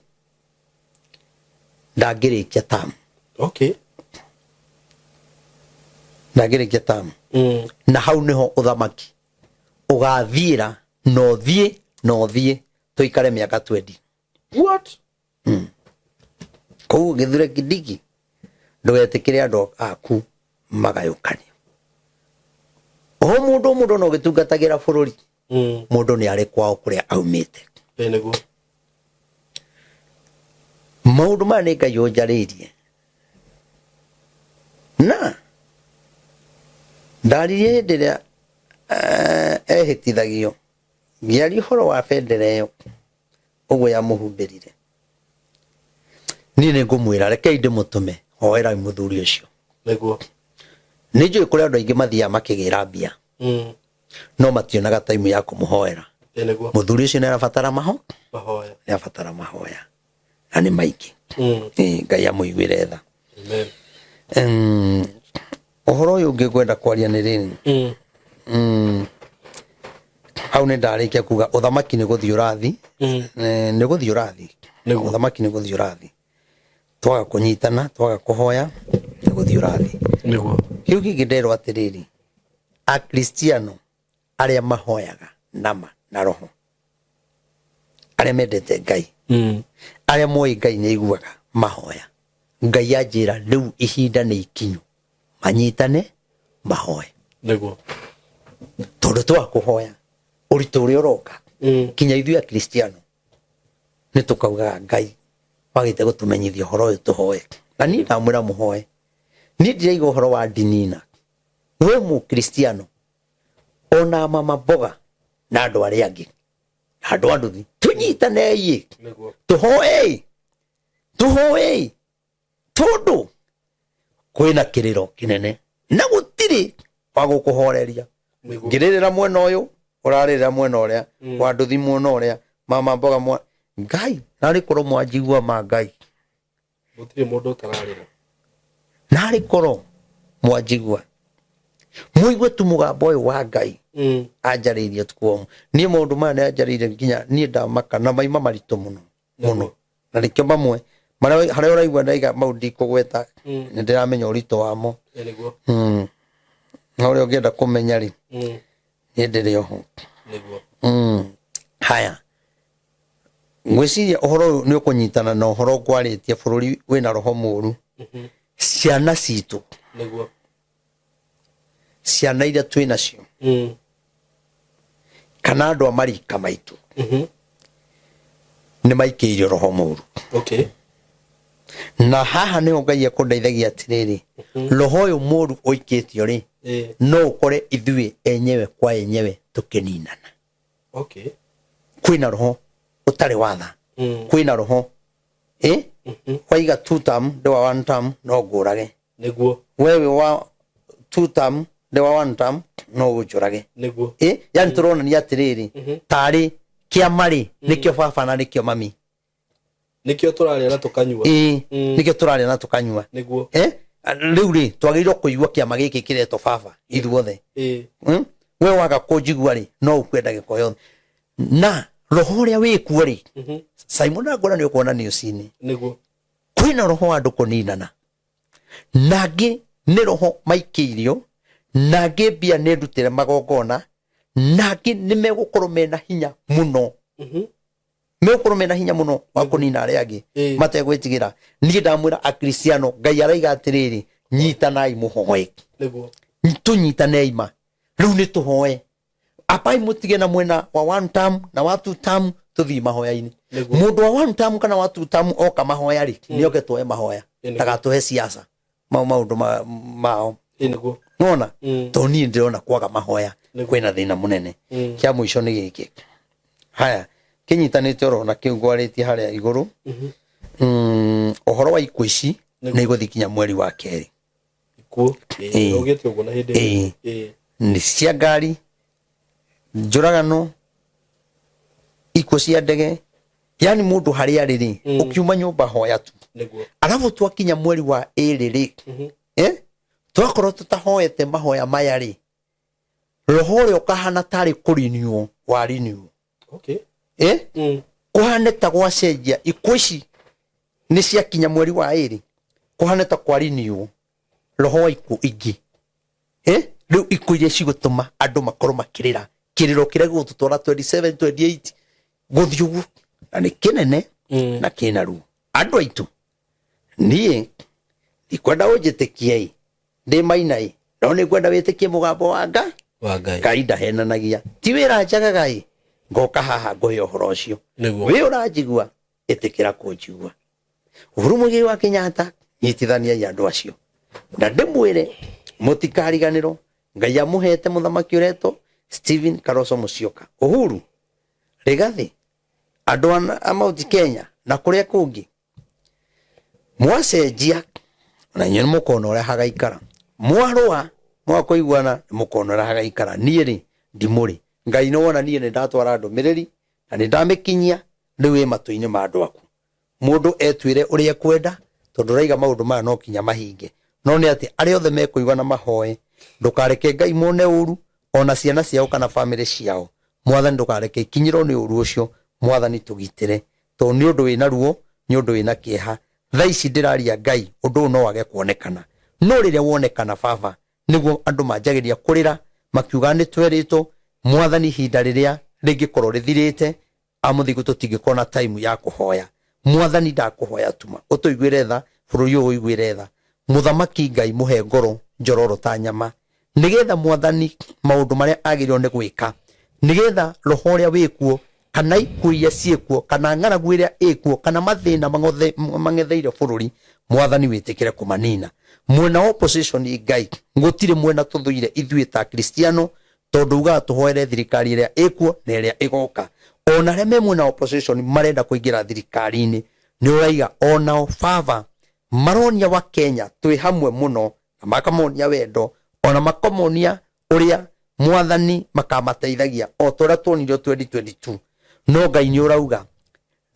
ndangĩrĩkia tamu. Okay. Ndangĩrĩkia tamu. Na hau nĩho ũthamaki ũgathiĩra na ũthiĩ na ũthiĩ tũikare mĩaka 20. What? Koguo Gĩthure Kindiki, ndũgetĩkĩre andũ aku magayũkanio. O mũndũ o mũndũ no ũgĩtungatagĩra bũrũri, mũndũ nĩ arĩ kwao kũrĩa aumĩte. Ĩ nĩguo. Maũndũ maya nĩ Ngai ũnjarĩirie na ndaririe hĩndĩ ĩrĩa ehĩtithagio ngĩaria ũhoro wa bendera ĩyo ũguo yamũhumbĩrire. Niĩ nĩ ngũmwĩra, rekei ndĩmũtũme, hoerai mũthuri ũcio. Nĩguo. Nĩ njũĩ kũrĩ andũ aingĩ mathiaga makĩgĩra mbia, no mationaga time ya kũmũhoera. Ĩ nĩguo. Mũthuri ũcio nĩ arabatara mahoya. Nĩ arabatara mahoya na nĩ maingĩ. Ngai amũiguĩre tha. Amen. Ũhoro ũyũ ũngĩ ngwenda kwaria nĩ rĩrĩ. Hau nĩ ndarĩkia kuga ũthamaki nĩ gũthiĩ ũrathi. Nĩ gũthiĩ ũrathi. Nĩguo. Ũthamaki nĩ gũthiĩ ũrathi. Twaga kũnyitana, twaga kũhoya, nĩ gũthiĩ ũrathi. Nĩguo. Kĩu kĩngĩ nderwo atĩrĩrĩ, Akristiano arĩa mahoyaga nama na roho, arĩa mendete Ngai, arĩa moĩ Ngai nĩ aiguaga mahoya, Ngai anjĩra rĩu ihinda nĩ ikinyu manyitane mahoe. Nĩguo. Tondũ twaga kũhoya ũritũ ũrĩa ũroka, kinya ithuĩ Akristiano nĩ tũkaugaga Ngai wagĩte gũtũmenyithia ũhoro ũyũ tũhoe. Na niĩ ndamwĩra mũhoe, niĩ ndiraiga ũhoro wa ndini na we Mũkristiano ona mama mboga na andũ arĩa angĩ na andũ a nduthi, tũnyitanei, tũhoei, tũhoei, tondũ kwĩna kĩrĩro kĩnene na gũtirĩ wa gũkũhoreria. Ngĩrĩrĩra mwena ũyũ, ũrarĩrĩra mwena ũrĩa, wa nduthi mwena ũrĩa, mama mboga mwa Ngai, narĩ korwo mwanjigua ma Ngai. Gũtirĩ mũndũ ũtararĩra. Narĩ korwo mwanjigua mũigue tu mũgambo ũyũ wa Ngai. Anjarĩirie ũtukũ wa ũmũthĩ. Niĩ maũndũ maya nĩ anjarĩirie nginya niĩ ndamaka na maima maritũ mũno mũno. Na nĩkĩo mamwe harĩa ũraigua ndaiga mau ndikũgweta, nĩ ndĩramenya ũritũ wamo. Nĩguo. Na ũrĩa ũngĩenda kũmenya rĩ, niĩ ndĩrĩ oho. Nĩguo. Haya, ngwĩciria ũhoro ũyũ nĩ ũkũnyitana na ũhoro ngwarĩtie bũrũri wĩna roho mũru. Ciana citũ. Nĩguo. Ciana iria twĩ nacio. Kana andũ a marika maitũ. Nĩ maikĩirio roho mũru. Okay. Na haha nĩho Ngai ekũndeithagia atĩrĩrĩ, roho ũyũ mũru ũikĩtio rĩ, no ũkore ithuĩ enyewe kwa enyewe tũkĩninana. Okay. Kwĩna roho ũtarĩ watha. Kwĩna roho. Waiga 2 term, ndĩ wa 1 term, no ngũrage. Nĩguo. Wewe wa 2 term, ndĩ wa 1 term, no ũnjũrage. Nĩguo. Yani tũronania atĩrĩrĩ, tarĩ kĩama rĩ, nĩkĩo baba na nĩkĩo mami. Nĩkĩo tũrarĩa na tũkanyua. Nĩkĩo tũrarĩa na tũkanyua. Nĩguo. Rĩu rĩ, twagĩrĩirwo kũigua kĩama gĩkĩ kĩretwo baba ithuothe. We waga kũnjigua rĩ, no ũkue ndagĩka o yothe. Na roho ũrĩa wĩkuo rĩ, Simon Angora nĩ ũkuona news-inĩ. Nĩguo. Kwĩna roho wa andũ kũninana. Na angĩ nĩ roho maikĩirio, na angĩ mbia nĩ ndutĩre magongona, na angĩ nĩ megũkorwo mena hinya mũno. Megũkorwo mena hinya mũno wa kũnina arĩa angĩ, mategwĩtigĩra. Niĩ ndamwĩra Akristiano, Ngai araiga atĩrĩrĩ, nyitanai mũhoe. Nĩguo. Tũnyitanei ma. Rĩu nĩ tũhoe. Apai mũtige na mwena wa 1 term na wa 2 term tũthiĩ mahoya-inĩ. Nĩguo. Mũndũ wa 1 term kana wa 2 term oka mahoya rĩ, nĩ oke tuoe mahoya. Nĩguo. Ndagatũhe siasa. Mau maũndũ mao. Nĩguo. Nĩwona? Tondũ niĩ ndĩrona kwaga mahoya kwĩna thĩna mũnene. Kĩa mũico nĩ gĩkĩ. Haya, kĩnyitanĩte oro na kĩu ngwarĩtie harĩa igũrũ. Ũhoro wa ikuũ ici nĩ igũthiĩ kinya mweri wa kerĩ. Ikuũ. Ĩĩ. Ugĩte ũguo na hĩndĩ Ĩĩ. ĩyo. Nĩ cia ngari, njũragano, ikuũ cia ndege, yani mũndũ harĩa arĩ rĩ, ũkiuma nyũmba hoya tu. Nĩguo. Arabu twakinya mweri wa ĩrĩ rĩ, twakorwo tũtahoete mahoya maya rĩ, roho ũrĩa ũkahana tarĩ kũriniwo wariniwo. Okay. Kũhane ta gwacenjia ikuũ ici nĩ ciakinya mweri wa ĩrĩ, kũhane ta kwariniwo roho wa ikuũ ingĩ. Rĩu ikuũ iria cigũtũma andũ makorwo makĩrĩra kĩrĩro kĩrĩa gĩgũtũtwara 27 28 gũthiĩ ũguo, na nĩ kĩnene na kĩna ruo. Andũ aitũ, niĩ ndikwenda ũnjĩtĩkie ĩ, ndĩ maina ĩ, no nĩ ngwenda wĩtĩkie mũgambo wa Ngai. Wa Ngai. Ngai ndahenanagia, ti wĩra njagaga ĩ, ngoka haha ngũhe ũhoro ũcio. Nĩguo. Wĩ ũranjigua, ĩtĩkĩra kũnjigua. Uhuru Muigai wa Kenyatta, nyitithaniai andũ acio na ndĩmwĩre mũtikariganĩrwo Ngai amũhete mũthamaki ũretwo Stephen Kalonzo Musyoka. Uhuru, Rigathi, andũ a Mount Kenya na kũrĩa kũngĩ, mwacenjia na inyuĩ nĩmũkona ũrĩa hagaikara. Mwarũa mwaga kũiguana nĩmũkona ũrĩa hagaikara. Niĩ rĩ ndimũrĩ Ngai nĩwona niĩ nĩndatwara ndũmĩrĩri na nĩndamĩkinyia, rĩu ĩ matũ-inĩ ma andũ aku. Mũndũ etuĩre ũrĩa ekwenda, tondũ ũraiga maũndũ maya no kinya mahinge. No nĩ atĩ arĩa othe mekũigua na mahoe, ndũkareke Ngai mone ũru, ona ciana ciao kana bamĩrĩ ciao. Mwathani ndũkareke ikinyĩrwo nĩ ũru ũcio, Mwathani tũgitĩre, tondũ nĩ ũndũ wĩna ruo, nĩ ũndũ wĩna kĩeha. Thaa ici ndĩraria Ngai, ũndũ ũyũ no wage kuonekana, no rĩrĩa wonekana baba, nĩguo andũ manjagĩria kũrĩra makiuga nĩ twerĩtwo. Mwathani, ihinda rĩrĩa rĩngĩkorwo rĩthirĩte, amũthingu tũtingĩkorwo na time ya kũhoya. Mwathani ndakũhoya tuma ũtũiguĩre tha, bũrũri ũyũ ũiguĩre tha. Mũthamaki Ngai mũhe ngoro njororo ta nyama, nĩgetha Mwathani maũndũ marĩa agĩrĩirwo nĩ gwĩka, nĩgetha roho ũrĩa wĩkuo, kana ikuũ iria ciĩkuo, kana ng'aragu ĩrĩa ĩkuo, kana mathĩna mang'etheire bũrũri, Mwathani wĩtĩkĩre kũmanina. Mwena wa opposition Ngai, gũtirĩ mwena tũthũire ithuĩ ta Kristiano, tondũ ugaga tũhoere thirikari ĩrĩa ĩkuo na ĩrĩa ĩgoka. Ona arĩa me mwena wa opposition marenda kũingĩra thirikari-inĩ, nĩ ũraiga onao baba maronia wa Kenya twĩ hamwe mũno, na makamonia wendo, ona makamonia ũrĩa Mwathani makamateithagia o ta ũrĩa tuonirio 2022. No Ngai nĩ ũrauga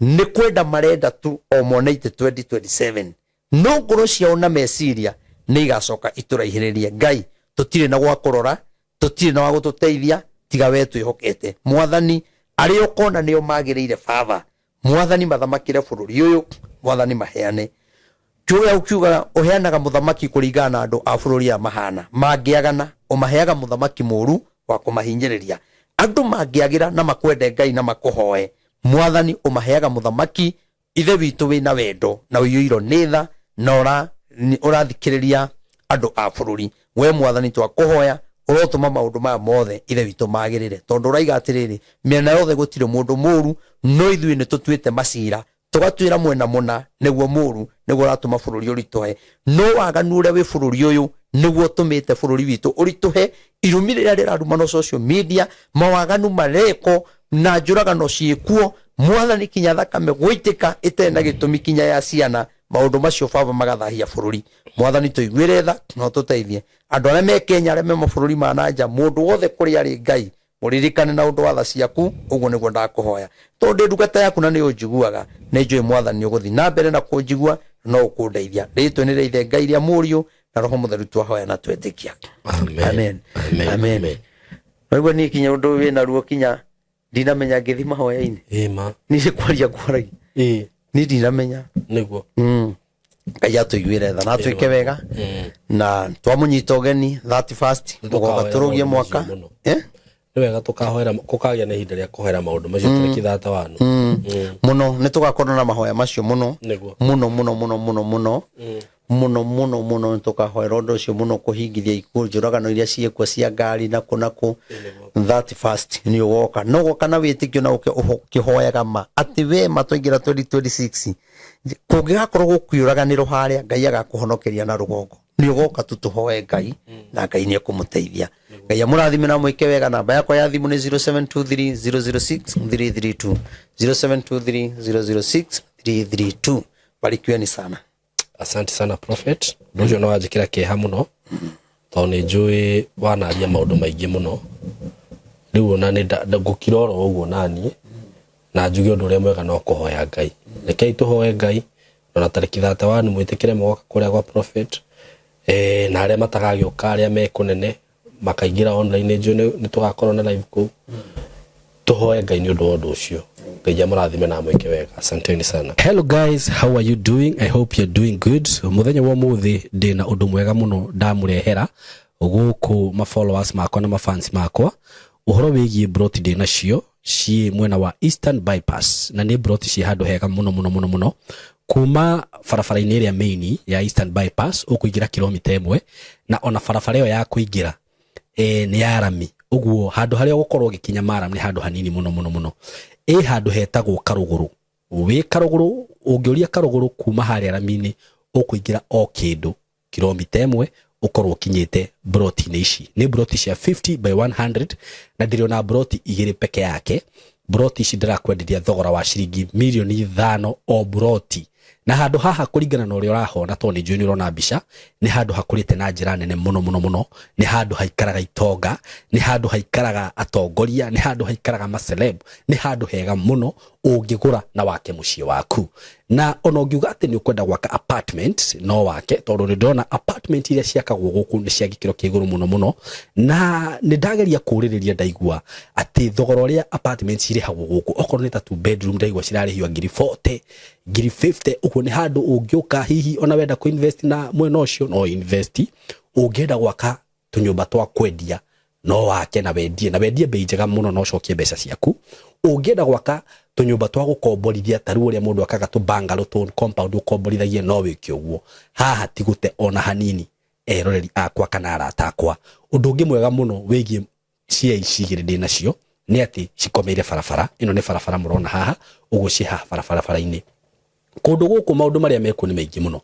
nĩ kwenda marenda tu o mone itĩ 2027, no ngoro ciao na meciria nĩ igacoka itũraihĩrĩrie. Ngai tũtirĩ na gwa kũrora, tũtirĩ na wa gũtũteithia, tiga we twĩhokete. Mwathani, arĩa ũkona nĩo magĩrĩire baba, Mwathani mathamakĩre bũrũri ũyũ, Mwathani maheane. Kiugo gĩaku kiugaga ũheanaga mũthamaki kũringana na andũ a bũrũri aya mahana. Mangĩagana, ũmaheaga mũthamaki mũru wa kũmahinyĩrĩria. Andũ mangĩagĩra na makwende Ngai na makũhoe, Mwathani ũmaheaga mũthamaki ithe witũ wĩna wendo na ũiyũirwo nĩ tha na ũrathikĩrĩria andũ a bũrũri. We Mwathani twakũhoya ũrotũma maũndũ maya mothe ithe witũ magĩrĩre, tondũ ũraiga atĩrĩrĩ, mĩena yothe gũtirĩ mũndũ mũru, no ithuĩ nĩ tũtuĩte macira tũgatuĩra mwena mũna nĩguo mũru, nĩguo ũratũma bũrũri ũritũhe. No waganu ũrĩa wĩ bũrũri ũyũ nĩguo ũtũmĩte bũrũri witũ ũritũhe. Irumi rĩrĩa rĩrarumanwo social media, mawaganu marekwo na njũragano ciĩkuo, Mwathani kinya thakame gũitĩka ĩtarĩ na gĩtũmi kinya ya ciana, maũndũ macio baba magathahia bũrũri. Mwathani tũiguĩre tha na ũtũteithie. Andũ arĩa me Kenya, arĩa me mabũrũri ma na nja, mũndũ wothe kũrĩa arĩ, Ngai mũririkane na ũndũ wa tha ciaku. Ũguo nĩguo ndakũhoya, tondũ ndĩ ndungata yaku na nĩ ũnjiguaga. Nĩ njũĩ Mwathani nĩ ũgũthiĩ na mbere na kũnjigua, no ũkũndeithia. Rĩtwa nĩ rĩa Ithe Ngai, rĩa Mũriũ na Roho Mũtheru, twahoya na twetĩkia. Amen. Amen. Amen. Amen. Amen. Waigua niĩ kinya ũndũ ũyũ wĩna ruo, kinya ndinamenya ngĩthi mahoya-inĩ. Ĩma. Niĩ nĩ kwaria ngwaragia, niĩ ndinamenya. Nĩguo. Ngai atũiguĩre tha na atwĩke wega, na twamũnyita ũgeni 31st mũgoka tũrũgie mwaka. Mũno. Nĩ wega tũkahoera, kũkagĩa na ihinda rĩa kũhoera maũndũ macio tarĩki 31. Mũno nĩ tũgakorwo na mahoya macio mũno. Nĩguo. Mũno mũno mũno mũno mũno mũno mũno mũno nĩ tũkahoera ũndũ ũcio mũno, kũhingithia ikuũ, njũragano iria ciĩkuo cia ngari na kũ na kũ. 31st nĩ ũgoka, no goka na wĩtĩkio na ũke ũkĩhoyaga ma atĩ we ma twaingĩra 2026 kũngĩgakorwo gũkiũraganĩrwo harĩa Ngai agakũhonokeria na rũgongo, nĩ ũgoka tu tũhoe Ngai na Ngai nĩ ekũmũteithia. Ngai amũrathime na mwĩke wega. Namba yakwa ya thimũ nĩ 0723 006 332, 0723 006 332. Barikiweni sana. Asante sana, Prophet. Ũndũ ũcio nĩ wanjĩkĩra kĩeha mũno, tondũ nĩ njũĩ wanaria maũndũ maingĩ mũno. Rĩu ona nĩ ngũkira oro ũguo naniĩ na njuge ũndũ ũrĩa mwega no kũhoya Ngai. Rekei tũhoe Ngai, ona tarĩki 31 mwĩtĩkĩre mũgoka kũrĩa gwa Prophet, na arĩa matagagĩũka, arĩa me kũnene makaingĩra online, njũĩ nĩ tũgakorwo na live kũu. Tuhoe Ngai nĩ ũndũ wa ũndũ ũcio. Ngai amũrathime na amwĩke wega. Asanteni sana. Hello guys, how are you doing? I hope you're doing good. Mũthenya wa ũmũthĩ ndĩna ũndũ mwega mũno ndamũrehera gũkũ ma followers makwa na ma fans makwa, ũhoro wĩgiĩ broti ndĩnacio ciĩ mwena wa Eastern Bypass, na nĩ broti ciĩ handũ hega mũno mũno mũno mũno. Kuma barabara-inĩ ĩrĩa main ya Eastern Bypass ũkũingĩra kilomita 1, na ona barabara ĩyo ya kũingĩra nĩ ya rami, ũguo handũ harĩa ũgũkorwo ũgĩkinya maram nĩ handũ hanini mũno mũno mũno. Ĩ handũ hetagwo Karũgũrũ. Wĩ Karũgũrũ, ũngĩũria Karũgũrũ kuma harĩa rami-inĩ, ũkũingĩra o kĩndũ kilomita 1, ũkorwo ũkinyĩte broti-inĩ ici. Nĩ broti cia 50 by 100, na ndĩrĩ ona broti igĩrĩ peke yake. Broti ici ndĩrakwenderia thogora wa ciringi mirioni 5 o broti. Na handũ haha, kũringana na ũrĩa ũrahona, tondũ nĩ njũĩ nĩ ũrona mbica, nĩ handũ hakũrĩte na njĩra nene mũno mũno mũno. Nĩ handũ haikaraga itonga, nĩ handũ haikaraga atongoria, nĩ handũ haikaraga maceleb. Nĩ handũ hega mũno ũngĩgũra na wake mũciĩ waku. Na ona ũngiuga atĩ nĩ ũkwenda gwaka apartment, no wake, tondũ nĩ ndĩrona apartment iria ciakagwo gũkũ nĩ cia gĩkĩro kĩa igũrũ mũno mũno. Na nĩ ndageria kũũrĩrĩria, ndaigua atĩ thogora ũrĩa apartment cirĩhagwo gũkũ, okorwo nĩ ta two bedroom, ndaigua cirarĩhio ngiri 40, ngiri 50. Ũguo nĩ handũ ũngĩũka, hihi ona wenda kũ invest na mwena ũcio, no invest. Ũngĩenda gwaka tũnyũmba twa kwendia, no wake na wendie bei njega mũno na ũcokie mbeca ciaku. Ũngĩenda gwaka tũnyũmba twa gũkomborithia, ta rĩu ũrĩa mũndũ akaga tũ bungalow, tũ compound ũkomborithagie, no wĩke ũguo. Haha ti gũte ona hanini, eroreri akwa kana arata akwa. Ũndũ ũngĩ mwega mũno wĩgiĩ cia ici igĩrĩ ndĩ nacio nĩ atĩ cikomeire barabara ĩno. Nĩ barabara mũrona haha ũguo, ciĩ haha barabara-inĩ. Kũndũ gũkũ maũndũ marĩa mekuo nĩ maingĩ mũno.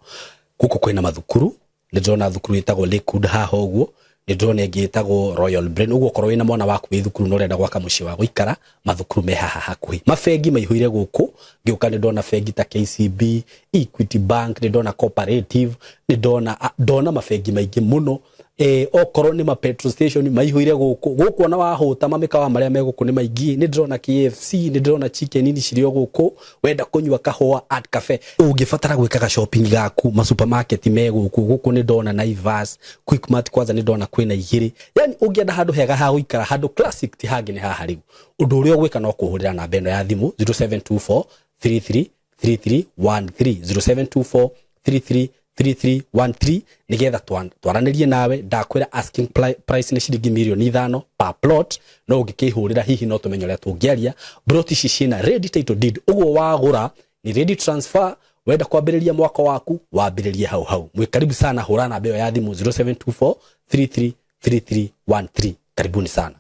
Gũkũ kwĩna mathukuru. Nĩ ndĩrona thukuru ĩtagwo Lakewood haha ũguo, nĩ ndĩrona ĩngĩ ĩtagwo Royal Brain. Ũguo okorwo wĩna mwana waku wĩ thukuru na ũrenda gwaka mũciĩ wa gũikara, mathukuru me haha hakuhĩ. Mabengi maihũire gũkũ. Ngĩũka nĩ ndona bengi ta KCB, Equity Bank, nĩ ndona Cooperative, nĩ ndona mabengi maingĩ mũno. Okorwo nĩ ma petrol station maihũire gũkũ. Gũkũ ona wahũta, mamĩkawa marĩa me gũkũ nĩ maingĩ. Nĩ ndĩrona KFC, nĩ ndĩrona Chicken Inn cirĩ o gũkũ. Wenda kũnyua kahũa, Art Cafe. Ũngĩbatara gwĩkaga shopping gaku, ma supermarket me gũkũ. Gũkũ nĩ ndona Naivas, Quickmart, kwanza nĩ ndona kwĩna igĩrĩ. Yani ũngĩenda handũ hega ha gũikara, handũ classic, ti hangĩ, nĩ haha. Rĩu ũndũ ũrĩa ũgwĩka no kũhũrĩra namba ĩno ya thimũ, 0724 33 3313, 0724 33 3313, nigetha twaranĩrie nawe. Ndakwĩra asking price nĩ ciringi mirioni 5 per plot, no ũngĩkĩhũrĩra hihi no tũmenye ũrĩa tũngĩaria. Plot ici ciĩna ready title deed, ũguo wagũra ni ready transfer. Wenda kwambĩrĩria mwaka waku, wambĩrĩrie hau hau. Mwĩ karibu sana. Hũra namba ĩyo ya thimũ, 0724 33 3313. Karibuni sana.